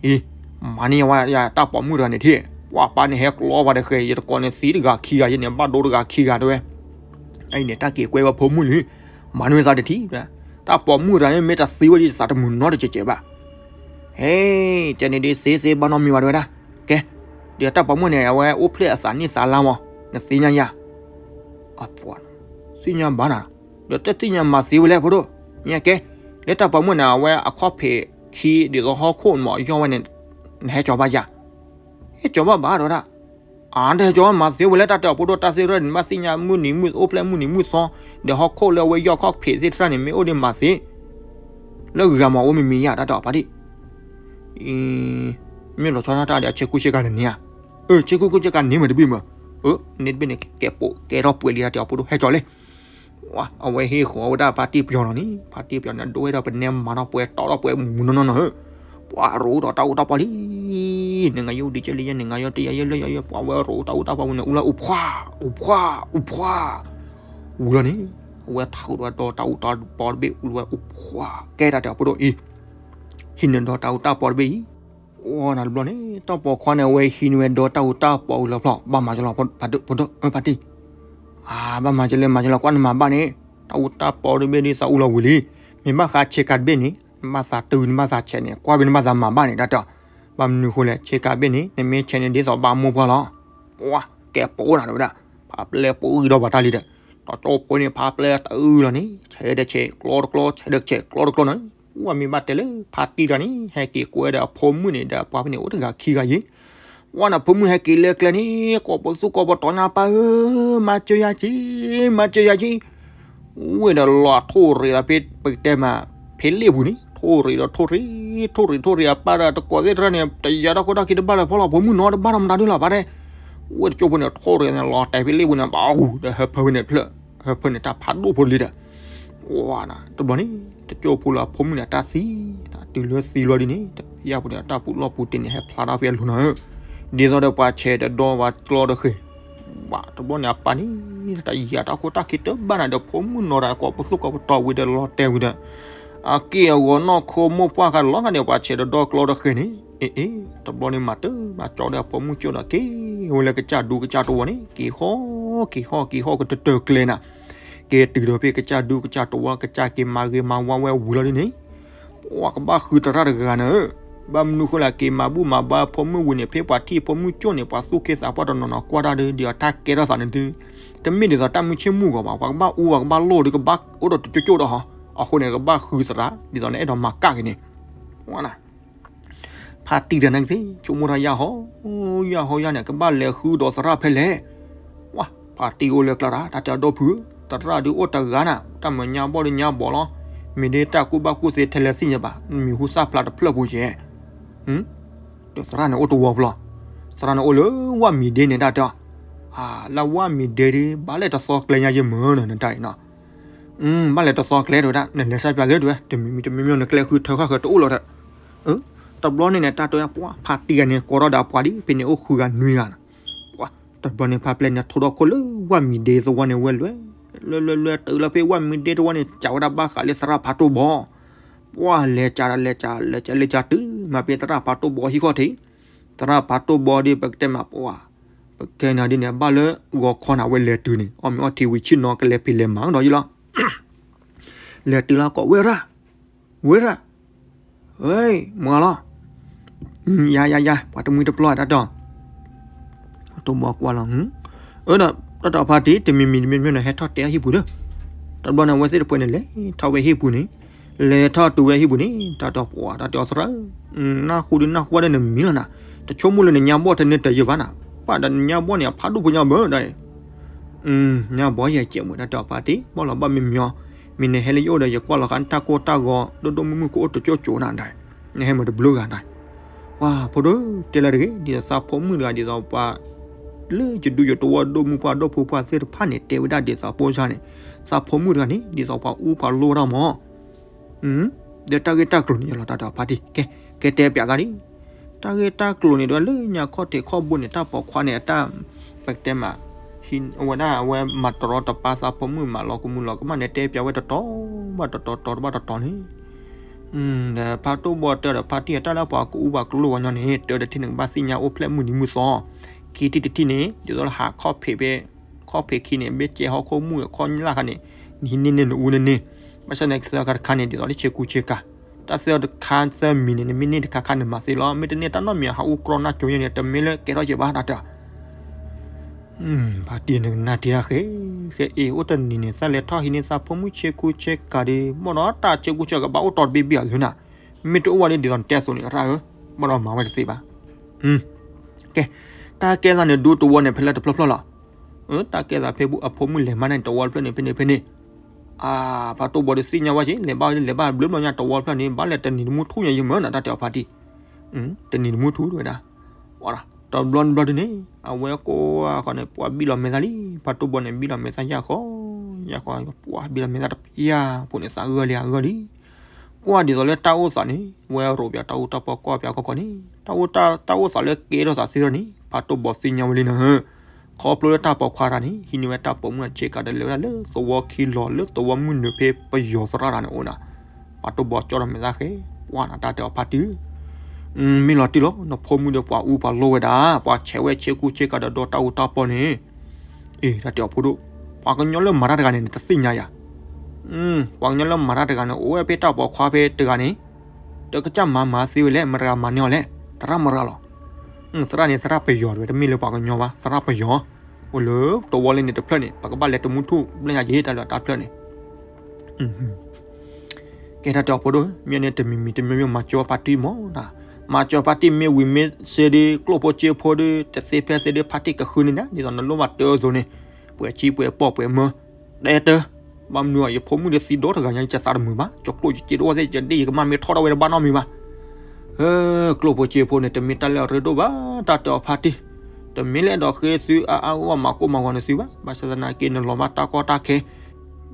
အံၤ, မၤန့ၢ်ဝဲယတၢ်ပိာ်မုၣ်တဂၤန့ၣ်ထံၣ်, ပှၤပၢ်န့ၣ်ဟဲကျီဝဲဒီးဃဲၤ ယတကိးန့ၣ်သံတဂၤခံဂၤယဲန့ၣ် ဘၣ်ဒိတဂၤခံဂၤတဲဝဲ, အံၤန့ၣ် တၢ်က့ၤကွဲဝဲဖိမုၣ်လံ, မၤန့ၢ်ဝဲသးတထံၣ်, တၢ်ပိာ်မုၣ်တဂၤန့ၣ် မ့ၢ်တသံဝဲဒ်သးတမုာ်နီတစဲးစဲးဘၣ်, ဟဲ, ကဲန့ၣ်ဒ်သ့သ့ဘၣ်နီတမံၤဘၣ်တဲဝဲဒၣ်, ကဲ, ဒီးတၢ်ပိာ်မုၣ်န့ၣ် အဝဲအိၣ်ဖျဲၣ်အသးနံၣ်သးလါမး, နသ့ၣ်ညါယၤ အပှၤ, သ့ၣ်ညါဘၣ်နၤ, ဒီးတသ့ၣ်ညါမၤသ့ဝဲလဲၣ်ဖိဒိၣ်, မ့ၢ်ကဲ, လၢတၢ်ပိာ်မုၣ်န့ၣ် အဝဲအခီၣ်ဖံးခံဒ်သိးဟီၣ်ခိၣ်မးယီၢ်ဝဲန့ၣ်, နဟဲကၠီၤဘၣ်ယၤ, ဟဲကၠီၤဘၣ်ဘၣ်တဲဝဲဒၣ်, အါ တဟဲကၠီၤဘၣ်မၤသ့ဝဲလဲၣ် တၢ်တဲအီၤဖိဒိၣ် တၢ်သ့ၣ်ရၢၣ်န့ၣ် ဘၣ်သ့ၣ်ညါမုၢ်နံၤမုၢ်အိၣ်ဖျဲၣ်မုၢ်နံၤမုၢ်သီ, ဒီးဟီၣ်ခိၣ်လၢအဝဲယီၢ်ခီၣ်ဖံးသ့ၣ်တဖၣ်န့ၣ် မ့ၢ်အိၣ်ဒံးမၤသ့ လၢဂၤမၤအိၣ်မံၤမံၤယါ တၢ်တဲအီၤဖါတံၢ်, မ့ၢ်လီၤဆီဒၣ်တၢ်ဒီးဆ့ကူဆ့ကၤန့ၣ်ဧါ, အၢ ဆ့ကူဆ့ကၤန့ၣ်မ့ၢ်တဘ့ၣ်မး, အၢ န့ၣ်တဘ့ၣ်န့ၣ် ကဲးပိာ်ကဲထီၣ်ပှဲၤလံ တၢ်တဲအီၤဖိဒိၣ် ဟဲကၠီၤလဲၣ်, အဝဲဟ့ၣ်ဃီၤဝဲဒၣ်ဖါတံၢ်ပယီၤနီၤန့ၣ် ဖါတံၢ်ပယီၤန့ၣ် ဒိၣ်ဝဲဒီးပနဲမၤထီၣ်ပှဲၤတီထီၣ်ပှဲၤမူၤမူၤနီၢ်နီၢ်နီၤဧၢ, ပှၤရိဒီးတၢ်အူတၢ်ပီၢ်လံ, နငါယိၣ်ဒံးကဲလံယဲ နငါယိၣ်တယဲယဲလၢယဲယဲ ပှၤဝဲရိတၢ်အူတၢ်ပီၢ်ဝံၤန့ၣ် အူလၢအူဖှါ အူဖှါ အူဖှါ ဝံၤလီၤန့ၣ်, အဝဲထုးဒီးဒီတၢ်အူတၢ်ပီၢ်တဘ့ၣ် အူလၢဝဲအူဖှါ ကဲတၢ်တဲအီၤဖိဒိၣ်အံၤ, ဟံးန့ၢ်ဒီတၢ်အူတၢ်ပီၢ်တဘ့ၣ်အံၤ, အိၣ်နၤတဘျီန့ၣ် တၢ်ပိာ်ခွါန့ၣ် အဝဲဟံးန့ၢ်ဝဲဒီတၢ်အူတၢ်ပီၢ်ဝံၤလီၤဖျီၣ် ဘၣ်မၤကလီၤ ဖါတံၢ်, အါ ဘၣ်မၤကလီၤ မၤကလီၤ ကွၢ်နမၤဘၣ်န့ၣ်, တၢ်အူတၢ်ပီၢ်တဘ့ၣ်ဒ်သးအူလီၤဝံၤလံ, မ့ၢ်ဘၣ်ဃးဆ့ကၤတဘ့ၣ်န့ၣ် နဘၣ်သးတုၤ နဘၣ်သးဆဲးန့ၣ် ကွၢ်ဖဲနဘၣ်သးမၤဘၣ်န့ၣ် တၢ်တဲအီၤ, ဘၣ်မနုၤဃိလဲၣ် ဆ့ကၤတဘ့ၣ်န့ၣ် နမ့ၢ်ဆဲးန့ၣ် ဒ်သိးဘၣ်မိၢ်ပှၢ်လီၤ, ပှၤကဲပိာ်နၤတဲဝဲဒၣ်, ဖးပျဲၢ်ပိာ်ဂံၢ်ဒီးပှၤတၢ်လံဒီး, တၢ်ကၠီဖိန့ၣ် ဖးပျဲၢ်တအုလီၤန့ၣ် ဆဲးဒီးဆဲး ကျီတကျီ ဆဲးဒီးဆဲး ကျီတကျီန့ၣ်, ဝဲမ့ၢ်ဘၣ်တဲလၢဖါတံၢ်တဂၤန့ၣ် ဟဲက့ၤကွဲဒီးအဖိမုၣ်န့ၣ်ဒီးအပှၤဖဲန့ၣ် အိၣ်တဂၤခံဂၤယံၤ, ဝဲန့ၣ်ဖိမုၣ်ဟဲက့ၤလၢကျဲန့ၣ် ကိးပသူကိးပတီၢ်ညါ ပၢ်ဧၢ, မၤစၢၤယၤက့ၤ, မၤစၢၤယၤက့ၤ, ဝဲဒီးလီၤထိၣ်ရ့းလီၤဖဲ ပကတဲမး ဖဲလ့ၣ်ပူၤန့ၣ် ထိၣ်ရ့းဒီးထိၣ်ရ့း, ထိၣ်ရ့းထိၣ်ရ့း အပၢ်ဒီးတကိးသ့ၣ်တဖၣ်န့ၣ် တယာ်တၢ်ခိၣ်တၢ်ခံတဘၣ်လၢၤဖီလီၤ, ဖိမုၣ်နီတဘၣ်နီမတၤဒုလီၤ ပၢ်တဲ, ဝဲတကၠိဖိန့ၣ် ထိၣ်ရ့းန့ၣ် လီၤတဲာ်ဖဲလ့ၣ်ပူၤန့ၣ် ဘၣ်အူဒီးဟၢဖၢဝဲန့ၣ်ဖျၢၣ်, ဟၢဖၢန့ၣ်တၢ်ဖးဒိၣ်ဖိလံဒီး ဝဲန့ၣ် တဘျီန့ၣ် တကၠိဖိလၢအဖိမုၣ်န့ၣ် အတၢ်သံ, တုၤလၢသံလီၤဒ်န့ၣ် တဖျၢၣ်ပူၤန့ၣ် အတၢ်ပူးလီၢ်ပူးတ့ၢ်န့ၣ် ဟဲဖျါထီၣ်ဖဲအလိၤနီၤဧၢ, ဒ်သိးဒီးပှၤဆဲးတဒီပှၤကျီတဃဲၤ, ဝဲတဘျီန့ၣ် အပၢ်န့ၣ် တယာ်တၢ်ခိၣ်တၢ်ခံတဘၣ်နၤဒီး ဖိမုၣ်နီၤဒီး ကိးပသူကိးပတီၢ်ဝံၤဒီးလီၤတဲာ်ဝံၤဒီး အက့ၢ်အဂီၤနီၢ်ခိမိၢ်ပှၢ်ဃးလီၤဂာ်န့ၣ် ပှၤဆဲးတဒီကျီတဃဲၤန့ၣ်, အ့ အ့ တဘျီန့ၣ် မၤတၢ်မၤကၠီဒီးအဖိမုၣ်ကၠိဒီး က့ၤဝဲလၢကစၢ်ဒူကစၢ်တဝီန့ၣ် က့ၤဟီၣ် က့ၤဟီၣ် က့ၤဟီၣ်ကတၢၢ်တၢၢ်ကျဲနၤ, က့ၤတုၤဒီးဖဲကစၢ်ဒူကစၢ်တဝီ ကစၢ်က့ၤမၤဂ့ၤမၤဝါဝဲဝံၤလီၤဒ်န့ၣ် ပှၤကဘၣ်ဃုသရၣ်တဂၤဂၤနၤဧၢ, ဘၣ်မနုၤဃိလၢက့ၤမၤဘူၣ်မၤဘါဖိမုၣ်ဝံၤန့ၣ် ဖဲပှၤထံၣ်ဖိမုၣ်ကၠိန့ၣ် ပှၤသူၣ်က့သးပှၢ်တနီၤနီၤကွၢ်တၢ်ဒီး ဒ်သိးတၢ်ကဲထီၣ်သးန့ၣ်ဒုး တမ့ၢ်ဒ်သိးတၢ်မုၢ်ဆ့ၣ်မုၢ်ဂီၤဘၣ်, ပှၤကဘၣ်အူပှၤကဘၣ်လိၣ်ဒီး ကဘၣ်အိၣ်ဒီးတကၠိကၠိဒီးဟီ, အဃိန့ၣ် ကဘၣ်ဃုသရၣ် ဒ်သိးန့ၣ်အဲၣ်ဒိးမၤကၣ်က့ၤန့ၣ် ဝဲနၤ ဖါတံၢ်တဂၤန့ၣ်ကသ့ၣ် ဆိကမိၣ်တၢ်ယၢ်ဟီ ယၢ်ဟီယၢ်န့ၣ် ကဘၣ်လဲၤဃုဒီးသရၣ်ဖဲလဲၣ်, ဝဲ ဖါတံၢ်အိၣ်လၢကျါတၢ် တၢ်တဲအဒိၣ်ဖုး, သရၣ်ဒုးအိၣ်တဂၤနၤ တၢ်မၤညါဘီၣ်ဒုးညါဘီၣ်လီၤ, မ့ၢ်ဒ်တၢ်ကူၣ်ဘၣ်ကူၣ်သ့ထဲလဲၣ်သ့ၣ်ညါဘၣ် မံၤဟူသၣ်ဖျါတဖျၢၣ်ပူၤယဲၢ် ဒီးသရၣ်န့ၣ်အိၣ်တဝီပူၤလီၤ, သရၣ်န့ၣ်အိၣ်လၢဝၣ်မံၤဒ့န့ၣ် တၢ်တဲအီၤ, လၢဝၣ်မံၤဒ့ဒုး ဘၣ်လဲၤတသီကျဲညါယဲၢ်မၢနၤ နတၢ်အံၤနီၤ, ဘၣ်လဲၤတသီကျဲတဲဝဲဒၣ် နလဲၤဆၢပၠးလၢတဲဝဲ တမံၤမံၤတမံၤမံၤနကျဲဃုထၢဃာ်ဃၢၤတအိၣ်လီၤဒီး, တဘျီန့ၣ်န့ၣ် တၢ်တဲပှၤဖါတံၢ်ဂၤန့ၣ် ကိးထီၣ်ဒီးအပှၤဒ်ဖဲန့ၣ်အိၣ်ဃုဂၤနွံဂၤနၤ, ပှၤ တဘျီန့ၣ် ဖါပျဲန့ၣ် ထိၣ်ထီၣ်ခိၣ်လၢဝၣ်မံၤဒ့သဝီန့ၣ် ဝဲလဲၤ လဲၤလဲၤလဲၤတုၤလီၤဖဲဝၣ်မံၤဒ့သဝီန့ၣ် စံးဝဲဒၣ်ဘၣ်ဃးလၢသရၣ်ဖးတိၢ်ဘီ, ပှၤလဲၤစံးဒီးလဲၤစံး လဲၤစံးလဲၤစံးတုၤမးဖဲသရၣ်ဖးတိၢ်ဘီဟံၣ်ခီၣ်ထံး, သရၣ်ဖးတိၢ်ဘီဒ်ပကတဲမးပှၤ, ပကဲနၤဒ်န့ၣ် ဘၣ်လၢဂီၤခီနၤဝဲလဲၤတုၤန့ၣ် အီၣ်မ့ၤအီထံဝံၤဆ့ၣ်နီၤကလဲၤဖံးလဲၤမၤဒီးယံၤလီၤ, လဲၤတုၤလီၤကိးဝဲဒၣ်, ဝဲဒၣ် မၤလီၤ, ယၤယၤယၤ ပှၤတမှံတပျီတၢ်တီၢ်, တိၢ်ဘီကွၢ်လီၤ, အၢဒီး တၢ်တီၢ်ဖါတံၢ် တမံၤမံၤတမံၤမံၤန့ၣ် ဟဲထီၣ်တဲအဟံၣ်ပူၤဒီး, တဘျီန့ၣ် အဝဲသ့ၣ်တပှဲၤန့ၣ် လဲၤထီၣ်ဝဲဟံၣ်ပူၤန့ၣ်, လဲၤထီၣ်တုၤဝဲဟံၣ်ပူၤန့ၣ် တၢ်တီၢ်ပှၤ တၢ်တီၢ်သရၣ်ဧၢ, နၢ်ဟူဒုးနၢ်ဟူဝဲဒီးနမံၤလီၤနၤ, တဆိကမိၣ်လၢနညါဘီၣ်တန့ၢ်တယၢၢ်ဘၣ်နၤ, ပှၤဒီးနညါဘီၣ်န့ၣ် အဖးဒိၣ်ဖိညါဘၢဒီး ညါဘီၣ်ယဲၢ်ကဲးမုာ် တၢ်တီၢ်ဖါတံၢ် ဘီၣ်လီၤဘၣ်မံမံၤအီၤ, မ့ၢ်နဟဲလၢယအိၣ်ဒီး ယကွၢ်လီၤဃာ်နတၢ်ကိၢ်တၢ်ဂီၤ ဒိၣ်ဒိၣ်မုၢ်မုၢ်ကအိၣ်တကၠိကၠိနၤဒၣ်, နဟဲမၤတဘျုးဂၤဒၣ်, ပှၤဖိဒိၣ်တဲလၢတဂ့ၤ ဒ်သိးသးဖိမုၣ်တဂၤ ဒ်သိးပှၤ လၢယဒူယတဝီဒိၣ်မုၢ်ပှၢ်ဒိၣ်ဖိပှၢ်သ့ၣ်တဖၣ်န့ၣ် တဲဝဲဒၣ်ဒ်သိးပိစါန့ၣ်, သးဖိမုၣ်တဂၤန့ၣ် ဒ်သိးပှၤအူပှၤလိၣ်ဝဲဒၣ်မး ဒီးတၢ်ဂ့ၢ်တၢ်ကျိၤန့ၣ် ယလီၤတၢ်တီၢ်ဖါတံၢ် ကဲ ကဲတဲပၠးသးလံ, တၢ်ဂ့ၢ်တၢ်ကျိၤန့ၣ် တဝဲလၢညါခီၣ်ထံးခီၣ်ဘိန့ၣ် တၢ်ပိာ်ခွါန့ၣ် အတၢ် ပကတဲမး အဝဲဒၣ်အဝဲမၤတရီတပါသးဖိမုၣ် မၤလီၤကမူလီၤကမၣ်န့ၣ် တဲပၠးဝဲတတီၤဘၣ်တတီၤ တတီၤတတီၤတဘၣ်တတီၤန့ၣ်, ဒီးဖါတိၢ်ဘီတဲဒီးဖါတံၢ်အတၢ်လၢပှၤကအူပှၤကလိၣ်ဝဲညီန့ၣ် တၢ်တထံၣ်န့ၣ် ကဘၣ်သ့ၣ်ညါအိၣ်ဖျဲၣ်မုၢ်နံၤမုၢ်သီ, ခံထံၣ်တထံၣ်န့ၣ် ဒ်သိးလၢဟးခီၣ်ဖံးဖဲ ခီၣ်ဖံးခံန့ၣ် ဘ့ၣ်ကဲဟီၣ်ခိၣ်မုၢ်အခီၣ်ညၣ်ခါန့ၣ် နဟံးန့ၢ်န့ၢ်နအူန့ၢ်န့ၢ်, ဘၣ်ဆၣ်န့ၣ် ကသၢခါတခါန့ၣ် ဒ်သိးလၢဆ့ကူဆ့ကၤ, တၢ်သၢခါသၢမံၤန့ၣ် နမ့ၢ်န့ၢ်တခါခါန့ၣ်မၤသ့လီၤ, မ့ၢ်တန့ၢ်တၢ်နီတမံၤ ဟးအူကြီနၢ်ကၠိယဲန့ၣ် တမ့ၢ်လၢကဲထီၣ်က့ၤဘၣ်တၢ်တၢ် ဖါတံၢ်နကနၣ်တ့ၢ်တၢ်ဃဲ ဃဲအ့ၣ် အိၣ်တနံၤန့ၣ် သးလဲၤထီၣ်ဟံးန့ၢ်သးဖိမုၣ်ဆ့ကူဆ့ကၤဒီး ဘၣ်ဒီးတၢ်ဆ့ကူဆ့ကၤကဘၣ်အိၣ်တီတဘ့ၣ်ဘ့ၣ်အီၤသုနၤ, မ့ၢ်တအိၣ်ဝဲဒ်သိးနတဲအသိးန့ၣ် ရၣ်ဧၢ, ဘၣ်ဒီးမၤဝဲတသ့ဘၣ်. ကဲ, တၢ်ကဲသးန့ၣ်ဒူတဝီန့ၣ် ဖဲလၢတဖျၢၣ်ဖျၢၣ်လီၤ. တၢ်ကဲသးဖဲအဖိမုၣ်လဲၤမး န့ၣ်တဝီတဖျၢၣ်န့ၣ် ဖဲန့ၣ်ဖဲန့ၣ်, ဖါတိၢ်ဘီဒီးသ့ၣ်ညါဝဲက့ၤ လဲၤဘၣ်လဲၤဘၣ်ဘျုးဘျီညါတဝီတဖျၢၣ်န့ၣ် ဘၣ်လဲၤတနံၤတမူထူၣ်ညါယမၢနၤ တၢ်တဲအီၤဖါတံၢ် တနံၤတမူထူၣ်တဝဲဒၣ်, တဘျီတဘျီဒ်န့ၣ် အဝဲကိးဃီန့ၣ် ပှၤဘံၣ်လီၤမဲာ်သၣ်လံ, ဖါတိၢ်ဘီန့ၣ် ဘံၣ်လီၤမဲာ်သၣ်ယၢ်ဃီ, ယၢ်ဃီ ပှၤဘံၣ်လီၤမဲာ်သၣ်တဖျၢၣ်ဖိန့ၣ် သးဂၢၢ်လံအဂၢၢ်လံ, ကွၢ်ဒ်သိးလၢတၢ်အိၣ်သးန့ၣ် ဝဲရိးပၠးတၢ်အူတၢ်ပီၢ်ကွၢ်ပၠးကီၢ်ကီၢ်န့ၣ် တၢ်အိၣ်သးလၢကဲထီၣ်သးသ့ထီၣ်န့ၣ် ဖါတိၢ်ဘီသ့ၣ်ညါဝဲလံနၤဧၢ, ခီဖျိလၢတၢ်ပိာ်ခွါတဂၤန့ၣ် ဟံးန့ၢ်ဝဲတၢ်ပိာ်မုၣ်အဆ့ကၤဒီးလဲၤဝဲဒၣ်လၢသဝီခံလီၤ လၢသဝီမုၢ်နုာ်ဖဲပယီၤသရၣ်တဂၤန့ၣ်အိၣ်နၤ, ဖါတိၢ်ဘီကၠီဒီးမဲာ်သၣ်ဃဲ, ပှၤနၤတၢ်တဲအီၤဖါတံၢ် မ့ၢ်လီၤတံၢ်လီၤ နဖိမုၣ်ဒီးပှၤအူပှၤလိၣ်ဝဲဒၣ် ပှၤဆဲးဝဲဆ့ကူဆ့ကၤဒီးဒီတၢ်အူတၢ်ပီၢ်န့ၣ်, အ့ တၢ်တဲအီၤဖိဒိၣ်, ပှၤကညီလၢမၤတၢ်တဂၤန့ၣ် နတသ့ၣ်ညါယၤ, ပှၤကညီလၢမၤတၢ်တဂၤန့ၣ် အိၣ်ဝဲဖဲတၢ်ပိာ်ခွါဖဲတဂၤန့ၣ်, တကစၢ်မၤမၤသ့ဝဲလဲၣ် မတၤတဂၤမၤန့ၢ်အီၤလဲၣ်, သရၣ်မတၤတဂၤလီၤ, သရၣ်န့ၣ် သရၣ်ပယီၤတဝဲ တမ့ၢ်လၢပှၤကညီဘၣ် သရၣ်ပယီၤ, အိၣ်လၢတဝီလၢန့ၣ်တဖျၢၣ်န့ၣ် ပကဘၣ်လဲၤတမူထူၣ်ဘျဲၣ်ညါယ့ၢ် တၢ်လၢတၢ်ဖျၢၣ်န့ၣ် ကဲတၢ်တဲအီၤဖိဒိၣ် မ့ၢ်န့ၣ်တမံၤမံၤတမံၤမံၤမၤစၢၤဖါတံၢ်မးနီၤ, မၤစၢၤဖါတံၢ်မ့ၢ်ဝံၤမ့ၢ်စ့ဒုး ကျိၣ်ဖိစ့ဖိဒုး တသ့ဖဲသ့ဒုး ဖါတံၢ်ကဃုန့ၢ်နၤ ဒ်သိးနလိၣ်ဘၣ်တၢ်အသိးန့ၣ်, ပှဲၤဆံပှဲၤပီၣ်ပှဲၤမၢ, တဲတၢ်, ဘၣ်မနုၤအီၤ ယဖိမုၣ်ဒုးသံဒီတဂၤညါ ယသးတမုာ်ဘၣ်, ကၠီကျိၣ်ယစ့တအိၣ်သ့ၣ် ယဒ့ၣ်ယကမၢ်မ့ၢ်ထီၣ်ထီၣ်ဝဲတဘၣ်နီတမံၤဘၣ် ကျိၣ်ဖိစ့ဖိန့ၣ် တမ့ၢ်တၢ်လၢအရ့ဒိၣ်ဘၣ် တၢ်တဲအီၤဖါတံၢ်, တမ့ၢ်လၢအဲၣ်ဒိးဃ့သုအါအါဂီၢ်ဂီၢ်မၤကိၢ်မၤဂီၤနသုဘၣ်, ဘၣ်ဆၣ်သနာ်က့နလီၤဘၣ်တၢ်ကီတၢ်ခဲ, ဒ်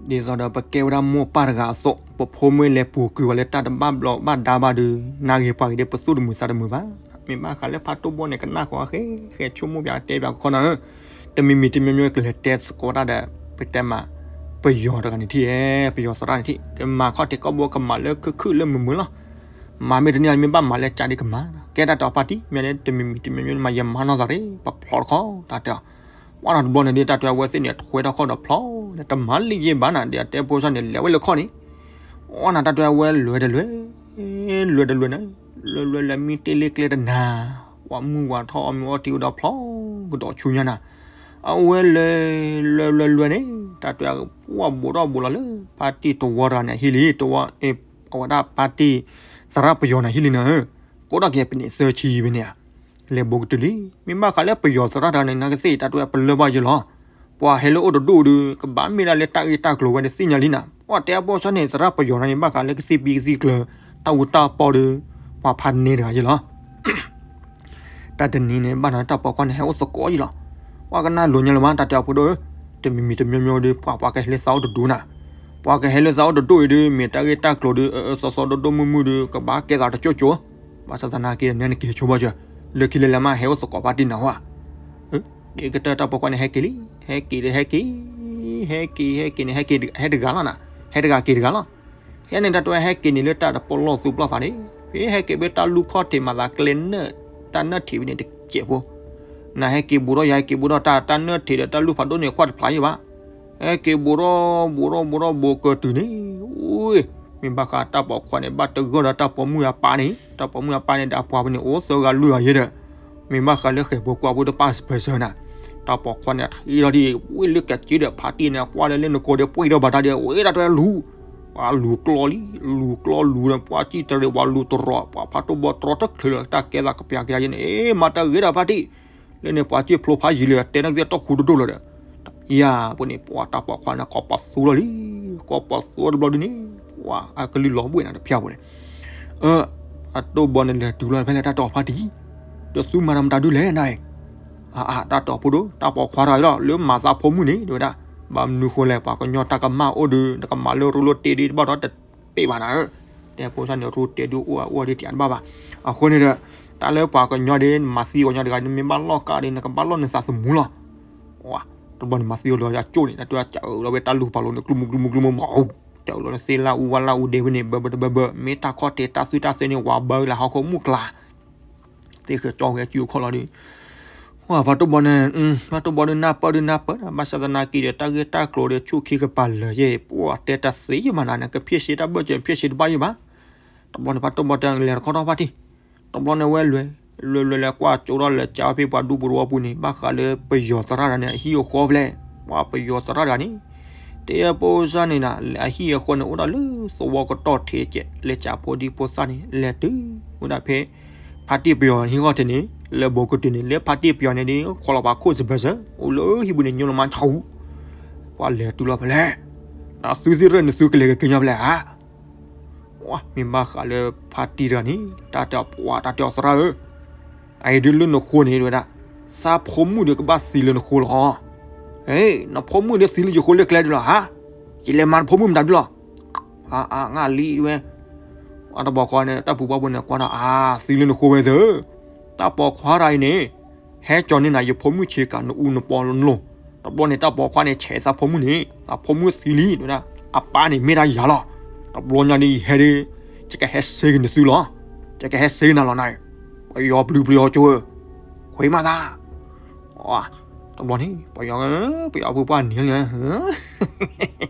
သိးဒီးပကဲဝဲဒၣ်မိၢ်ပၢ်တဂၤအသိး ပဖိမုၣ်လဲၤပူၤကွံာ်ဝဲလၢတၢ်တဘၣ်ဘျီးဘၣ်ဒါဘၣ်ဒီး နၢ်ဂ့ၤပှၤဂ့ၤဒီးပသူၣ်တမုာ်သးတမုာ်ဘၣ်, မ့ၢ်ဘၣ်ဃးလၢဖါတိၢ်ဘီန့ၣ် ကနၣ်ဃီအဃဲဃဲဆိကမိၣ်ပၠးတဲပၠးကခီနၤဧၢ တမံၤမံၤတမံၤမံၤကလဲၤတဲသကိးတၢ်ဒီး ပတဲမး ပယီၤတဂၤန့ၣ်ထံၣ်ဧဲ, ပယီၤသရၣ်န့ၣ်ထံၣ် ကမၤခီၣ်ထံးကီၢ်ဘိကမၤလၢခုၣ်ခုၣ်လၢမုာ်မုာ်လီၤ. မၤမ့ၢ်တန့ၢ်မ့ၢ်ဘၣ်မၤလၢကၠးဒ်ကမၤ, ကဲတၢ်တဲအီၤဖါတံၢ် မ့ၢ်န့ၣ်တမံၤမံၤတမံၤမံၤမး ယမၤနီၢ်သးရ့ ပဖျီတခီ တၢ်တဲအီၤ, ဝဲဒၣ်တဘျီန့ၣ်ဒ်တၢ်တဲအဝဲသ့ၣ်န့ၣ် ထွဲထီၣ်ခီၣ်ဒီးဖျီန့ၣ် တမၤလံယ့ၢ်ဘၣ်နၤ ဒ်အတဲဖိစၢ်န့ၣ် လဲၤဝဲလၢခီၣ်န့ၣ် အီၣ်နၤတၢ်တဲဝဲလွဲတလွဲ, လွဲတလွဲန့ၣ်, လွဲလွဲလၢမံတ့ၢ်လ့ကျဲတနၤ, ဝဲမုၢ်ဝဲထီၣ်အီၣ်မ့ၤအီထံဝဲဒီးဖျီကဒီးဆူညါနၤ, အဝဲလွဲ, လွဲလွဲလွဲန့ၣ် တၢ်တဲဝဲဘိးထီၣ်ဘိးလီၤလၢ ဖါတံၢ်တဝီတဂၤန့ၣ်ဟံၣ်လံ, တဝီ, အဝဲဒၣ်ဖါတံၢ်သရၣ်ပယီၤန့ၣ်ဟံၣ်လံနၤဧၢ, ကိးထီၣ်က့ၤပန့ၣ်သၢဆံပန့ၣ်ဧါ လဲၤဘိးကတုၤလံ, မ့ၢ်ဘၣ်ဃးလၢပယီၤသရၣ်တဂၤန့ၣ် နကသ့ၣ်တၢ်တဲဝဲပလၢၢ်ဘၣ်ယဲလီၤ, ပှၤဟဲလၢအိၣ်တဒူၣ်ဒီး ကဘၣ်မ့ၢ်ဒၣ်လၢတၢ်ဂ့ၢ်တၢ်ကျိၤဝဲန့ၣ်သ့ၣ်ညါလံနၤ, ပှၤတဲအဘီၣ်ဆၣ်န့ၣ် သရၣ်ပယီၤန့ၣ် ဘၣ်ဃးလၢကသံၣ်ပံကသံၣ်ကျၢၤ တၢ်အူတၢ်ပီဒီး ပှၤဖးန့ၢ်တဂၤယဲလီၤ. တၢ်တနံၤန့ၣ် ဘၣ်နၤတၢ်ပိာ်ခွါန့ၣ် ဟဲအိၣ်သကိးယဲလီၤ. ပှၤကနၣ်လိၤညါလၢၤမး တၢ်တဲအီၤဖိဒိၣ်ဧၢ, တမံၤမံၤတမံၤမံၤဒီး ပှၤပှၤကဟဲလၢသးအိၣ်တဒူၣ်နၤ, ပှၤကဟဲလၢသးအိၣ်တဒူၣ်အံၤဒီး မ့ၢ်တၢ်ဂ့ၢ်တၢ်ကျိၤဒီး အၢအၢသီသီဒိၣ်ဒိၣ်မုၢ်မုၢ်ဒီး ကဘၣ်ကဲသးတကၠိၣ်ကၠိၣ်, ဘၣ်ဆၣ်သနာ်က့ဒီး နဲနက့ၤဆိဘၣ်စၢၤ, လၢခံလၢလဲၤမး ဟဲအိၣ်သကိးဖါတံၢ်နၤဟါ ကဲကတၢၢ်တၢ်ပိာ်ခွါန့ၣ် ဟဲက့ၤလံ, ဟဲက့ၤဒီးဟဲက့ၤ, ဟဲက့ၤ ဟဲက့ၤန့ၣ် ဟဲက့ၤတဂၤလီၤနၤ, ဟဲတဂၤက့ၤတဂၤလီၤ. ဟဲန့ၣ်တၢ်တဲဝဲဟဲက့ၤန့ၣ်လၢတၢ်တပီၣ်လီၢ်သူပျီၢ်သးန့ၣ်, ဖဲဟဲက့ၤဖဲတၢ်လူၢ်ခီၣ်ထံးမၤသးကျဲနၢၣ်, တၢ်နၢၣ်ထံးဖဲန့ၣ်တစဲးဖိ, နဟဲက့ၤဘူးထီၣ်ယၤဟဲက့ၤဘူးထီၣ်တၢ်, တၢ်နၢၣ်ထံးဒီးတၢ်လူၢ်ဖးဒိၣ်န့ၣ် ကွၢ်တဖျါယံၤဘၣ်. ဟဲက့ၤဘူးထီၣ်ဘူးထီၣ်ဘူးထီၣ်ဘူးကတုၤန့ၣ်, အူ, မ့ၢ်ဘၣ်ဃးတၢ်ပိာ်ခွါန့ၣ် ဘၣ်တဂၢၢ်ဒီးတၢ်ပိာ်မုၣ်အပၢ်န့ၣ်, တၢ်ပိာ်မုၣ်အပၢ်န့ၣ်ဒီးအပှၤပူၤန့ၣ် အိၣ်သၢဂၤလွံၢ်ဂၤယဲဒီး, မ့ၢ်ဘၣ်ဃးလၢဃဲၤဖိကွၢ်ဖိတပၢ်စပၢၤစၢၤနၤ, တၢ်ပိာ်ခွါန့ၣ်ထံၣ်ထီၣ်ဒ် ဝ့ၢ်လၢကစ့ဒီးဖါတံၢ်န့ၣ် ကွၢ်လၢလၢနကိးဒီးပှ့ၤဒီးဘၣ်တၢ်ဒီး ဝ့ၢ်တၢ်တဲလူၤ, ပှၤလူၤကျီလံ, လူၤကျီလူၤဒီး ပှၤစံၣ်တရံး ပှၤလူၤတရီး ပှၤဖးတိၢ်ဘီတြီတချုးလၢတၢ်ကဲသးကပျးကယၤယဲန့ၣ်, မၤတၢ်ဂ့ၤဒီးဖါတံၢ်, လၢန့ၣ်ပှၤစံၣ်ဖျိဖးယံၤလံ တဲနကသ့ၣ်တီၢ်ဃူတဒိၣ်လီၤဒီး, တယၤပူၤန့ၣ် ပှၤတၢ်ပိာ်ခွါန့ၣ် ကိးပသူလီၤလံ, ကိးပသူတဘျီဒ်န့ၣ်, ပှၤအကလုၢ်လီၤဘှံးနၤတဖျၢၣ်ပူၤန့ၣ် အၢ, အတိၢ်ဘီန့ၣ်လဲၤတုၤလီၤဖဲလဲၣ် တၢ်တဲအီၤဖါတံၢ်, ဒီးသုမၤတၢ်မတၤဒုလဲၣ်နၤ, အါအါ တၢ်တဲအီၤဖိဒိၣ် တၢ်ပိာ်ခွါတဂၤအံၤလီၤ လၢမၤသးဖိမုၣ်န့ၣ် တဲဝဲဒၣ်, ဘၣ်မနုၤဃိလဲၣ် ပှၤကညီတၢ်ကမၣ်အိၣ်ဒီး နကမၤလၢရူလိတ့ဒ်တဘၣ်ဒီးတပ့ၢ်ဘၣ်နၤဧၢ, တဲဖိစၢ်န့ၣ် ရူတ့ဒ်အိၣ်အိၣ်ဒ်တယၤတဘၣ်ဘၣ်, အဃိန့ၣ်ဒီး တၢ်လၢပှၤကညီဒ် နမၤသံပှၤကညီတဂၤ နမ့ၢ်ဘၣ်လီၢ်ကးဒီး နကဘၣ်လီၢ်နသးသမူလီၤ တဘျီန့ၣ်မၤသံအီၤလီၤ အကၠိၣ်န့ၣ် တၢ်တဲဝဲကးအၢလီၤဝဲတၢ်လူၢ်ဖးဘီလိၤန့ၣ် ကျူမူကျူမူကျူမူမီၤ, ကးအၢလီၤန့ၣ် သ့ၣ်လၢအူဝဲလၢအူဒဲဝဲန့ၣ် ဘၢဘၢတဘၢဘၢ မ့ၢ်တၢ်ခီၣ်ထံးတၢ်သွံၣ်တၢ်သဲန့ၣ် ဝးဘၢလၢဟီၣ်ခိၣ်မုၢ်ကျါ, သ့ၣ်ဃဲၤကၠီဃဲၤစုအခီၣ်လီၤဒီး, ပှၤဖးတိၢ်ဘီန့ၣ်, ဖးတိၢ်ဘီဒုးနၢ်ပၢၢ်ဒုးနၢ်ပၢၢ် ဘၣ်ဆၣ်သနာ်က့ဒီး တၢ်ဂ့ၢ်တၢ်ကျိၤဒီး ဆူၣ်ခံကပၤလၢာ်ယဲၢ် ပှၤတဲတၢ်သ့ယဲၢ်မးနၤန့ၣ် ကဖျ့ၣ်ရှ့တၢ်ဘၢၣ်စၢၤ ဖျ့ၣ်ရှ့တဘၣ်ယဲၢ်ဘၣ်, တဘျီန့ၣ် ဖးတိၢ်ဘီတဲလဲၤတခီထီၣ်ဖါတံၢ်, တဘျီန့ၣ်ဝဲလွဲ, လွဲလွဲလဲၤကွၢ်ကၠိထီၣ်လဲၤကးဖဲပှၤဒူပူၤတဝီပူၤန့ၣ် ဘၣ်ဃးလၢပယီၤသရၣ်တဂၤန့ၣ် အဟံၣ်အဃီဖဲလဲၣ်, ပှၤပယီၤသရၣ်တဂၤန့ၣ်, တဲဖိစၢ်န့ၣ်နၤ အဟံၣ်အဃီန့ၣ် အိၣ်ဒၣ်လၢသဝီကတီၢ်ထံးကဲး လဲၤကးဖိဒံဖိသၣ်န့ၣ် လဲၤတုၤ, အိၣ်ဒၣ်ဖဲ ဖါတံၢ်ပယီၤဟံၣ်ဃီထံးန့ၣ် လၢဘီကတုၤန့ၣ် လၢဖါတံၢ်ပယီၤန့ၣ်ဒီး ခိးလီၤပှၤခိၣ်စဘၢၣ်စၢၤ အိၣ်လၢဟံၣ်ပူၤန့ၣ် ညိလီၤမါဆူ, ပှၤလဲၤတုၤလီၤဖဲလဲၣ်, တၢ်သုသ့ၣ်ရဲၣ်နသုကလဲၤကက့ၤညီဖဲလဲၣ်ဧါ မ့ၢ်ဘၣ်ဃးလၢဖါတံၢ်တဂၤန့ၣ် တၢ်တဲအီၤပှၤ တၢ်တဲအီၤသရၣ်ဧၢ, အအံၤဒုးလၢနဃိန့ၣ် တဲဝဲဒၣ်, သးဖိမုၣ်ဒီးကဘၣ်သံလၢနဃိလီၤ, နဖိမုၣ်ဒီးသံလၢယဃိလၢကျဲဒုးလီၤဧါ, ယလဲၤမၤနဖိမုၣ်မတၤဒုးလီၤ, အါအါ ငါလံဝဲ အတဘီခွါန့ၣ် တၢ်ပူၤဘၣ်ဘိန့ၣ် ကွၢ်ဒီးအါ သံလၢနဃိဝဲသၢ, တၢ်ပိာ်ခွါတဂၤအံၤန့ၣ် ဟဲကၠီန့ၢ်နၤယဖိမုၣ်ဆ့ကၤနအူနပီနလိၤ, တဘျီန့ၣ် တၢ်ပိာ်ခွါန့ၣ် ဆဲးသးဖိမုၣ်န့ၣ် သးဖိမုၣ်သံလံ တဲဝဲဒၣ်, အပၢ်န့ၣ်မ့ၢ်ဒၣ်ယၤလီၤ, တဘျီညါဒ်ယဟဲဒ် ယကဟဲဆှၢက့ၤနသုလီၤ, ယကဟဲဆှၢက့ၤနၤလီၤနၤ, ပယီၤပျုၤပယီၤကၠိဧၢ, ခွံမးသး တဘျီန့ၣ် ပယီၤ ပယီၤဖိပှၢ်နံၤလံ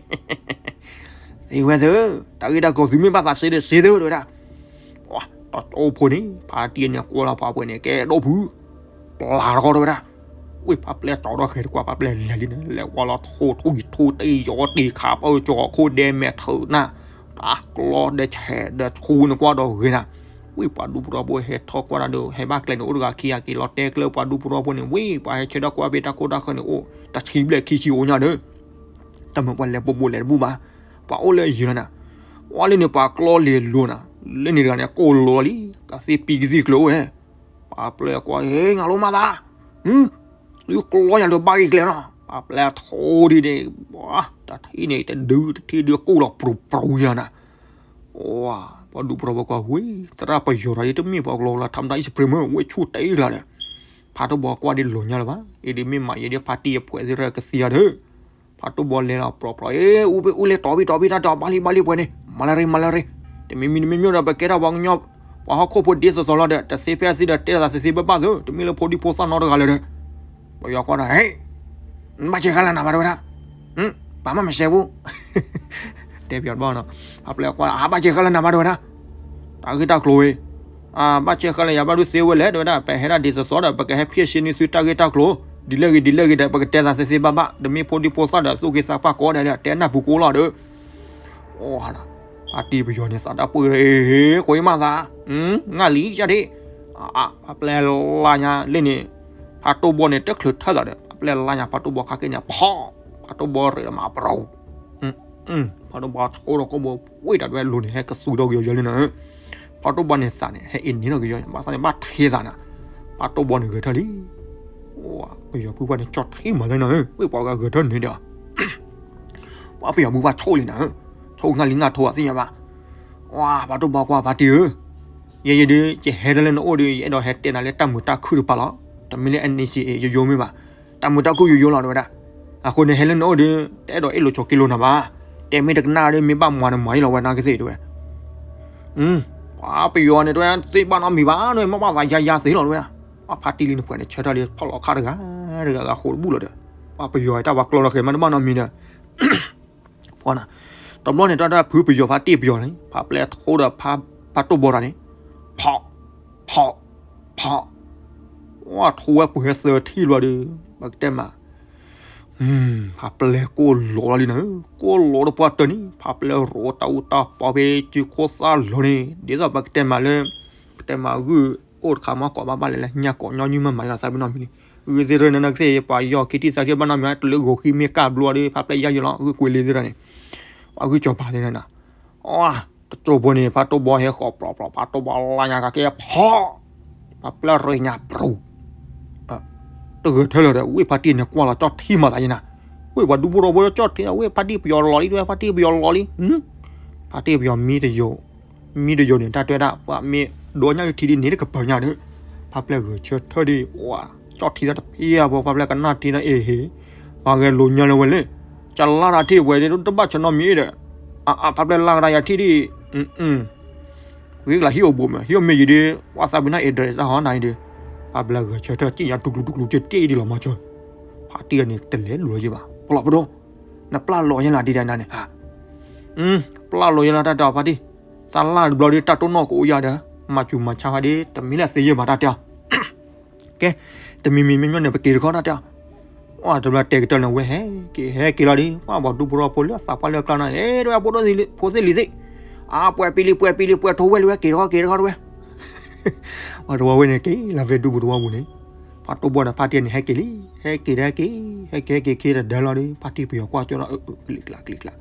သံဝဲသၢ, တၢ်ဂ့ၢ်တၢ်ကျိၤသုမ့ၢ်ဘၣ်သးစ့ဒီးစ့သၢ တဲဝဲဒၣ်, တၢ်အိၣ်ဖိန့ၣ် ဖါတံၢ်န့ၣ် ကွၢ်လီၤပှၤပှဲၤန့ၣ် ကဲဒိၣ်ဖု, ပျၢ်တခီတဲဝဲဒၣ်, ဝ့ၢ်ဖါပျဲၢ်ကၠီထီၣ်ဃဲၤတကွၢ် ဖါပျဲၢ်လဲၤလံန့ၣ် လဲၤဝဲလီၤထိၣ်ထူၣ်ယံၤထူၣ်တ့ၢ်ယီၤတ့ၢ်ခးပၢၢ်ကၠီခိၣ်ဒဲမဲာ်ထၢၣ်နၢ်, တၢ်ကျီဒဲးဆဲးဒီးဆူနကွၢ်ဒီးဂ့ၤနၤ, ဝ့ၢ်ပှၤဒူဖိထီဖိဟဲထီၣ်ကွၢ်တၢ်ဒီး ဟဲဘၣ်ကျဲန့ၣ် အိၣ်တဂၤခံဂၤက့ၤလီၤတဲကျၢပှၤဒူဖိထီဖိန့ၣ် ဝ့ၢ်ပှၤဟဲဆၢထၢၣ်ကွၢ်ဖဲတၢ်ခိၣ်တၢ်ဃၢၤန့ၣ် အိၣ်တဆံဘျဲၣ်ခံဆံအိၣ်ညါဒီး တၢ်မုာ်ပှၤလဲၤပိာ်ပိာ်လဲၤတဘူၣ်ဘၣ်, ပှၤအိၣ်လၢယံၤလီၤနၤ, ဝဲလၢန့ၣ်ပှၤကျီလဲၤလိၤနၤ, လၢန့ၣ်တဂၤန့ၣ် ကိၢ်လိၤလီၤလံ, ကသ့ၣ်ပံကသံၣ်ကျၢၤအိၣ်ဝဲ, ပှၤပျဲၢ်ကွၢ် ဟ့ ငါလိမၤသး, သုကျီယၤလၢဘၣ်ဂ့ၤကျဲနီၤ, ပှၤပျဲၢ်ထိၣ်ဒ်န့ၣ်, တၢ်ထံၣ်န့ၣ်တဒုတထံၣ်ဒုကိၢ်လီၤပြူၤပြူၤယၤနၤ, ပှၤဒူဖိထီဖိကွၢ်ဝဲ သရၣ်ပယီၤတဂၤဒ်တမ့ၢ်ပှၤကလီလၢထါမတၤအံၣ်စပရ့ၤမၢ ဝ့ၢ်ဆူၣ်တ့ၢ်ကျါဒီး ဖါတိၢ်ဘီကွၢ်ဒ်လိၤညါလၢၤဘၣ်, အံၤဒ်မ့ၢ်မးယဲဒ်ဖါတံၢ်အဖှဲးသ့ၣ်ရၢကသံအီၤဒီး ဖါတိၢ်ဘီလဲၤလီၤပြီပြီ အ့ၣ် အူဖဲအူလဲၤတီဘံၣ်တီဘံၣ်တၢ်ဒီး ဘၣ်လံဘၣ်လံပှဲၤန့ၣ် မၤလၢရ့မၤလၢရ့, တမံၤမံၤတမံၤမံၤဒီး ပကဲထီၣ်ပှၤကညီ ပှၤဟီၣ်ခိၣ်ဖိဒ်သိးသိးလီၤဒီး တသ့ဖဲအသ့ဒီး တဲသးသ့သ့ဘၣ်ဘၣ်သု တမ့ၢ်လၢဖိဒံဖိသၣ်နီတဂၤလၢၤဒီး ပယီၤကွၢ်ဒီး ဟ့ၣ် ဘၣ်စဲးဃါလၢနၤဘၣ်တဝဲဒၣ်, ပာ်မၢ်မစဲးပူ တဲပယီၤတဘၣ်နီၤ, ဖါပျဲၢ်ကွၢ်ဒီး အါ ဘၣ်စဲးဃါလၢနၤဘၣ်တဝဲဒၣ်, တၢ်ဂ့ၢ်တၢ်ကျိၤဝဲ ဘၣ်စဲးဃါလၢယၤဘၣ်ဒုးသ့ဝဲလဲၣ် တဝဲဒၣ် ပဟဲဒၣ်ဒ်သိးသိးဒီး ပကဟဲဖျဲၣ်ရှဲန့ၢ်သုတၢ်ဂ့ၢ်တၢ်ကျိၤ ဒ်လဲၣ်ဂ့ၤဒ်လဲၣ်ဂ့ၤဒီး ပကတဲသးသ့သ့ဘၣ်ဘၣ် တမ့ၢ်ဖိဒံဖိသၣ်ဒီး သူၣ်က့သးပှၢ်ကိးဂၤဒဲးဒီး တဲနၢ်ပူၤကိးလီၤဒီး အိ ဖါတံၢ်ပယီၤန့ၣ် သးတၢ်ပှၢ် ဃိမးသး ငါလံယၤဒ့ၣ်, ဖါပျဲၢ်လါညါလၢန့ၣ် ဖါတိၢ်ဘီန့ၣ် တချုးထၢၣ်သးဒီး ဖါပျဲၢ်လါညါ ဖါတိၢ်ဘီခါက့ၤန့ၣ် ဖီၣ် ဖါတိၢ်ဘီရ့းဒီးမၤပရီၤ ဖါတိၢ်ဘီထိၣ်ဒီးကိၢ်ဘိ ဝ့ၢ်တၢ်ဒွဲလိၤန့ၣ် ဟဲကသူဒီးကယီၤယီၤလံနၤဧၢ, ဖါတိၢ်ဘီန့ၣ်သးန့ၣ် ဟဲအ့ၣ်န့ၢ်ဒီးကယီၤ ဘၣ်သးန့ၣ်ဘၣ်ထံသးနၤ, ဖါတိၢ်ဘီန့ၣ်ဂဲၤထၢၣ်လံ, ပယီၤဖုပှၢ်န့ၣ် ကၠီၣ်ထံမးလၢနၤဧၢ, ဝ့ၢ်ပှၤဂၤဂဲၤထၢၣ်န့ၣ်ဒီး ပှၤပယီၤဖုပှၢ်ဆိၣ်လံနၤဧၢ, ဆိၣ်ငါလံငါထိအသ့ၣ်ညါဘၣ်, ဝါ ဖါတိၢ်ဘီကွၢ်ဖါတံၢ်ဧၢ, ယဲယဲဒုး ယဟဲဒၣ်လၢနအိၣ်ဒီး ယအဲၣ်ဒိးဟဲတဲနၤလၢတၢ်မုာ်တၢ်ခုၣ်တပၤလီၤ, တမ့ၢ်လၢ NCA ယိယိမ့ၢ်ဘၣ်, တၢ်မုာ်တၢ်ခုၣ်ယိယိလီၤတဝဲဒၣ်, အဃိန့ၣ်ဟဲလၢနအိၣ်ဒီး တအဲၣ်ဒိးအ့ၣ်လိာ်ဆိးက့လိာ်နၤဘၣ်, တဲမ့ၢ်တကနၣ်ဒီး မ့ၢ်ဘၣ်မၤနမၤအံၤလီၤဝဲနာ်ကသ့ၣ်တဝဲ ပှၤပယီၤန့ၣ် တဝဲသ့ၣ်ဘၣ်နီတမံၤဘၣ်န့ၣ် မ့ၢ်ဘၣ်သးယါယါသ့လီၤတဝဲဒၣ်, ပှၤဖါတံၢ်လံန့ၣ်ပှဲၤန့ၣ် ဆၢထၢၣ်လံ ဖီၣ်လီၤခါတဂၤတဂၤအဃိတဘူၣ်လီၤဒီး, ပှၤပယီၤတၢ်ပှၤကျီလီၤဃဲၤမးတဘၣ်နီတမံၤဒီး, ပှၤနၤ, တဘျီန့ၣ် တၢ်တၢ်ဖုပယီၤဖါတံၢ်ပယီၤန့ၣ် ဖါပျဲၢ်ထိၣ်ဒီးဖါတိၢ်ဘီတၢ်န့ၣ်, ဖီၣ်, ဖီၣ်, ဖီၣ်, ဝဲထိၣ်ဝဲပှဲၤသၢထံၣ်ဘျီဒီး ပကတဲမး ဖါပျဲၢ်ကိၢ်လီၤလီၤလံနၤဧၢ, ကိၢ်လီၤဒီးပှၤတၢၢ်န့ၣ် ဖါပျဲၢ်ရိးတၢ်အူတၢ်ပီဖဲစုခိၣ်သၣ်လီၤန့ၣ် ဒ်သိးပကတဲမးလၢ ပတဲမးဂုၢ်အိၣ်တခါမ့ၢ်ကိးဘၣ်ဘၣ်လဲၣ်လဲၣ် ညၣ်ကိးညီနုၢ်မ့ၢ်မၤယီၤသးပ့ၤနီၣ်မံၤန့ၣ် ဂုၢ်သ့ၣ်တရၢန့ၣ်နကသ့ၣ် ပှၤယီၤခံထံၣ်သၢထံၣ်ဘၣ်နီတမံၤ တလၢဂီၤဃံမ့ၢ်ကၢ်ဘျီဒီး ဖါပျဲၢ်ယါယီၤလီၤ ဂုၢ်ကွ့လ့သ့ၣ်တရၢန့ၣ် ပှၤဂုၢ်ကၠီၤပၤသ့ၣ်တရၢန့ၣ် အ တကၠိဖိန့ၣ် ဖါတိၢ်ဘီဟဲဃီၤပြီပြီ ဖါတိၢ်ဘီလါညါကကဲဖီၣ် ဖါပျဲၢ်ရ့ၣ်ညါပြူၤ တဂဲၤထၢၣ်လၢၤဒီး ဝ့ၢ်ဖါတံၢ်န့ၣ်ကွၢ်လီၤကၠီၣ်ထံမၤသးယဲနၤ ဝ့ၢ်ပှၤဒူဖိထီဖိကၠီၣ်ထံ ဝ့ၢ်ဖါတံၢ်ပယီၤလီၤလံ တဝဲဖါတံၢ်ပယီၤလီၤလံ ဖါတံၢ်ပယီၤမံတယိာ် မံတယိာ်န့ၣ် တၢ်တဲဒၣ် ပှၤမ့ၢ်ဒိးညၣ်ထံဒ်န့ၣ်တကပၤညါဒီး ဖါပျဲၢ်ဂဲၤဆၢထၢၣ်ဒ် ကၠီၣ်ထံတၢ်တဖၣ်အဘိ ဖါပျဲၢ်ကနၣ်ထံဒီးအ့ၣ်ဟ့ၣ် ပှၤဂဲၤလိာ်ညါလၢၤဝဲလၢ ကလါတၢ်ထံၣ်ဝဲဒ် တဘၣ်ဆၢနီတမံၤဒီး အ ဖါပျဲၢ်လါကဒါယၤထံၣ်ဒ် ဂ့ၤကလးဟံၣ်အိၣ်ဘူးမး ဟံၣ်အိၣ်မ့ၢ်ယံၤဒီး ပှၤသးပ့ၤနီၣ်အ့ၣ်ဒရဲးတၢ်ဟီနၤအံၤဒီး ပှၤဘျါဂဲၤဆၢထၢၣ်စံၣ်ညါတူၤကျူၤတူၤကျူၤက့ၤတ့ၢ်ဒ်လီၤမၤစၢၤ ဖါတံၢ်အန့ၣ်တလဲၤလိာ်ယဲဘၣ် ပလီၢ်ပဒိၣ် နပျၢ်လီၤယဲလၢတၢ်ဒံးဒၣ်နၤန့ၣ် ပျၢ်လီၤယဲလၢတၢ်တၢ်ဖါတံၢ် သးလၢ်တဘျီဒီးတၢ်တိၢ်နီၣ်ကအိၣ်ယၤဒီး မၤစူၤမၤဆါဃါဒီး တမံၤလၢသ့ယဲၢ်မးတၢ်တဲအီၤ ကဲ တမံၤမံၤမ့ၢ်မ့ၢ်န့ၣ် ပက့ၤတခီတၢ်တဲအီၤ တဘျီတဲာ်ကတၢၢ်န့ၣ် ဝဲဟဲက့ၤ ဟဲက့ၤလီၤဒီး ပှၤဘီဒူဖိထီဖိလၢအသးပှၢ်လၢအကျါန့ၣ် အဲ တဝဲဖိဒိၣ်ဖိသ့ၣ်လံၤသ့ၣ် အ ပှဲၤပံလံ ပှဲၤပံလံ ပှဲၤထိဝဲလံဝဲ က့ၤတခီ က့ၤတခီတဝဲ ပှၤတဝီဝဲန့ၣ် က့ၤလီၤဖဲဒူပူၤတဝီပူၤန့ၣ် ပှၤတိၢ်ဘီဒီးဖါတံၢ်န့ၣ် ဟဲက့ၤလံ ဟဲက့ၤဒီးဟဲက့ၤ ဟဲက့ၤဟဲက့ၤ က့ၤတဒၢလီၤဒီး ဖါတံၢ်ပယီၤကွၢ်ကၠီဒီး အၢ အၢ ကလံၤကျါ ကလံၤကျါ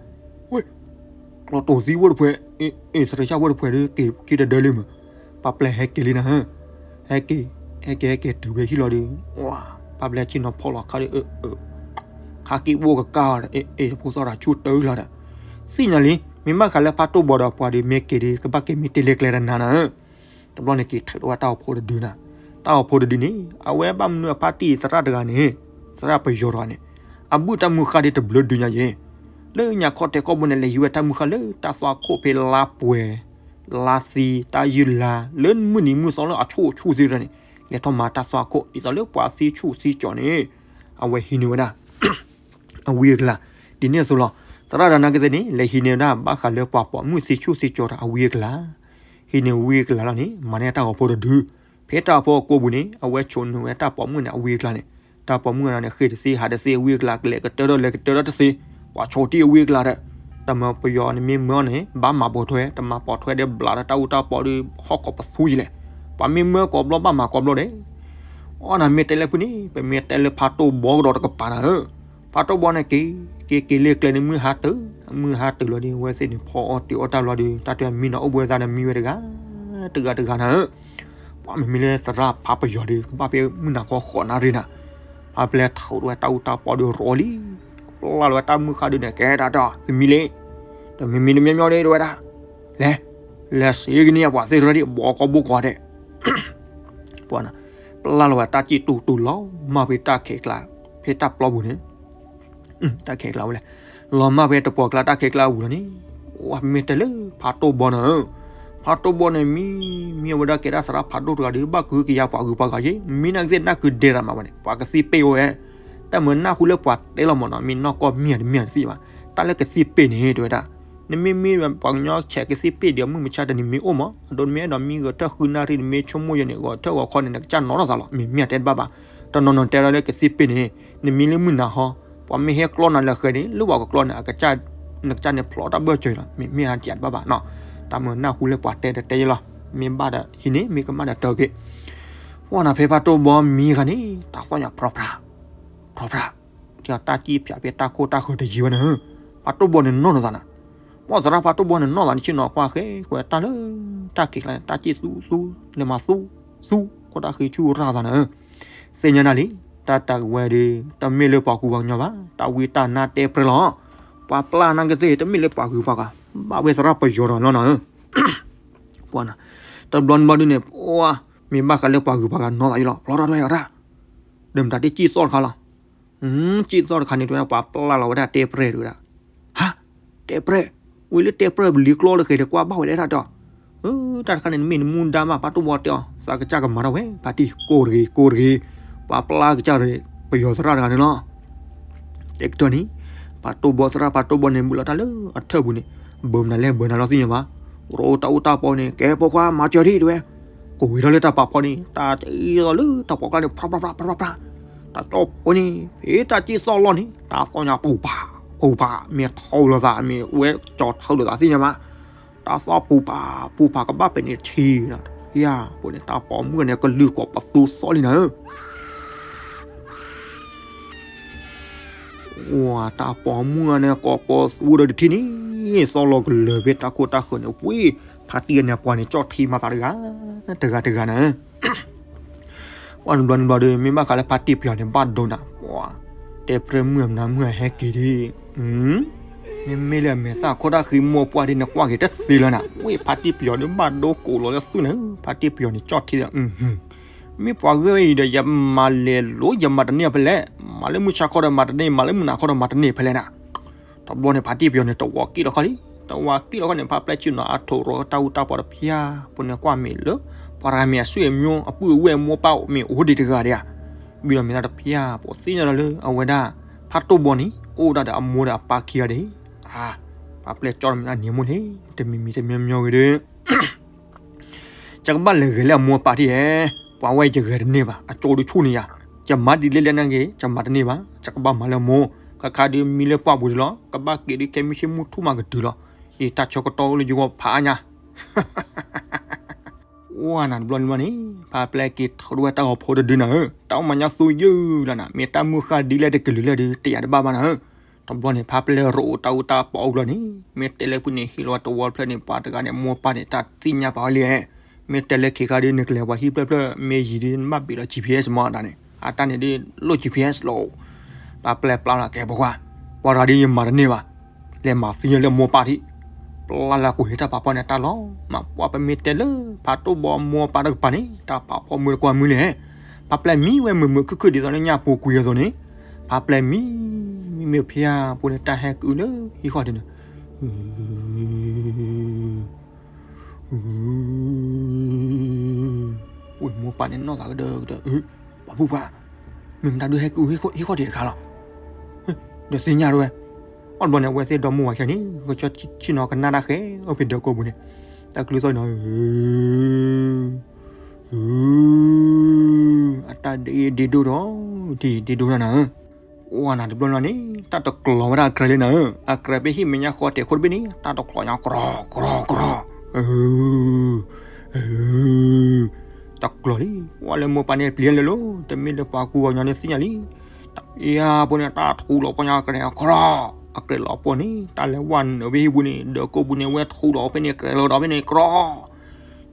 ဝဲ ကျီတိၤသံဝဲတဖှဲး အ့ သရၣ်ဝဲတဖှဲးဒီး က့ၤက့ၤတဒၢလံမး ပှၤပျဲၢ်ဟဲက့ၤလံနၤ ဟဲက့ၤ ဟဲက့ၤ ဟဲက့ၤတုၤဖဲဟံၣ်လီၤဒီး ပှၤပျဲၢ်ဆ့ၣ်နီၤဖီၣ်လီၤခါဒီး အၢ အၢ ခါက့ၤဘိကကါဒီး အ့ အ့ တဖိသၣ်တၢ်ဆူၣ်တၢ်လီၤဒီး သ့ၣ်ညါလံ မ့ၢ်ဘၣ်ဃးလၢဖါတိၢ်ဘီဒီးပှၤဒီး မ့ၢ်က့ၤဒီး ကဘၣ်က့ၤမ့ၢ်တ့လ့ကျဲတနၤနၤ တဘျီန့ၣ်က့ၤထုးထီၣ်ဝဲတၢ်အိၣ်ဖှိၣ်တဒုနၤ တၢ်အိၣ်ဖှိၣ်တဒုန့ၣ် အဝဲဘၣ်မနုၤအဖါတံၢ်သရၣ်တဂၤန့ၣ် သရၣ်ပယီၤတဂၤန့ၣ် အဘုၣ်တၢ်မုၢ်ဃၢ်ဒ်တဘျုးဒုညါယဲ လၢညါခီတဲာ်ကီၢ်ဘိန့ၣ် လဲၤဟံးဝဲတၢ်မုၢ်ဃၢ်လၢတၢ်သွၣ်ခိၣ်ဖဲလါပှဲၤ လါသံ တၢ်ယုၢ်လါ လၢမုၢ်နံၤမုၢ်သီလၢအဆူၣ်ဆူၣ်သ့ၣ်တဖၣ်န့ၣ် လဲၤထီၣ်မၤတၢ်သွၣ်ခိၣ် ဒ်သိးလၢပှၤသံဆူၣ်သံကၠီၤန့ၣ် အဝဲဟံးန့ၢ်ဝဲဒၣ် အဝံအကလၤ ဒ်န့ၣ်အသိးလီၤ. သရၣ်တဂၤနာ်က့သ့ၣ်န့ၣ် လဲၤဟံးန့ၢ်ဝဲဒၣ်ဘၣ်ဃးလၢပှၤပိာ်မုၣ်သံဆူၣ်သံကၠီၤတၢ်အဝံအကလၤ ဟံးန့ၢ်ဝံအကလၤလီၤန့ၣ် မၤန့ၢ်တၢ်ဂီၤဖိတဒု ဖဲတၢ်အိၣ်ဖှိၣ်အကိာ်ပူၤန့ၣ် အဝဲဆိၣ်နုာ်ဝဲတၢ်ပိာ်မုၣ်န့ၣ် အဝံအကလၤန့ၣ် တၢ်ပိာ်မုၣ်အံၤန့ၣ် ဃ့ၢ်တသ့ ဟးတသ့ ဝံအကျါ ကလဲၤကတၢၢ်ထီၣ်လဲၤကတၢၢ်ထီၣ်တသ့, ကွၢ်ဆိတံၢ်အဝံအကျါဒီး, တၢ်မၤပယီၤနမ့ၢ်မၢအီၤန့ၣ် ဘၣ်မၤပိာ်ထွဲ တမၤပိာ်ထွဲဒီးဘျးဒီးတၢ်အူတၢ်ပီဒီး ဟီၣ်ခိးပသူယံၤလဲၣ်, ပှၤမ့ၢ်မၢကိးဘျီဘၣ်မၤကိးဘျီဒီး, အီနၤမ့ၢ်တဲလၢဖုန့ၣ် ပမ့ၢ်တဲလၢဖးတိၢ်ဘီကဒီးတကပၤနၤဧၢ, ဖးတိၢ်ဘီန့ၣ်က့ၤ, က့ၤက့ၤလၢကျဲန့ၣ် မုၢ်ဟါတုၤ, မုၢ်ဟါတုၤလီၤဒီး အဝဲသ့ၣ်န့ၣ် ဖီအီၣ်တ့ၤအီၣ်တၢ်လီၤဒီး တၢ်တဲမံနီၤအိၣ်ဘှံးသးဒီးမံဝဲတဂၤ, တဂၤတဂၤနၤဧၢ, ပှၤမ့မ့ၢ်လၢသရၣ်ဖးပယီၤဒီး ကဘၣ်ဖဲမုၢ်နၤခီဃိးနၣ်ရံၣ်နၤ, ဖးပျဲထီၣ်ဝဲတၢ်အူတၢ်ပီဒီးရီလံ, ပျၢ်လီၤဝဲတၢ်မုၢ်ဃၢ်ဒုန့ၣ် ကဲတၢ်တီၢ် သမံလံ, တမံမံတမံမံဒီး တဲဝဲဒၣ်, လဲၤ, လဲၤစ့ကန့ၢ်ပှၤသ့ၣ်တဖၣ်ဒံး ဘီကီဘိကီၢ်ဒဲး ပှၤနၤ, ပျၢ်လီၤဝဲတၢ်စံၣ်တူၢ်တူၢ်လီၤမၢ်ဖဲတၢ်ခဲးကျါ, ဖဲတၢ်ပျီပူၤန့ၣ်, တၢ်ခဲးကျါဝဲလဲၣ်, လီၤမၢ်ဖဲတပှီၤကျါတၢ်ခဲးကျါအပူၤလီၤန့ၣ်, ဝဲမ့ၢ်တဲလၢဖးတိၢ်ဘီနၤဧၢ, ဖးတိၢ်ဘီန့ၣ်မံ, မံဝဲဒၣ်ကဲဒၣ်သရၣ်ဖးဒိၣ်တဂၤဒီး ဘၣ်ကုကယၤပှၤဂုၤပှၤဂၤယ့ၣ်, မ့ၢ်နာ်ကသ့ၣ်နၢ်ကုဒဲရၤမးဝဲန့ၣ် ပှၤကသံၣ်ပ့ၣ်အိၣ်ဝဲ, တၢ်မၤနၢ်ဟူလၢပှၤတဲလီၤမးနီၤ မ့ၢ်နီၢ်ကီၢ်မ့ၢ်တမ့ၢ်တသ့ဘၣ်, တၢ်လၢကသံၣ်ပ့ၣ်န့ၣ် တဲဝဲဒၣ် နမ့မ့ၢ်ပှၤကညီဆဲးကသံၣ်ပ့ၣ်ဒီးမုၢ်မဆါတနံၤမ့ၢ်အိၣ်မး အဒိနမ့ၢ်အဲၣ်ဒိးမံဂဲၤထၢၣ်ဃုနၣ်ရံၣ် နမ့ၢ်ဆိကမိၣ်ယဲန့ၣ် ဂဲၤထၢၣ်ဂီၤခီန့ၣ် နကစၢ်နီၢ်ထီၣ်သးလီၤ မ့ၢ်မ့ၢ်တဲတဘၣ်ဘၣ်, တနီၤနီၤတဲဒၣ်လၢကသံၣ်ပ့ၣ်န့ၣ်, နမံလၢမုၢ်နၤဟီ, ပှၤမ့ၢ်ဟဲကျီနၤလၢဃဲန့ၣ် လၢပှၤကကျီန့ၣ် နကစၢ်န့ၣ်ဖျိးတၢ်ဘၢၣ်စၢၤလီၤ မ့ၢ်မ့ၢ်တဲတဘၣ်ဘၣ်နီၤ, တၢ်မၤနၢ်ဟူလၢပှၤတဲတတဲယ့ၣ်လီၤ, မ့ၢ်ဘၣ်ဒီးဟံးန့ၢ် မ့ၢ်ကမၣ်ဒီးတၢ်က့ၤ, ဝဲနၤဖဲဖးတိၢ်ဘီမံခါန့ၣ် တၢ်သီၣ်ညါဖြီဖြး ဖြီဖြး, ဒီးတၢ်စံၣ်ဖၠးဖဲတၢ်ခိၣ်တၢ်ဃၢၤတယံၤဝဲန့ၣ်, ဖးတိၢ်ဘီန့ၣ်နီၢ်နီၢ်သးနၤ, ပှၤသရၣ်ဖးတိၢ်ဘီန့ၣ်နီၢ်သးန့ၣ် ဆ့ၣ်နီၤကွၢ်ဃဲကွဲတၢ်လၢ, တၢ်ခံးကျါန့ၣ် တၢ်စံၣ်သူသူ, လဲၤမၤသူ, သူ, ခိၣ်တၢ်ဃံဆူၣ်ရၣ်သးနၤဧၢ, သ့ၣ်ညါနၤလံ, တၢ်တၢ်ဝဲဒီး တမ့ၢ်လၢပှၤကူပှၤကညီဘၣ်, တၢ်ဝံတၢ်နါတဲပြဲလီၤ, ပှၤပျၢ်နာ်ကသ့ၣ် တမ့ၢ်လၢပှၤဂုၤပှၤဂၤ, ဘၣ်ဝဲသရၣ်ပယီၤဒီးနီၤနၤဧၢ, ပှၤနၤ, တဘျီနဘျီဒုန့ၣ်, မ့ၢ်ဘၣ်ဃးလၢပှၤဂုၤပှၤဂၤနီၢ်သးယ့ၣ်လီၤ ဖျီထီၣ်တဝဲရၣ် ဒီးမတၤတ့ၢ်စံၣ်သီၣ်တခါလီၤ, စံၣ်သီၣ်တခါန့ၣ် တဲဝဲဒၣ် ပှၤပျၢ်လီၤဝဲဒၣ်တဲပြဲတဲဝဲဒၣ်, ဟါ, တဲပြဲ, ဝံၤလၢတဲပြဲပလံၤကျီလၢဃဲၤဒီးကွၢ်ဘၣ်ဝဲလဲၣ်တၢ်တီၢ်, တၢ်တခါန့ၣ် နမ့ၢ်နမူဒါမး ဖးတိၢ်ဘီတဲအီၤ သးကစၢ်ကမၤထီၣ်ဝဲ ဖါတံၢ်ကိၢ်တဂ့ၤ ကိၢ်တဂ့ၤ, ပှၤပျၢ်ကစၢ်ဒီး ပယီၤသရၣ်တဂၤန့ၣ်လီၤ တဲကတၢၢ်န့ၣ်, ဖးတိၢ်ဘီသရၣ် ဖးတိၢ်ဘီန့ၣ် ဘုၣ်လီၤတၢ်လၢအထၢၣ်ပူၤန့ၣ်, ဘၢမနုၤလဲၣ် ဘၢနၤလီၤသ့ၣ်ညါဘၣ်, ရိတၢ်အူတၢ်ပီန့ၣ် ကဲပိာ်ခွါမၤစၢၤဒံးတဲဝဲ, ကိးဝံၤထီၣ်လၢတၢ်ပာ်ဖီန့ၣ် တၢ်တအံၤလီၤလၢတၢ်ပီကျါန့ၣ် ဖြးဖြးဖြးဖြးဖြး, တၢ်တီၢ်ဖိန့ၣ် ဖဲတၢ်စံၣ်သီၣ်လီၢ်န့ၣ် တၢ်သီၣ်ညါပူၤဖး ပူၤဖး မ့ၢ်ထီလိာ်သး မ့ၢ်ဝဲကၠီၤထီလိာ်သးသ့ၣ်ညါဘၣ်, တၢ်သီၣ်ပူၤဖး ပူၤဖးကဘၣ်ပဲာ်န့ၣ်ထံ, ယၤ ပူၤန့ၣ် တၢ်ပိာ်မုၣ်န့ၣ် ကလုၢ်ကိးပသူသီၣ်လံနၤဧၢ ဝဲတၢ်ပိာ်မုၣ်န့ၣ် ကိးပသူဒီးတထံၣ်န့ၣ်, သီၣ်လီၤကလၢၤဖဲတၢ်ခိၣ်တၢ်ဃၢၤန့ၣ် ဝံၤ ဖါတံၢ်အန့ၣ်ပှၤန့ၣ် ကၠီၣ်ထံမၤသးတဂၤ, တဂၤတဂၤနၤဧၢ, ပှၤနဘျီနဘျီဒီး မ့ၢ်ဘၣ်ဃးလၢဖါတံၢ်ပယီၤန့ၣ် ဘၣ်ဒိနၤ, ပှၤ တဲပြဲမုၢ်အမနၤမုၢ်အဟဲက့ၤဒံး မ့မ့ၢ်လၢအမဲာ်သၣ်ခိၣ်တၢ်ဃံမိၢ်ပှၢ်ဒ်န့ၣ်ကွၢ်က့ၤတသ့လၢနၤ, ဝံၤ ဖါတံၢ်ပယီၤဒီး ဘၣ်ဒိကိးလီၤလၢသူၣ်န့ၣ်, ဖါတံၢ်ပယီၤန့ၣ် ကၠီၣ်ထံဒီး မ့ၢ်ပှၤဂ့ၢ်ဝဲအံၤဒီး ယမၤလဲၤလိၤ ယမၤတန့ၢ်ဖဲလဲၣ်, မၤလၢမုၢ်ဆါခီဒီးမၤတန့ၢ် မၤလၢမုၢ်နၤခီဒီးမၤတန့ၢ်ဖဲလဲၣ်နၤ, တဘျီန့ၣ် ဖါတံၢ်ပယီၤန့ၣ် တဝီကံၣ်လီၤခီလံ, တဝီကံၣ်လီၤခီန့ၣ် ဖါပျဲဆ့ၣ်နီၤအါထိးရီတၢ်အူတၢ်ပီတဖၣ်, ပူၤန့ၣ်ကွၢ်မ့ၢ်လၢ ပှၤတဂၤမ့ၢ်အဆွေမျိုး အပုၢ်အဝဲၢ်မိၢ်ပၢ်မ့ၢ်အိၣ်ဒံးတဂၤဒံးဧါ, ဘုဒီးမ့ၢ်တၢ်တဖၣ် ပသ့ၣ်ညါလီၤလၢအဝဲဒၣ် ဖါတိၢ်ဘီန့ၣ် အိၣ်ဒၣ်ဒီးအမိၢ်ဒီးအပၢ်ခံဂၤဒံး, အါ, ပှၤပျဲကၠီၣ်တမ့ၢ်အနံၤမိၢ်န့ၣ် တမံၤမံၤတမံၤမံၤဂ့ၤဒီး ယကဘၣ်လဲၤဂဲၤလၢအမိၢ်အပၢ်ထံၣ်ဧါ, ပှၤဝဲအံၤယဂဲၤတန့ၢ်ဘၣ်, အကၠိဒုးဆူၣ်န့ၣ်ယၤ, ယမၤဒ်လဲၣ်လဲၣ်နာ်က့ၤ ယမၤတန့ၢ်ဘၣ်, ယကဘၣ်မၤလၢအမိၢ်, ခါခါဒုးမံလၢပှၢ်ပူၤဒံးလီၤ, ကဘၣ်က့ၤဒုးခဲမုၢ်ဆ့ၣ်မုၢ်ထူၣ်မးကတုၤလီၤ, ယတၢ်ဆၢကတီၢ်အိၣ်လၢယဂီၢ်ဖးအါညါ ဝဲနၤတဘျီတဘျီန့ၣ် ဖါပျဲက့ၤထီၣ်ဒိဝဲတၢ်ဂီၤဖိတဒုနၤဧၢ, တၢ်အိၣ်မၤညါသူယုၢ်လီၤနၤ, မ့ၢ်တၢ်မုၢ်ဃၢ်ဒ်လဲၣ်တကလုာ်လဲၣ်ဒုး တယာ်တဘၣ်ဘၣ်နၤဧၢ, တဘျီန့ၣ် ဖါပျဲရိအိၣ်တၢ်အူတၢ်ပီအူဘျီန့ၣ် မ့ၢ်တဲလၢဖုန့ၣ် ဟ့ၣ်လီၤဝဲတဝီတဖျၢၣ်န့ၣ် ပှၤတဂၤန့ၣ် မိၢ်ပၢ်န့ၣ် တၢ်သ့ၣ်ညါပာ်ဝဲလံ, မ့ၢ်တဲလၢခဲခါဒုး နကလဲၤပှၤဟံၣ်ဖျၢၣ်ဖျၢၣ် မ့ၢ်ယံၤဒုး နဘၣ်ဘ့ၣ်လီၤ GPS မ့ၢ်တၢ်န့ၣ် အတၢ်န့ၣ်ဒုး လိၣ် GPS လီၤ, ဖါပျဲပျါလီၤ ကဲပိာ်ခွါ, ပှၤတဂၤဒုးယမၤတန့ၢ်ဘၣ်, လဲၤမၤသံလၢမိၢ်ပၢ်ထံး, ပျါလၢကိးဟ့ၣ်တၢ်ပာ်ဖီၣ်န့ၣ်တၢ်လီၤ, မ့ၢ်ပှၤပမ့ၢ်တဲလၢ ဖါတိၢ်ဘီမိၢ်ပၢ်တကပၤန့ၣ် တၢ်ပာ်ဖီၣ်မုၢ်တကွၢ်မုၢ်လဲၣ်, ဖါပျဲမံဝဲမုာ်မုာ်ခုၣ်ခုၣ်ဒ်သိးလၢညၣ်ပူၤကွံာ်အသိးန့ၣ်, ဖါပျဲမံ, မံမ့ၢ်ဖျါပူၤန့ၣ် တၢ်ဟဲကအုလၢဟံၣ်ဃီဒုးန့ၣ် ဝဲမိၢ်ပၢ်န့ၣ်နီၢ်သးကဒၢကဒၢ, ပှၤဖုပှၢ်, မ့ၢ်မတၤဒုးဟဲကအုဟံၣ်ဃီဒံးတခါလီၤ, ဒီးသ့ၣ်ညါတဝဲ, အီၣ်ဘျီန့ၣ် အဝဲသ့ၣ်ဒီမါဝၤခဲန့ၣ် ကဆီဆံၣ်နီၤကနၣ်တၢ်ဃဲ အိၣ်ဖဲဒီးကိးပူၤန့ၣ်, တၢ်ကလုၢ်သီၣ်နီၤ အတၢ်ဒ့ဒ့ဒိၣ်ဒီး ထံၣ်ဒ့ဒိၣ်နၤဧၢ, အိၣ်နၤတဘျီလီၤန့ၣ် တၢ်တကျိၤဝဲဒၣ်အကြဲးလံနၤဧၢ, အကြဲးဖဲဟံၣ်မဲာ်ညါဃီတဲာ်ခိၣ်တဘ့ၣ်န့ၣ် တၢ်တကျိၤညါ ကြီၤကြီၤကြီၤ, အ တကျိၤလံ, ပှၤလၢမိၢ်ပၢ်န့ၣ်ပျံၤလၢလီၤ, တမ့ၢ်လၢပှၤကူပှၤကညီန့ၣ်သ့ၣ်ညါလံ, တၢ်အံၤဖိန့ၣ် တၢ်ထူလီၤပှၢ်ညါကရဲၤကြီၤ, အကြဲးလီၤပှၢ်န့ၣ် တၢ်လဲၤဝဲနုာ်ဖဲဟံၣ်ပူၤန့ၣ် ဒီးကိၣ်ပူၤန့ၣ် ဝဲထူလီၤဖဲန့ၣ် ကြဲးလီၤဒီးဖဲန့ၣ်ကြီၤ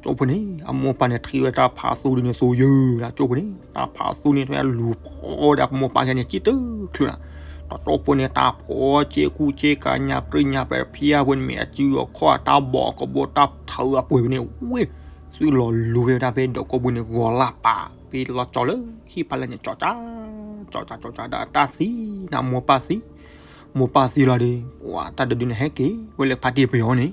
ကၠိဖိန့ၣ် အမိၢ်ပၢ်န့ၣ်ထံၣ်ဝဲတၢ်ဖးသူဒ်န့ၣ်သူယုၢ်ဒၣ် ကၠိဖိန့ၣ် တၢ်ဖးသူန့ၣ် ထွဲလူၤဖီဒီးအမိၢ်ပၢ်ခဲန့ၣ် ကံၣ်တချုးနၤ, ဒီးကၠိဖိန့ၣ် တၢ်ဖီစ့ကူစ့ကၤညါပြံညါပြဲဖံအဖိန့ၣ် မ့ၢ်အစုအခီၣ်အတၢ်ဘီၣ်ကဘိတၢ်ထၢအပှ့ၤဖဲန့ၣ် ဝ့ၢ် သုလီၤလူၤဖဲဝဲဒၣ်ဖဲဒီးကိၣ်ပူၤန့ၣ် ဂီၤလၢ်ပာ် ဖဲလီၤကၠီလၢဟံၣ်ဖးလဲၢ်န့ၣ် ကၠီကၠီ ကၠီကၠီကၠီကၠီဒီးတၢ်သံနၤ မိၢ်ပၢ်သံ မိၢ်ပၢ်သံလီၤဒီး ပှၤတၢ်ဒုးဒုးန့ၣ်ဟဲက့ၤဝဲလၢဖါတံၢ်ပယီၤန့ၣ်,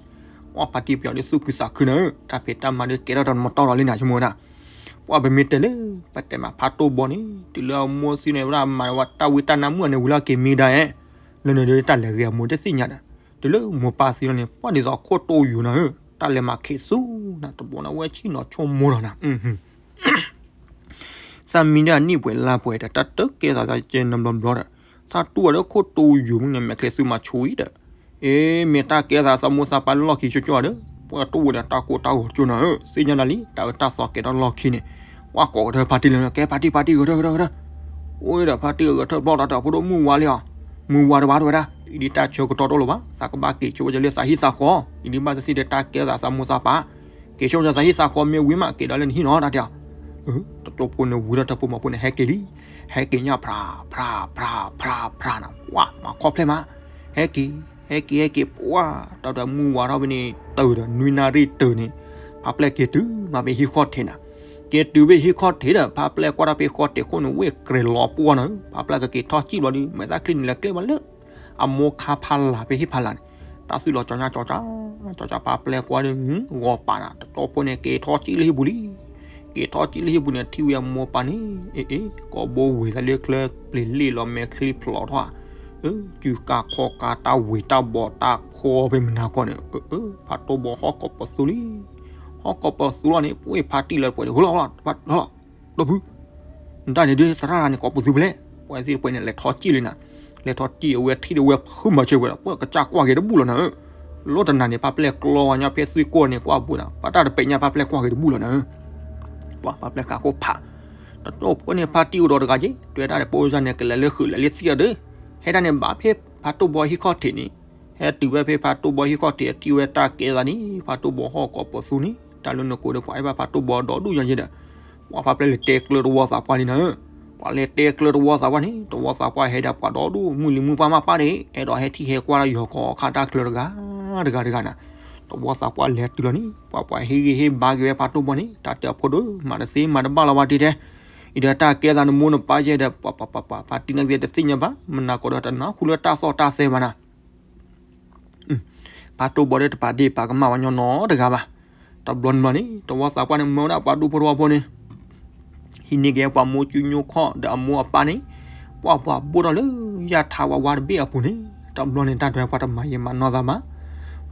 ပှၤဖါတံၢ်ပယီၤဒီးသူၣ်ခုသးခုနၤဧၢ, တၢ်ဖံးတၢ်မၤဒီးကဲထီၣ်တၢ်မတီၢ်လီၤလံနၤ ဆိကမိၣ်ဝဲဒၣ်, ပှၤပမ့ၢ်တဲလၢ ပတဲမးဖါတိၢ်ဘီန့ၣ် တုၤလၢအမိၢ်သံန့ၣ်ဝဲဒၣ်မၤဝဲတၢ်ဝံတၢ်နါမုၣ်အန့ၣ်ဝံၤလီၢ်က့ၤမံဒါဧဲ, လၢန့ၣ်ဒီးတၢ်လဲၤဂ့ၤအမိၢ်တသ့ၣ်ညါဒီး, တုၤလၢမိၢ်ပၢ်သံလီၤန့ၣ် ပှၤဒ်သိးခိၣ်တိၢ်ယူၤနၤဧၢ, တၢ်လဲၤမၤခ့သူနၤ တဘျီန့ၣ် ဝဲဆ့ၣ်နီၤဆိကမိၣ်လီၤနၤ သးမံဒၣ်နံၣ်ပှဲၤလါပှဲၤဒီး တၢ်တကဲသးသးကဲနီတဘျီဘျီဒီး, သးတူၢ်အီၤဒီးခိၣ်တိၢ်ယူၤမုၢ်န့ၣ် မဲာ်ချံသူမၤဆူၣ်အံၤဒီး, အ့ မ့ၢ်တၢ်ကဲသးသးမိၢ်သးပၢ်လၢလီၢ်ခံကၠိကၠိဒီး, ပှၤတိၢ်ဝဲဒီးတၢ်ကိၢ်တၢ်ဂီၤကၠိနၤဧၢ, သ့ၣ်ညါနၤလံ တၢ်အၢတၢ်သီကဲထီၣ်လီၢ်ခံန့ၣ်, ပှၤကိးကထၢဖါတံၢ်လၢ ကဲဖါတံၢ်ဖါတံၢ်ဂဲၤထၢၣ်ဂဲၤထၢၣ်ဂဲၤထၢၣ်, အိၣ်ဒီးဖါတံၢ်ဂဲၤထၢၣ်ဘျီဒီး တၢ်ဖိဒိၣ်မုၢ်ဝါလံဧါ, မုၢ်ဝါတဘၣ်တဝဲဒၣ်, အံၤဒ်တၢ်ဆၢကတီၢ်တအိၣ်လၢၤဘၣ်, သးကဘၣ်က့ၤဆိကမိၣ်လၢသးဟံၣ်သးဃီ, အံၤဒ်ဘၣ်သ့ၣ်သ့ၣ်ဒီးတၢ်ကဲသးသးမိၢ်သးပၢ် က့ၤဆိကမိၣ်သးဟံၣ်သးဃီမ့ၢ်ဝံၤမး က့ၤဒီးလၢနဟံၣ်နီၤတၢ်တဲ, တကၠိဖိန့ၣ်ဝံၤဒီးတၢ်ဖိမၤဖိန့ၣ် ဟဲက့ၤလံ, ဟဲက့ၤညၣ်ဖြး ဖြး ဖြး ဖြး ဖြးနၤ, ပှၤမၤခီဖျိမး, ဟဲက့ၤ ဟဲက့ၤ ဟဲက့ၤ ပှၤ တၢ်တမုၢ်ဝါထီၣ်ဖဲန့ၣ် တုၤဒီးနွံနၣ်ရံၣ်တုၤန့ၣ်, ဖါပျဲၢ်က့ၤတုၤမးဖဲဟံၣ်ခီၣ်ထံးနၤ, က့ၤတုၤဖဲဟံၣ်ခီၣ်ထံးဒီး ဖါပျဲၢ်ကွၢ်တၢ်ဖဲဃီတဲာ်ခိၣ်န့ၣ် ဝ့ၢ်ကြဲးလီၤပှၢ်နၤဧၢ, ဖါပျဲၢ်ကက့ၤထီၣ်စံၣ်ဘျီဒီး မဲာ်သၣ်ချံန့ၣ်လဲၤကျဲဘၣ်လၢ အမိၢ်ခါဖးလၢ်ဖဲဟံၣ်ဖးလၢ်န့ၣ်, တၢ်သွံၣ်လီၤကၠီညါကၠီကၠီ, ကၠီကၠီဖါပျဲၢ်ကွၢ်ဒီး ဂီၤပာ်နၤ တကၠိဖိန့ၣ် က့ၤထီၣ်စံၣ်လၢဟံၣ်ပူၤလံ, က့ၤထီၣ်စံၣ်လၢဟံၣ်ပူၤန့ၣ် ထံၣ်ဝဲအမိၢ်ပၢ်န့ၣ်, အ့ အ့ ကိးဘိဝ့ၤသးလၢချၢပျ့ၤလ့ၣ်လီၤမဲာ်ချံဖျိးထီၣ်, စုကါခီကါတၢ်ဝ့ၤ တၢ်ဘီးတၢ်ဖှီၣ်ဖဲမနၤကီၢ်န့ၣ်, ဖါတိၢ်ဘီဟီၣ်ကိးပသူလံ, ဟီၣ်ကိးပသူလီၤန့ၣ် ပှၤဖါတံၢ်လၢပှဲၤန့ၣ် ဟလီၤ ဟလီၤ ဒီပုၢ်, နတၢ်န့ၣ်ဒ်သရၣ်န့ၣ် ကိးပသူဖဲလဲၣ်, ပှၤသ့ၣ်တဖၣ်န့ၣ် လဲၤထီၣ်စံၣ်လံနၤ, လဲၤထီၣ်စံၣ်အဝဲထံၣ်ဒီးဝဲဖုမၤစၢၤဝဲဒီး ပှၤကစၢ်ကွၢ်က့ၤတဘူၣ်လီၤနၤဧၢ, လီတနၤန့ၣ် ဖါပျဲၢ်ကျီဝဲညါဖဲသွံၣ်ကိၢ်န့ၣ် ကွၢ်ဘူးနၤ ပှၤတၢ်တပဲာ်ညါဖါပျဲၢ်ကွၢ်က့ၤတဘူၣ်လီၤနၤဧၢ, ပှၤဖါပျဲၢ်ဃးခိၣ်ဖး, တကၠိဖိန့ၣ် ဖါတံၢ်အိၣ်ဒီးတဂၤက့ၤ တဲတၢ်ဒီး ပိၢ်စၢ်န့ၣ် ကလဲၤလၢဃုာ်လဲၤလၢသံၣ်အီၤဒီး, ဟဲတၢ်န့ၣ်ဘၣ်ဖဲဖါတိၢ်ဘီဟံၣ်ခီၣ်ထံးန့ၣ်, ဟဲတုၤဝဲဖဲဖါတိၢ်ဘီဟံၣ်ခီၣ်ထံး ထံၣ်ဝဲတၢ်ကဲသးန့ၣ် ဖါတိၢ်ဘီဟီၣ်ကိးပသူန့ၣ် တၢ်လၢနကိးဒီးပှၤအဲၣ်ဘၣ်ဖါတိၢ်ဘီဒီဒူၣ်ညါယဲဒီး, ပှၤဖါပျဲၢ်လဲၤတဲကျၢၤတဝီသးပှၢ်လံနၤဧၢ, ပှၤလဲၤတဲကျၢၤတဝီသးပှၢ်န့ၣ် တဝီသးပှၢ်ဟဲဒီးပှၤဒီဒူၣ် မုၢ်လံၤမုၢ်ပှၢ်မးပၢ်န့ၣ် အဲၣ်ဒိးဟဲထံၣ်ဟဲကွၢ်တၢ်ယီၤကီၢ်ခါတၢ်ကျၢၤတဂၤ, တဂၤတဂၤနၤ, တဝီသးပှၢ်လဲၤတုၤလီၤန့ၣ် ပှၤပှၤဟ့ၣ်ဂံၢ်ဟ့ၣ်ဘါက့ၤဝဲဖါတိၢ်ဘီန့ၣ် တၢ်တဲအဖိဒိၣ် မၤတသ့မၤတဘၣ်လီၤဝဲတ့ၢ်တဲ, အံၤဒီးတၢ်ကဲသးနမိၢ်နပၢ်ယဲဒီး ပှၤပှၤပှၤပှၤဖါတံၢ်နာ်က့တသ့ၣ်ညါဘၣ် မနၤကိးဒီးတနၢ်ဟူလၢတၢ်သီၣ်တၢ်သဲဘၣ်နၤ ဖါတိၢ်ဘီဒီးတပာ်ဒ့ၣ်ပာ်ကမၣ်ဝဲညီနီတဂၤဘၣ်. တဘျီန့ၣ်ဘျီန့ၣ် တဝီသးပှၢ်န့ၣ် မၢဝဲဒၣ်ပှၤဒူဖိတဝီဖိန့ၣ် ဟံးန့ၢ်က့ၤပှၤမိၢ်ကၠုညိခီၣ်ဒီးအမိၢ်အပၢ်န့ၣ် ပှၤပှၤဘိၣ်ထီၣ်လၢယၢ်ထါဝါဝါတဘ့ၣ်အပူၤန့ၣ် တဘျီန့ၣ် တၢ်ဒွဲၣ်ပှၤတမၤယံာ်မၤနီၢ်သးဘၣ်.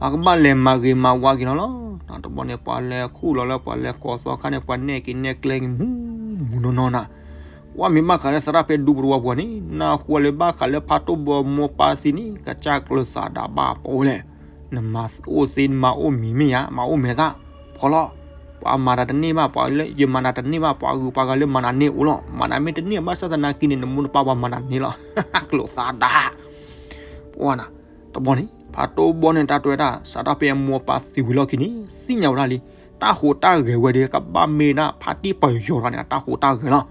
ပှၤကဘၣ်လဲၤမၤဂ့ၤမၤဝါက့ၤလီၤလီၤ. တဘျီန့ၣ် ပှၤလဲၤခူၣ်လီၤလၢပှၤလဲၤကိးသီခါန့ၣ် ပှၤနဲၣ်က့ၤနဲၣ်ကျဲက့ၤမူမူနီၢ်နီၢ်နၤ ပှၤမ့ၢ်ဘၣ်ဃးလၢသရၣ်ဖဲဒူပတဝီပူၤန့ၣ် နၢ်ဟူလၢဘၣ်ဃးလၢဖါတိၢ်ဘီမိၢ်ပၢ်သံန့ၣ် ကစၢ်ကျၢၤသးဒၣ်ဘၣ်ပအိၣ်လဲၣ်. နမၤအိၣ်သ့နမၤအိၣ်မံၤမ့ၢ်ယါ မၤအိၣ်မဲာ်သၣ် ဖီလီၤ. ပှၤမၤတၢ်တန့ၢ်ဘၣ် ပှၤလၢယမၤနၤတန့ၢ်ဘၣ် ပှၤဂုၤပှၤဂၤလၢမၤနၤန့ၢ်အိၣ်လီၤ. မၤနၤမ့ၢ်တန့ၢ် ဘၣ်ဆၣ်သနာ်က့န့ၣ် နမိၢ်နပၢ်ပှၤမၤနၤန့ၢ်လီၤ. ကျိၤသးဒၣ် ပှၤနၤ တဘျီန့ၣ် ဖါတိၢ်ဘီန့ၣ် တၢ်တဲဝဲဒၣ် စးထီၣ်ဖဲအမိၢ်အပၢ်သံဝံၤလီၢ်ခံန့ၣ် သ့ၣ်ညါဝဲဒၣ်လံ တၢ်ဟူးတၢ်ဂဲၤဝဲဒီး ကဘၣ်မ့ၢ်ဒၣ်ဖါတံၢ်ပယီၤတဂၤန့ၣ် အတၢ်ဟူးတၢ်ဂဲၤလီၤ.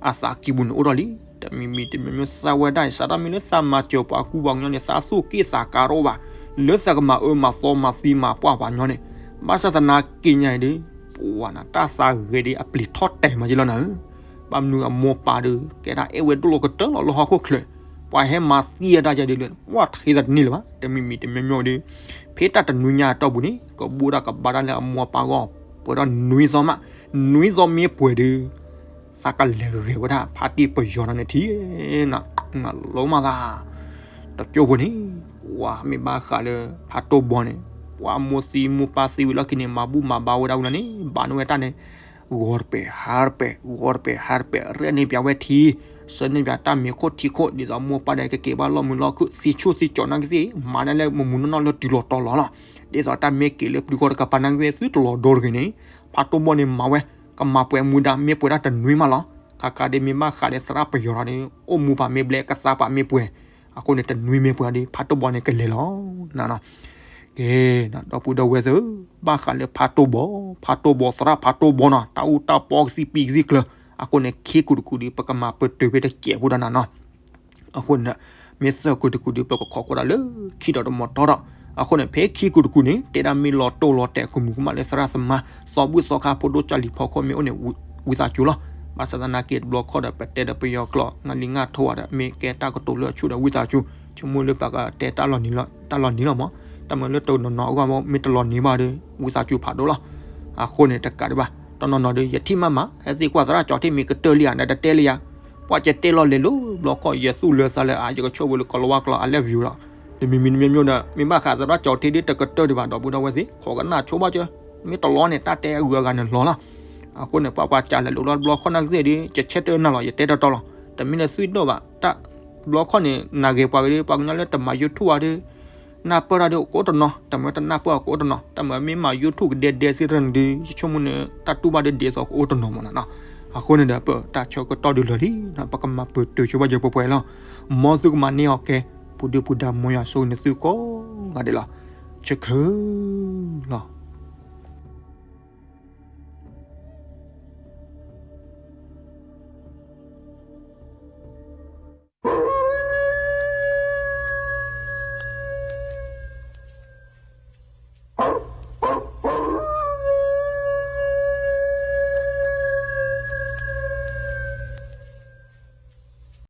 အသးကံၢ်ပူၤန့ၣ်အိၣ်ထီၣ်လံ တမံၤမံၤတမံၤမံၤသးဝဲဒၣ်အံၤ စးထီၣ်မ့ၢ်လၢသးမၤစၢၤပှၤကူပှၤကညီန့ၣ် သးသူၣ်က့ၣ်သးကါတအိၣ်ဘၣ် လၢသးကမၤအၢမၤသီမၤသံမၤပှၢ်ပှၤကညီန့ၣ် ဘၣ်ဆၣ်သနာ်က့ညါအံၤဒီး ပှၤနၤ တၢ်သးဂဲၤဒီးအပျံၤထီၣ်တဲာ်မးက့လီၤနၤဧၢ ဘၣ်မနုၤအမိၢ်ပၢ်ဒီး ကဲဒၣ်အဲၣ်ဝဲဒိၣ်လီၤကတၢၢ်လီၤလၢဟီၣ်ခိၣ်ချၢ ပှၤဟဲမၤသံအတၢ်ယဲဒ်လဲၣ် ပှၤထံၣ်သးတန့ၢ်လၢၤဘၣ် တမံၤမံၤတမံၤမံၤဒီး ဖဲတၢ်တနွံညါအတီၢ်ပူၤန့ၣ် ကဘူၣ်တၢ်ကဘါတၢ်လၢအမိၢ်အပၢ်ဂီၢ် ပှဲၤဒီးနွံသီမး နွံသီမ့ၢ်ပှဲၤဒီး သးကလဲၤဂဲၤဝဲဒၣ် ဖါတံၢ်ပယီၤတဂၤန့ၣ်ထံၣ် နလိမးသး တကၠိဖိန့ၣ် ပှၤမ့ၢ်ဘၣ်ဃးလၢ ဖါတိၢ်ဘီန့ၣ် ပှၤမိၢ်သံမိၢ်ပၢ်သံဝံၤလီၢ်ခံန့ၣ် မၤဘူၣ်မၤဘါဝဲဒၣ်ဝံၤလီၤန့ၣ် ဘၣ်န့ၢ်ဝဲတၢ်န့ၣ် ဂီၤတပဲာ်ဟါတပဲာ် ဂီၤတပဲာ်ဟါတပဲာ် ရဲၣ်န့ၢ်ပၠးဝဲထံ, ဆှၢန့ၢ်ပၠးတၢ်မ့ၤခိၣ်ထံခိၣ် ဒ်သိးမိၢ်ပၢ်ဒီးကက့ၤဘၣ်လီၢ်မုာ်လီၢ်ခုၣ် သံဆူၣ်သံကၠီနာ်ကသ့ၣ် မၤဒၣ်လၢမုာ်မုာ်နီၢ်နီၢ်လၢတုၤလီၤတီၤလီၤလီၤ. ဒ်သိးတၢ်မ့ၢ်က့ၤလၢပျုၤဂီၢ်တကပၤနာ်ကသ့ၣ် သုတလီၤဒိတဂ့ၤန့ၣ် ဖးတိၢ်ဘီန့ၣ်မၤဝဲ ကမၤပှဲၤမူဒါ မ့ၢ်ပှဲၤဒၣ်တနွံမးလီၤ. ခါခါဒ်မ့ၢ်ဘၣ်ဃးဒီးသရၣ်ပယီၤဒီး အိၣ်မူပာ်မ့ၢ်ဘျဲ ကသါပာ်မ့ၢ်ပှဲၤ, အဃိန့ၣ်တနွံမ့ၢ်ပှဲၤဒီး ဖးတိၢ်ဘီန့ၣ်ကလဲၤလီၤနၤနီၤ. ကဲ, ဒီပုၢ်ဒီဝဲၢ်သ့ၣ်, ဘၣ်ဃးလၢဖးတိၢ်ဘီ, ဖးတိၢ်ဘီ သရၣ်ဖးတိၢ်ဘီနီၤ တၢ်အူတၢ်ပီကသံၣ်ပံကသံၣ်ကျၢၤ, အဃိန့ၣ် ခံကူတကူဒီး ပကမၤပတုာ်ဖဲတစဲးဖိဒီးနၤနီၤ. အဃိန့ၣ် မ့ၢ်သၢကူတကူဒီး ပကခိးကွၢ်ဒၣ်လၢခံဒီးတမီၤတီဒီး, အဃိန့ၣ် ဖဲခံကူတကူန့ၣ် တဲဒၣ်မ့ၢ်လီၤတိၢ်လီၤတဲာ်ကမူးကမၣ်လၢသရၣ်သမါ သီဘူၣ်သီခါဖိဒိၣ်ကၢ်လံၤဖီခိၣ်မ့ၢ်အိၣ်န့ၣ် ဝံသးစူၤလီၤ. ဘၣ်ဆၣ်သနာ်က့တဘျီခီဒီး ပတဲဒီးပယီၤကျိာ် ငါလံာ်ငါထိးဒီး မ့ၢ်ကဲတၢ်ကတိၤလၢအဆူၣ်ဒီး ဝံသးစူၤ ဆိကမိၣ်လၢပကတဲတၢ်လီၤနံၤလီၤ တၢ်လီၤနံၤလီၤမး, တၢ်မၤလၢတနီၤနီၤအဂီၢ်မး မ့ၢ်တလီၤနံၤဘၣ်ဒီး ဝံသးစူၤဖးဒိၣ်လီၤ. အဃိန့ၣ် တကးဒံးဘၣ် တနီၤနီၤဒီး ယထံၣ်မးမး ဟဲသံကွၢ်သရၣ်ကၠီထံၣ်မ့ၢ်ကတၢၢ်လံဧါ နတတဲလံဧါ, ပှၤကတဲလီၤလဲၤလိၤ ဘျီခီ ယသူၣ်လၢသးလၢအါ ယကဆိၣ်ဝဲလၢကီၤလၤဝါကျိာ် I love you ဒီး တမံၤမံၤတမံၤမံၤဒီး မ့ၢ်ဘၣ်ဃးသရၣ်ကၠီထံဒ်တကတၢၢ်ဒံးဘၣ် ဒီပုၢ်ဒီဝဲၢ်သ့ၣ် ခိးကနၣ်ဆိဘၣ်ကၢ, မ့ၢ်တလီၤန့ၣ် တၢ်တဲအဂုၤအဂၤန့ၣ်လီၤလီၤ. အဃိန့ၣ် ပှၤပှၤကလဲၤလိၤလီၤတဘျီခီနာ်ကသ့ၣ်ဒီး ယဆဲးတၢ်နၤလီၤ ယတဲတီတီလီၤ တမ့ၢ်လၢသွံၣ်ဒိၣ်ဘၣ် တၢ်ဘျီခီန့ၣ် နာ်ဂ့ၤပှၤက့ၤဒီး ပှၤကညီလၢတမၤ YouTube ဘၣ်ဒီး နၢ်ပၢၢ်တၢ်ဒီးအိၣ်တနီၤ တမ့ၢ်တနၢ်ပၢၢ်အိၣ်တနီၤ တမ့ၢ်မ့ၢ်မၤ YouTube ကဒဲဒဲသ့ၣ်တဖၣ်န့ၣ်ဒီး ယဆိကမိၣ်န့ၣ် တၢ်တူၢ်ဘၣ်ဒီးဒ်သိးကအိၣ်တနီၤမးနီၤ. အဃိန့ၣ်ဒီး ပတၢ်ဆၢကတီၢ်ဒုးလီၤလံ ပကမၤပတုာ်ဆိဘၣ်ယပှဲၤပှဲၤလီၤ. မ်သုကမၤန့ၢ်အီၤကဲ ပူၤဒုပူၤဒါ မ်ယွၤဆိၣ်ဂ့ၤန့ၢ်သုကိးဂၤဒဲးလီၤ. ဆၢခဲလီၤ.